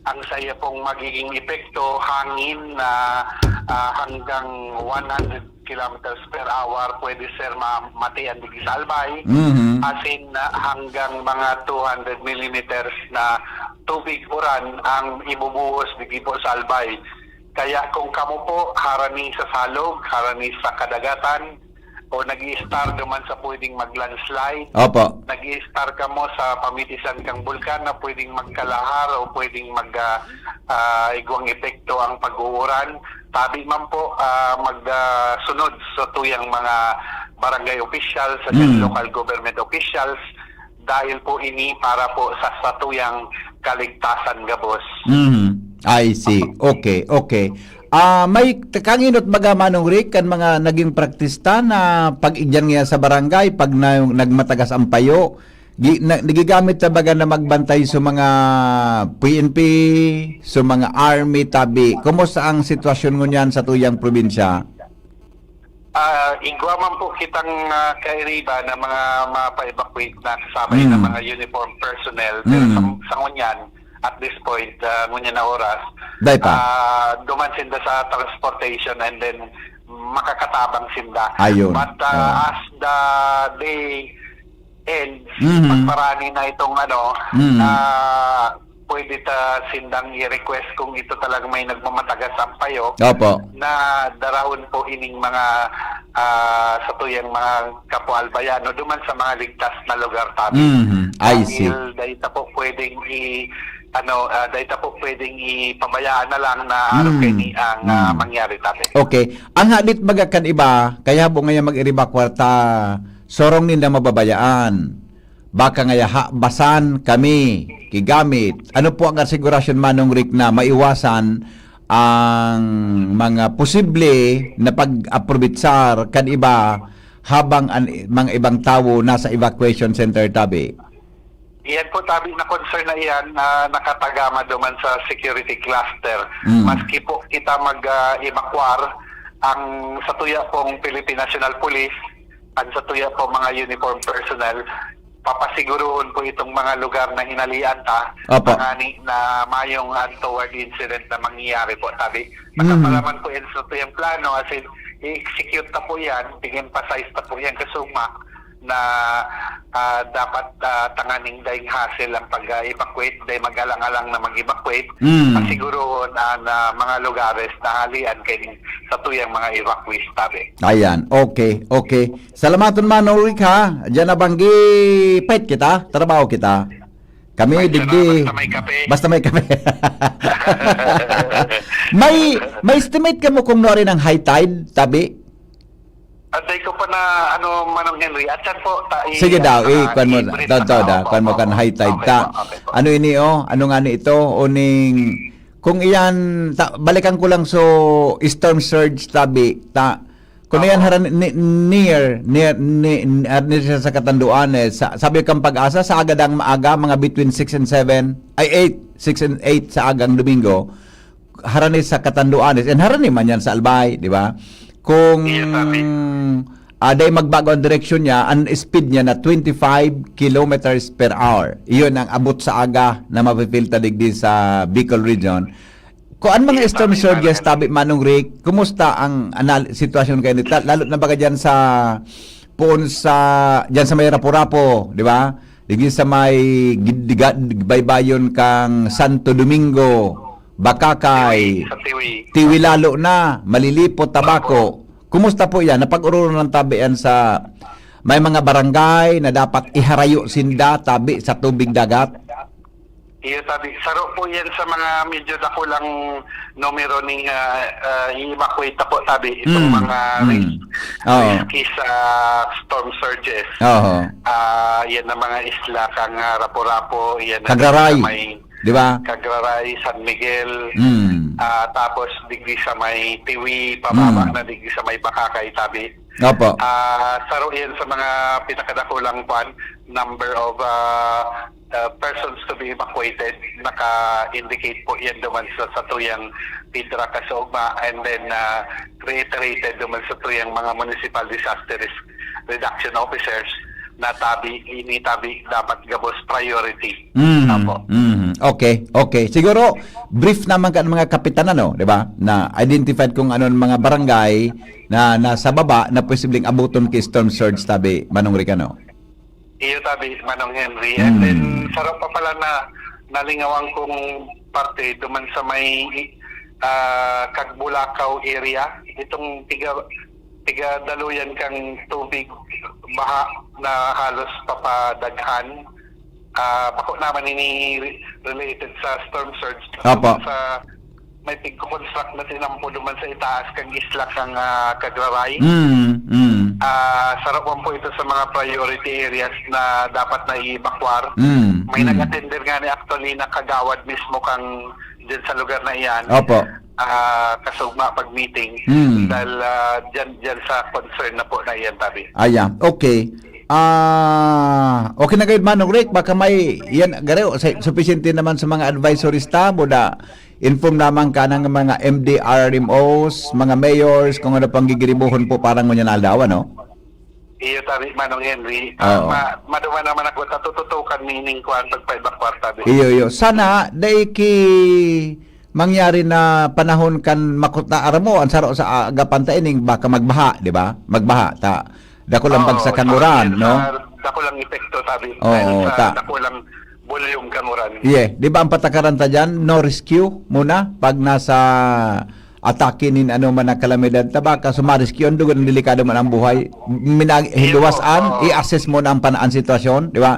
Ang saiya pong magiging epekto, hangin na, ah, hanggang one hundred kilometers per hour, pwede, sir, ma-, matian digdi sa Albay. Mhm. As in, ah, hanggang mga two hundred millimeters na tubig uran ang ibubuhos digdi po sa Albay. Kaya kung kamo po harani sa salog, harani sa kadagatan, o nag-i-star duman sa pwedeng mag-landslide, Opo. nag-i-star kamo sa pamitisan kang bulkan na pwedeng magkalahar o pwedeng mag, ah, ah, igwang epekto ang pag-uuran, tabi man po, ah, mag, ah, sunod sa tuyang mga barangay officials, sa Mm. local government officials, dahil po ini para po sa satuyang kaligtasan gabos. Mhm. I see. Opo. Okay, okay. Ah, may t-, kanginot baga, Manong Rick, kan mga naging praktista na pag-igyan niya sa barangay, pag na, nagmatagas ang payo, gi-, na, nagigamit ta baga na magbantay sa mga P N P, sa mga army, tabi. Kumusta ang sitwasyon ngunyan sa tuyang probinsya? Ah, igwa man po kitang, ah, kairiba na mga mapa-evacuate na kasabay ng Mm. mga uniform personnel, pero Mm. sa, sa ngunyan, at this point, ah, ngunyan na oras, Dai pa. ah, duman sinda sa transportation and then makakatabang sinda. Ayun. But, ah, Oo. as the day ends, Mhm. pagparani na itong ano, Mm. ah, pwede ta sindang i-request kung ito talagang may nagmamatagas ang payo Opo. na darahon po ining mga, ah, satuyang mga kapwa Albayano duman sa mga ligtas na lugar, tabi. Mhm. I see. Dahil dai ta po pwedeng i-, ano, ah, dai ta po pwedeng ipabayaan na lang na araw Mm. kaini ang, ah, Mm. mangyari, tabi. Okay. Ang hadit baga kan iba, kaya habo ngayon mag-iriba kwarta, sorong ninda mababayaan. Baka ngaya habasan kami ki gamit. Ano po ang asigurasyon, Manong Rick, na maiwasan ang mga posible na pag-aprobitsar kan iba habang an, mga ibang tawo nasa evacuation center, tabi? Iyan po, tabi, na concern na iyan, ah, nakatagama duman sa security cluster. Mm. Maski po kita mag, ah, evacuar, ang satuya pong Philippine National Police, ang satuya pong mga uniform personnel, papasiguruhon po itong mga lugar na hinalian ta, Opo. pangani na mayong untoward incident na mangyayari po, tabi. Mhm. Nakapalaman po yan sa tuyang plano, as in, i-execute ta po yan, i-emphasize ta po yan, kasuma na, ah, dapat, ah, tanganing daing hassle ang pag-evacuate, dai mag-alang-alang na mag-evacuate, Mm. pasiguruhon ang, ah, mga lugares na halian kay sa tuyang mga evacuees, tabi. Ayan, okay, okay. Salamaton, Manong Rick, ha? Diyan na banggi, pait kita, trabaho kita. Kami, Basta digdi, na, basta may kape. basta may kape. May, may estimate kamo kung nuari ng high tide, tabi? Anday ko pa na, ano, Manong Henry, at yan po, ta-, i-, Sige daw, ah, i-kuwan mo, i-brief daw, na daw, ka. daw, Opo, kuwan mo opo, kan opo. high tide Okay ta. po, okay po. Ano ini, oh? Ano nga ni ito? Uning, kung iyan, ta-, balikan ko lang, so, storm surge, tabi, ta-, kung Opo. iyan haran-, ni-, near, near, ni-, ni-, near siya sa Catanduanes, sa, sabi kang Pag-asa, sa aga dang maaga, mga between six and seven, ay, eight, six and eight sa agang Domingo, harani sa Catanduanes, and harani man yan sa Albay, di ba? Kung, Yes, sir. ah, dai magbago ang direksyon niya, ang speed niya na twenty-five kilometers per hour. Iyon ang abot sa aga na mafe-feel ta digdi sa Bicol region. Kung ang mga Yes, storm sir. surges, tabi, Manong Rick, kumusta ang anal-, sitwasyon kayo nito? Lalo na baga dyan sa, poon sa, dyan sa may Rapu-Rapu, di ba? Digdi sa may gid-, diga-, baybayon kang Santo Domingo, Bacacay, Tiwi, sa Tiwi. Tiwi lalo na, Malilipot, Tabaco. Opo. Kumusta po yan? Napag-ururon ng tabi yan sa may mga barangay na dapat iharayo sinda tabi sa tubig dagat? Iyo, tabi. Saro po yan sa mga medyo dakulang numero ning, ah, ah, i-evacuate na po, tabi. Itong Mm. mga Mm. risk, Oo. risky sa storm surges. Oo. Ah, yan ang mga isla kang, ah, Rapu-Rapu, yan ang Cagraray. sa may Di ba? Cagraray, San Miguel, Mm. ah, tapos digdi sa may Tiwi, pababa Mm. na digdi sa may Bacacay, tabi. Opo. Ah, saro yan sa mga pinakadakulang kwan, number of, ah, ah, persons to be evacuated. Naka-indicate po yan duman sa, sa tuyang PDRAC kasaugma, and then, ah, reiterated duman sa tuyang mga municipal disaster risk reduction officers na tabi, ini tabi dapat gabos priority. Mhm, Opo. mhm. Okay, okay. Siguro, brief naman ka ng mga kapitan, ano, di ba? Na identified kung ano ang mga barangay na nasa baba na posibleng abuton ki storm surge, tabi, Manong Rick, ano? Iyo, tabi, Manong Henry. And then, Mm. sarap pa pala na nalingawan kong parte duman sa may, ah, Cagbulacao area. Itong tiga, tiga daluyan kang tubig, baha na halos papadaghan. Ah, bako naman ini re-, related sa storm surge. Apo. Sa may pigko-construct na tinampo duman sa itaas kang isla kang, ah, Cagraray. Mm, mm. Ah, saro man po ito sa mga priority areas na dapat na i-evacuar. Mm, May mm. nag-attender nga ni actually na kagawad mismo kang dyan sa lugar na iyan. Opo. Ah, kasugma pag-meeting. Mm. Dahil, ah, dyan, dyan sa concern na po na iyan, tabi. Aya, okay. Ah, okay na gayud, Manong Rick, baka may, yan, garo, sa-, sufisyente naman sa mga advisories ta, buda, inform lamang ka ng mga M D R M Os, mga mayors, kung ano pang gigiribuhon po para ngunyan na aldaw, ano? Iyo, tabi, Manong Henry. Ah, Oo. ma-, maduman naman ako, tatututukan nining kuwan, pagpa-evacuar, tabi. Iyo, iyo. Sana, dai ki mangyari na panahon kan makuta, aram mo, ang saro sa agapan ta ining baka magbaha, di ba? Magbaha, ta. Dakul ang Oo, bagsak kan sa uran, sa no? dakulang epekto, tabi. Oo, Dahil sa ta. dakulang volume kan uran. Yeah, di ba ang patakaran ta dyan, no rescue muna pag nasa atake nin ano man na kalamidad ta ba? Kaso ma-rescue, ang dugo ng delikado man ang buhay. Minag-, Iyo, hiluwasan, oo. i-assess mo na ang panaan sitwasyon, di ba?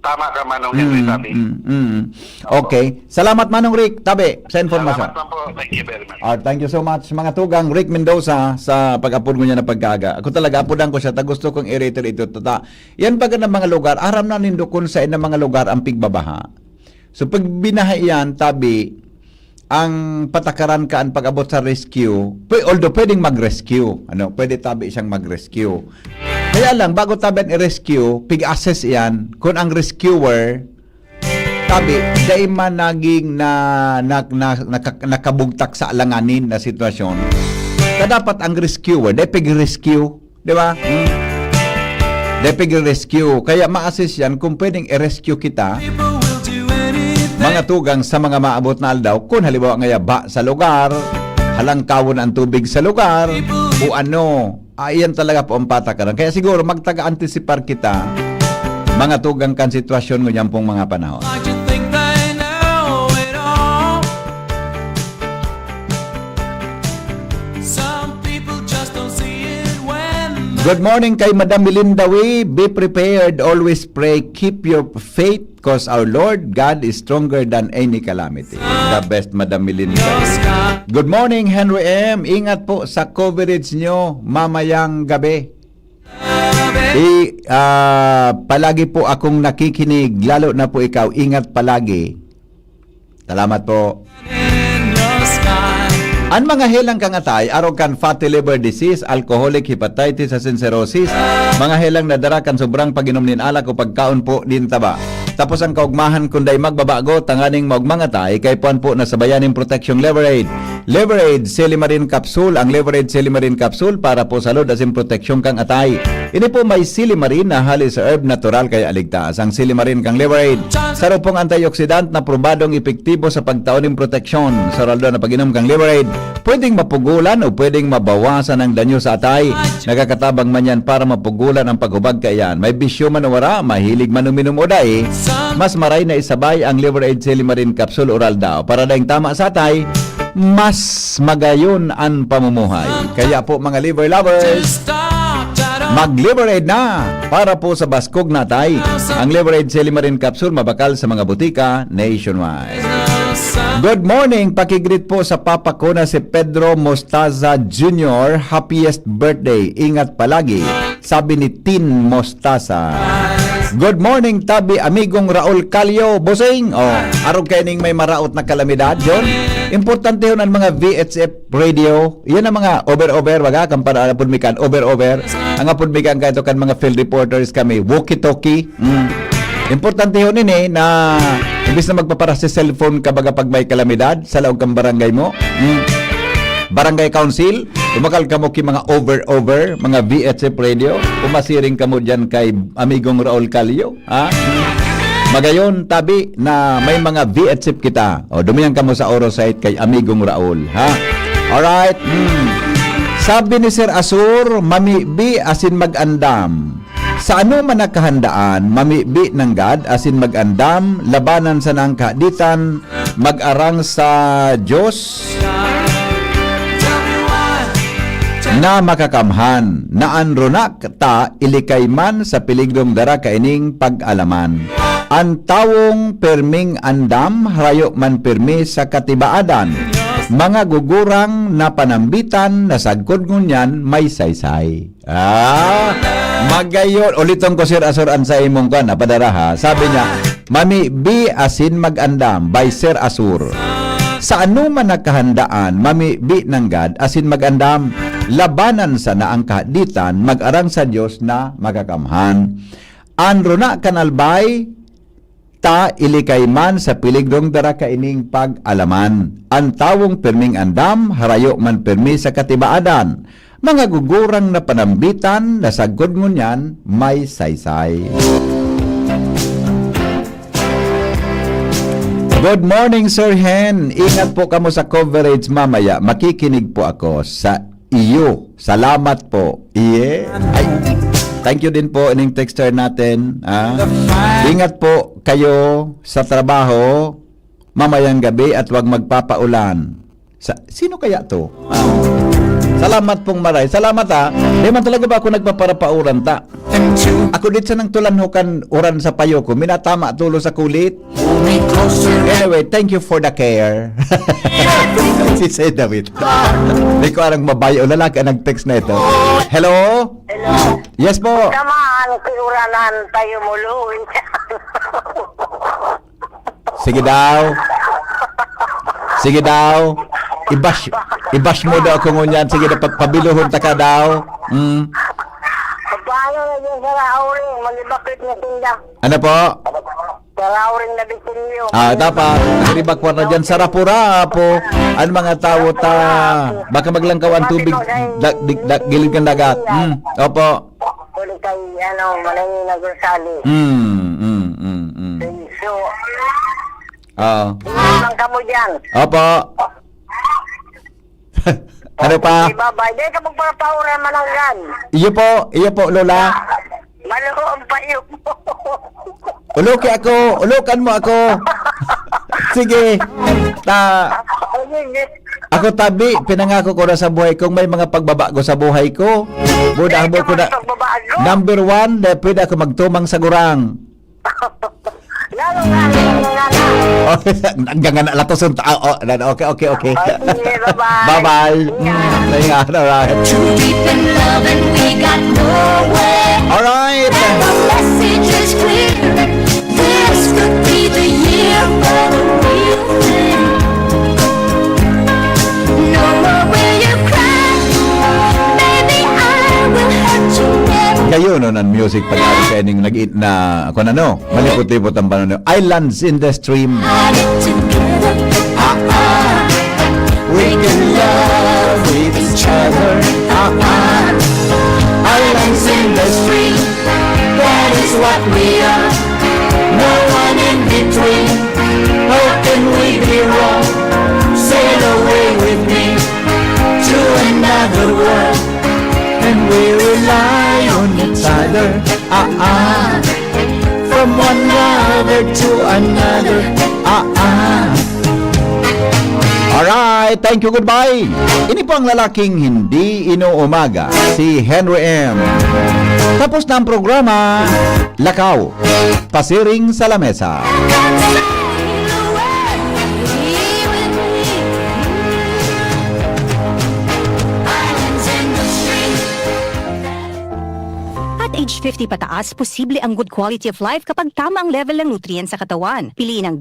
Tama ka, Manong Henry, Mm, tabi. mm, mm. Opo. Okay. Salamat, Manong Rick, tabi, sa impormasyon. Salamat lang po. Thank you very much. Ah, thank you so much, mga tugang. Rick Mendoza, sa pag-apod ko niya na pagkaga. Ako talaga, apodan ko siya, ta gusto kong i-reiterate ito, tata. Yan baga ng mga lugar, aram na nindo kung sa mga lugar ang pigbabaha. So, pag binaha yan, tabi, ang patakaran ka ang pag-abot sa rescue, pwe-, although pwedeng mag-rescue, ano, pwede tabi siyang mag-rescue. Kaya lang, bago tabi ang i-rescue, pig-assess iyan kung ang rescuer, tabi, dai man naging na, na, na, naka-, nakabugtak sa alanganin na sitwasyon. Kaya dapat ang rescuer, dai pig-rescue, di ba? Hmm. Dai pig-rescue. Kaya ma-assess yan kung pwedeng i-rescue kita. Mga tugang sa mga maabot na aldaw, kung halimbawa ngaya ba sa lugar, halangkawon ang tubig sa lugar, o ano, ah, iyan talaga po ang patakaran. Kaya siguro magtaga-antisipar kita, mga tugang kan sitwasyon ngunyan pong mga panahon. Good morning kay Madam Melinda Wee. Be prepared, always pray, keep your faith, 'cause our Lord God is stronger than any calamity. The best, Madam Melinda Wee. Good morning, Henry M. Ingat po sa coverage nyo mamayang gabi. I, ah, palagi po akong nakikinig, lalo na po ikaw. Ingat palagi. Salamat po. An mga helang kan atay, arog kan fatty liver disease, alcoholic hepatitis asin cirrhosis, mga helang na dara kan sobrang pag-inom nin alak o pagkaon po nin taba. Tapos ang kaugmahan kun dai magbabago, tanganing maugmang atay, kaipuhan po na sabayan nin proteksyong Liver Aid. Liver Aid Silimarin Capsule. Ang Liver Aid Silimarin Capsule para po sa lod asin proteksyon kan atay. Ini po may silimarin na hali sa herb, natural kaya ligtas. Ang silimarin kan Liver Aid, saro pong antioxidant na probadong epektibo sa pagtao nin proteksyon. Sa oral daw na pag-inom kan Liver Aid, pwedeng mapugulan o pwedeng mabawasan ang danyo sa atay. Nagkakatabang man yan para mapugulan ang paghubag kaiyan. May bisyo man o wara, mahilig man uminom o dai, mas maray na isabay ang Liver Aid Silimarin Capsule Oral daw. Para daing tama sa atay, mas magayon an pamumuhay. Kaya po, mga liver lovers, mag-Liver Aid na para po sa baskog na atay. Ang Liver Aid Silimarin Capsule mabakal sa mga butika nationwide. Good morning, paki-greet po sa papa ko na si Pedro Mostaza Junior. Happiest birthday. Ingat palagi, sabi ni Tin Mostaza. Good morning, tabi, amigong Raul Calio. Bossing, oh, arog kayo ning may maraot na kalamidad, John. Importantehon ang mga V H F radio. Yan ang mga over-over, baga, kan para apod mi kan over-over. Ang apod mi kan kaito kan mga field reporters kami, walkie-talkie. Mm. Importantehon ini na imbis na magpapara sa cellphone ka, baga, pag may kalamidad sa laog kan barangay mo. Mm. Barangay Council, tumakal kamo ki mga over-over, mga V H F radio, umasiring kamo diyan kay amigong Raul Calio, ha? Magayon, tabi na may mga V H F kita. O, dumiyan kamo sa Orosite kay Amigong Raul, ha? Alright. Hmm. Sabi ni Sir Asur, mamibi asin mag-andam. Sa ano man na kahandaan, mamibi nanggad asin mag-andam, labanan sana ang kahaditan, mag-arang sa Diyos na makakamhan, na an rona ta ilikay man sa peligrong dara kaining pag-alaman. An tawong pirming andam, harayo man pirmi sa katibaadan. Mga gugurang na panambitan, na sagkod ngunyan may saysay. Ah, magayon. Uliton ko, Sir Asur, an sa imong kwan, napadara, ha. Sabi niya, "Mamibi asin mag-andam," by Sir Asur. Sa anoman na kahandaan, mamibi nanggad asin mag-andam. Labanan sana ang kahaditan, mag-arang sa Dios na makakamhan. An rona kan albay, ta ilikay man sa peligrong dara kaining pag-alaman. An tawong pirming andam, harayo man pirmi sa katibaadan. Mga gugurang na panambitan, na sagkod ngunyan, may saysay. Good morning, Sir Hen. Ingat po kamo sa coverage mamaya. Makikinig po ako sa iyo. Salamat po. Iye. Ay, thank you din po ining texter natin, ah. Ingat po kayo sa trabaho mamayang gabi at 'wag magpapaulan. Sa, sino kaya 'to? Ah. Salamat pong maray. Salamat, ah. Di man talaga ba ako nagpaparapauran ta? Ako dit sa nang tulanhokan uran sa payo ko, minatama tulo sa kulit. Anyway, thank you for the care. Si Sir David. Di ko aram babae o lalaki ang nag-text na ito. Hello? Hello. Yes po. Kamaan, kiuranan tayo mo, Louie. Sige daw. Sige daw. I-bash, i-bash mo daw ako ngunyan. Sige daw, pa-, pabiluhon ta ka daw. Mm. Paano na dyan sa Rauri? Mag-evacuate na sila. Ano po? Sa Rauri na Bisilyo. Ah, dapat. Nagribakwar na dyan sa Rapura po. Ang mga tao ta, baka maglangkaw ang tubig, da-, di-, da-, gilid ng dagat. Mm. Opo. Huli kay, ano, Manangina Gonzales. Mm, mm, mm, mm. So, Oo. Lang kamo dyan. Opo. Ano pa? Di ba, bay? Di ka magpapauran mananggan. Iyo po, iyo po, Lola. Maluho ang payo mo. Uloki ako, ulokan mo ako. Sige. Ta, Ayun, eh. Ako tabi, pinangako ko na sa buhay kong may mga pagbabago sa buhay ko. Buda Ay, mo ko na, pagbabago? Number one, na pwede ako magtumang sa gurang. Lalo nga, lalo nga na. Oh, hanggang nga na, latos ang ta-, oh, oh, okay, okay, okay. Oh, sige, bye-bye. Bye-bye. Ingat. Mm, ingat, alright. Too deep in love and we got nowhere. Alright. The message is clear. This could be the year for the real thing. No more will you cry. Baby, I will hurt you never. Gayo, no, ng music pag-ari sa ining nag-, na, kung ano, malipot-lipot ang panahon. Islands in the Stream. We can love with each other. Ah, ah. Islands in the stream. That is what we are. No one in between. How can we be wrong? Sail away with me to another world. And we rely on each other. Ah, ah. From one lover to another. Ah, ah. Alright, thank you, goodbye. Ini po ang lalaking hindi inuumaga, si Henry M. Tapos na ang programa, Lakaw, Pasiring sa Lamesa. At age fifty pataas, posible ang good quality of life kapag tama ang level ng nutrients sa katawan. Piliin ang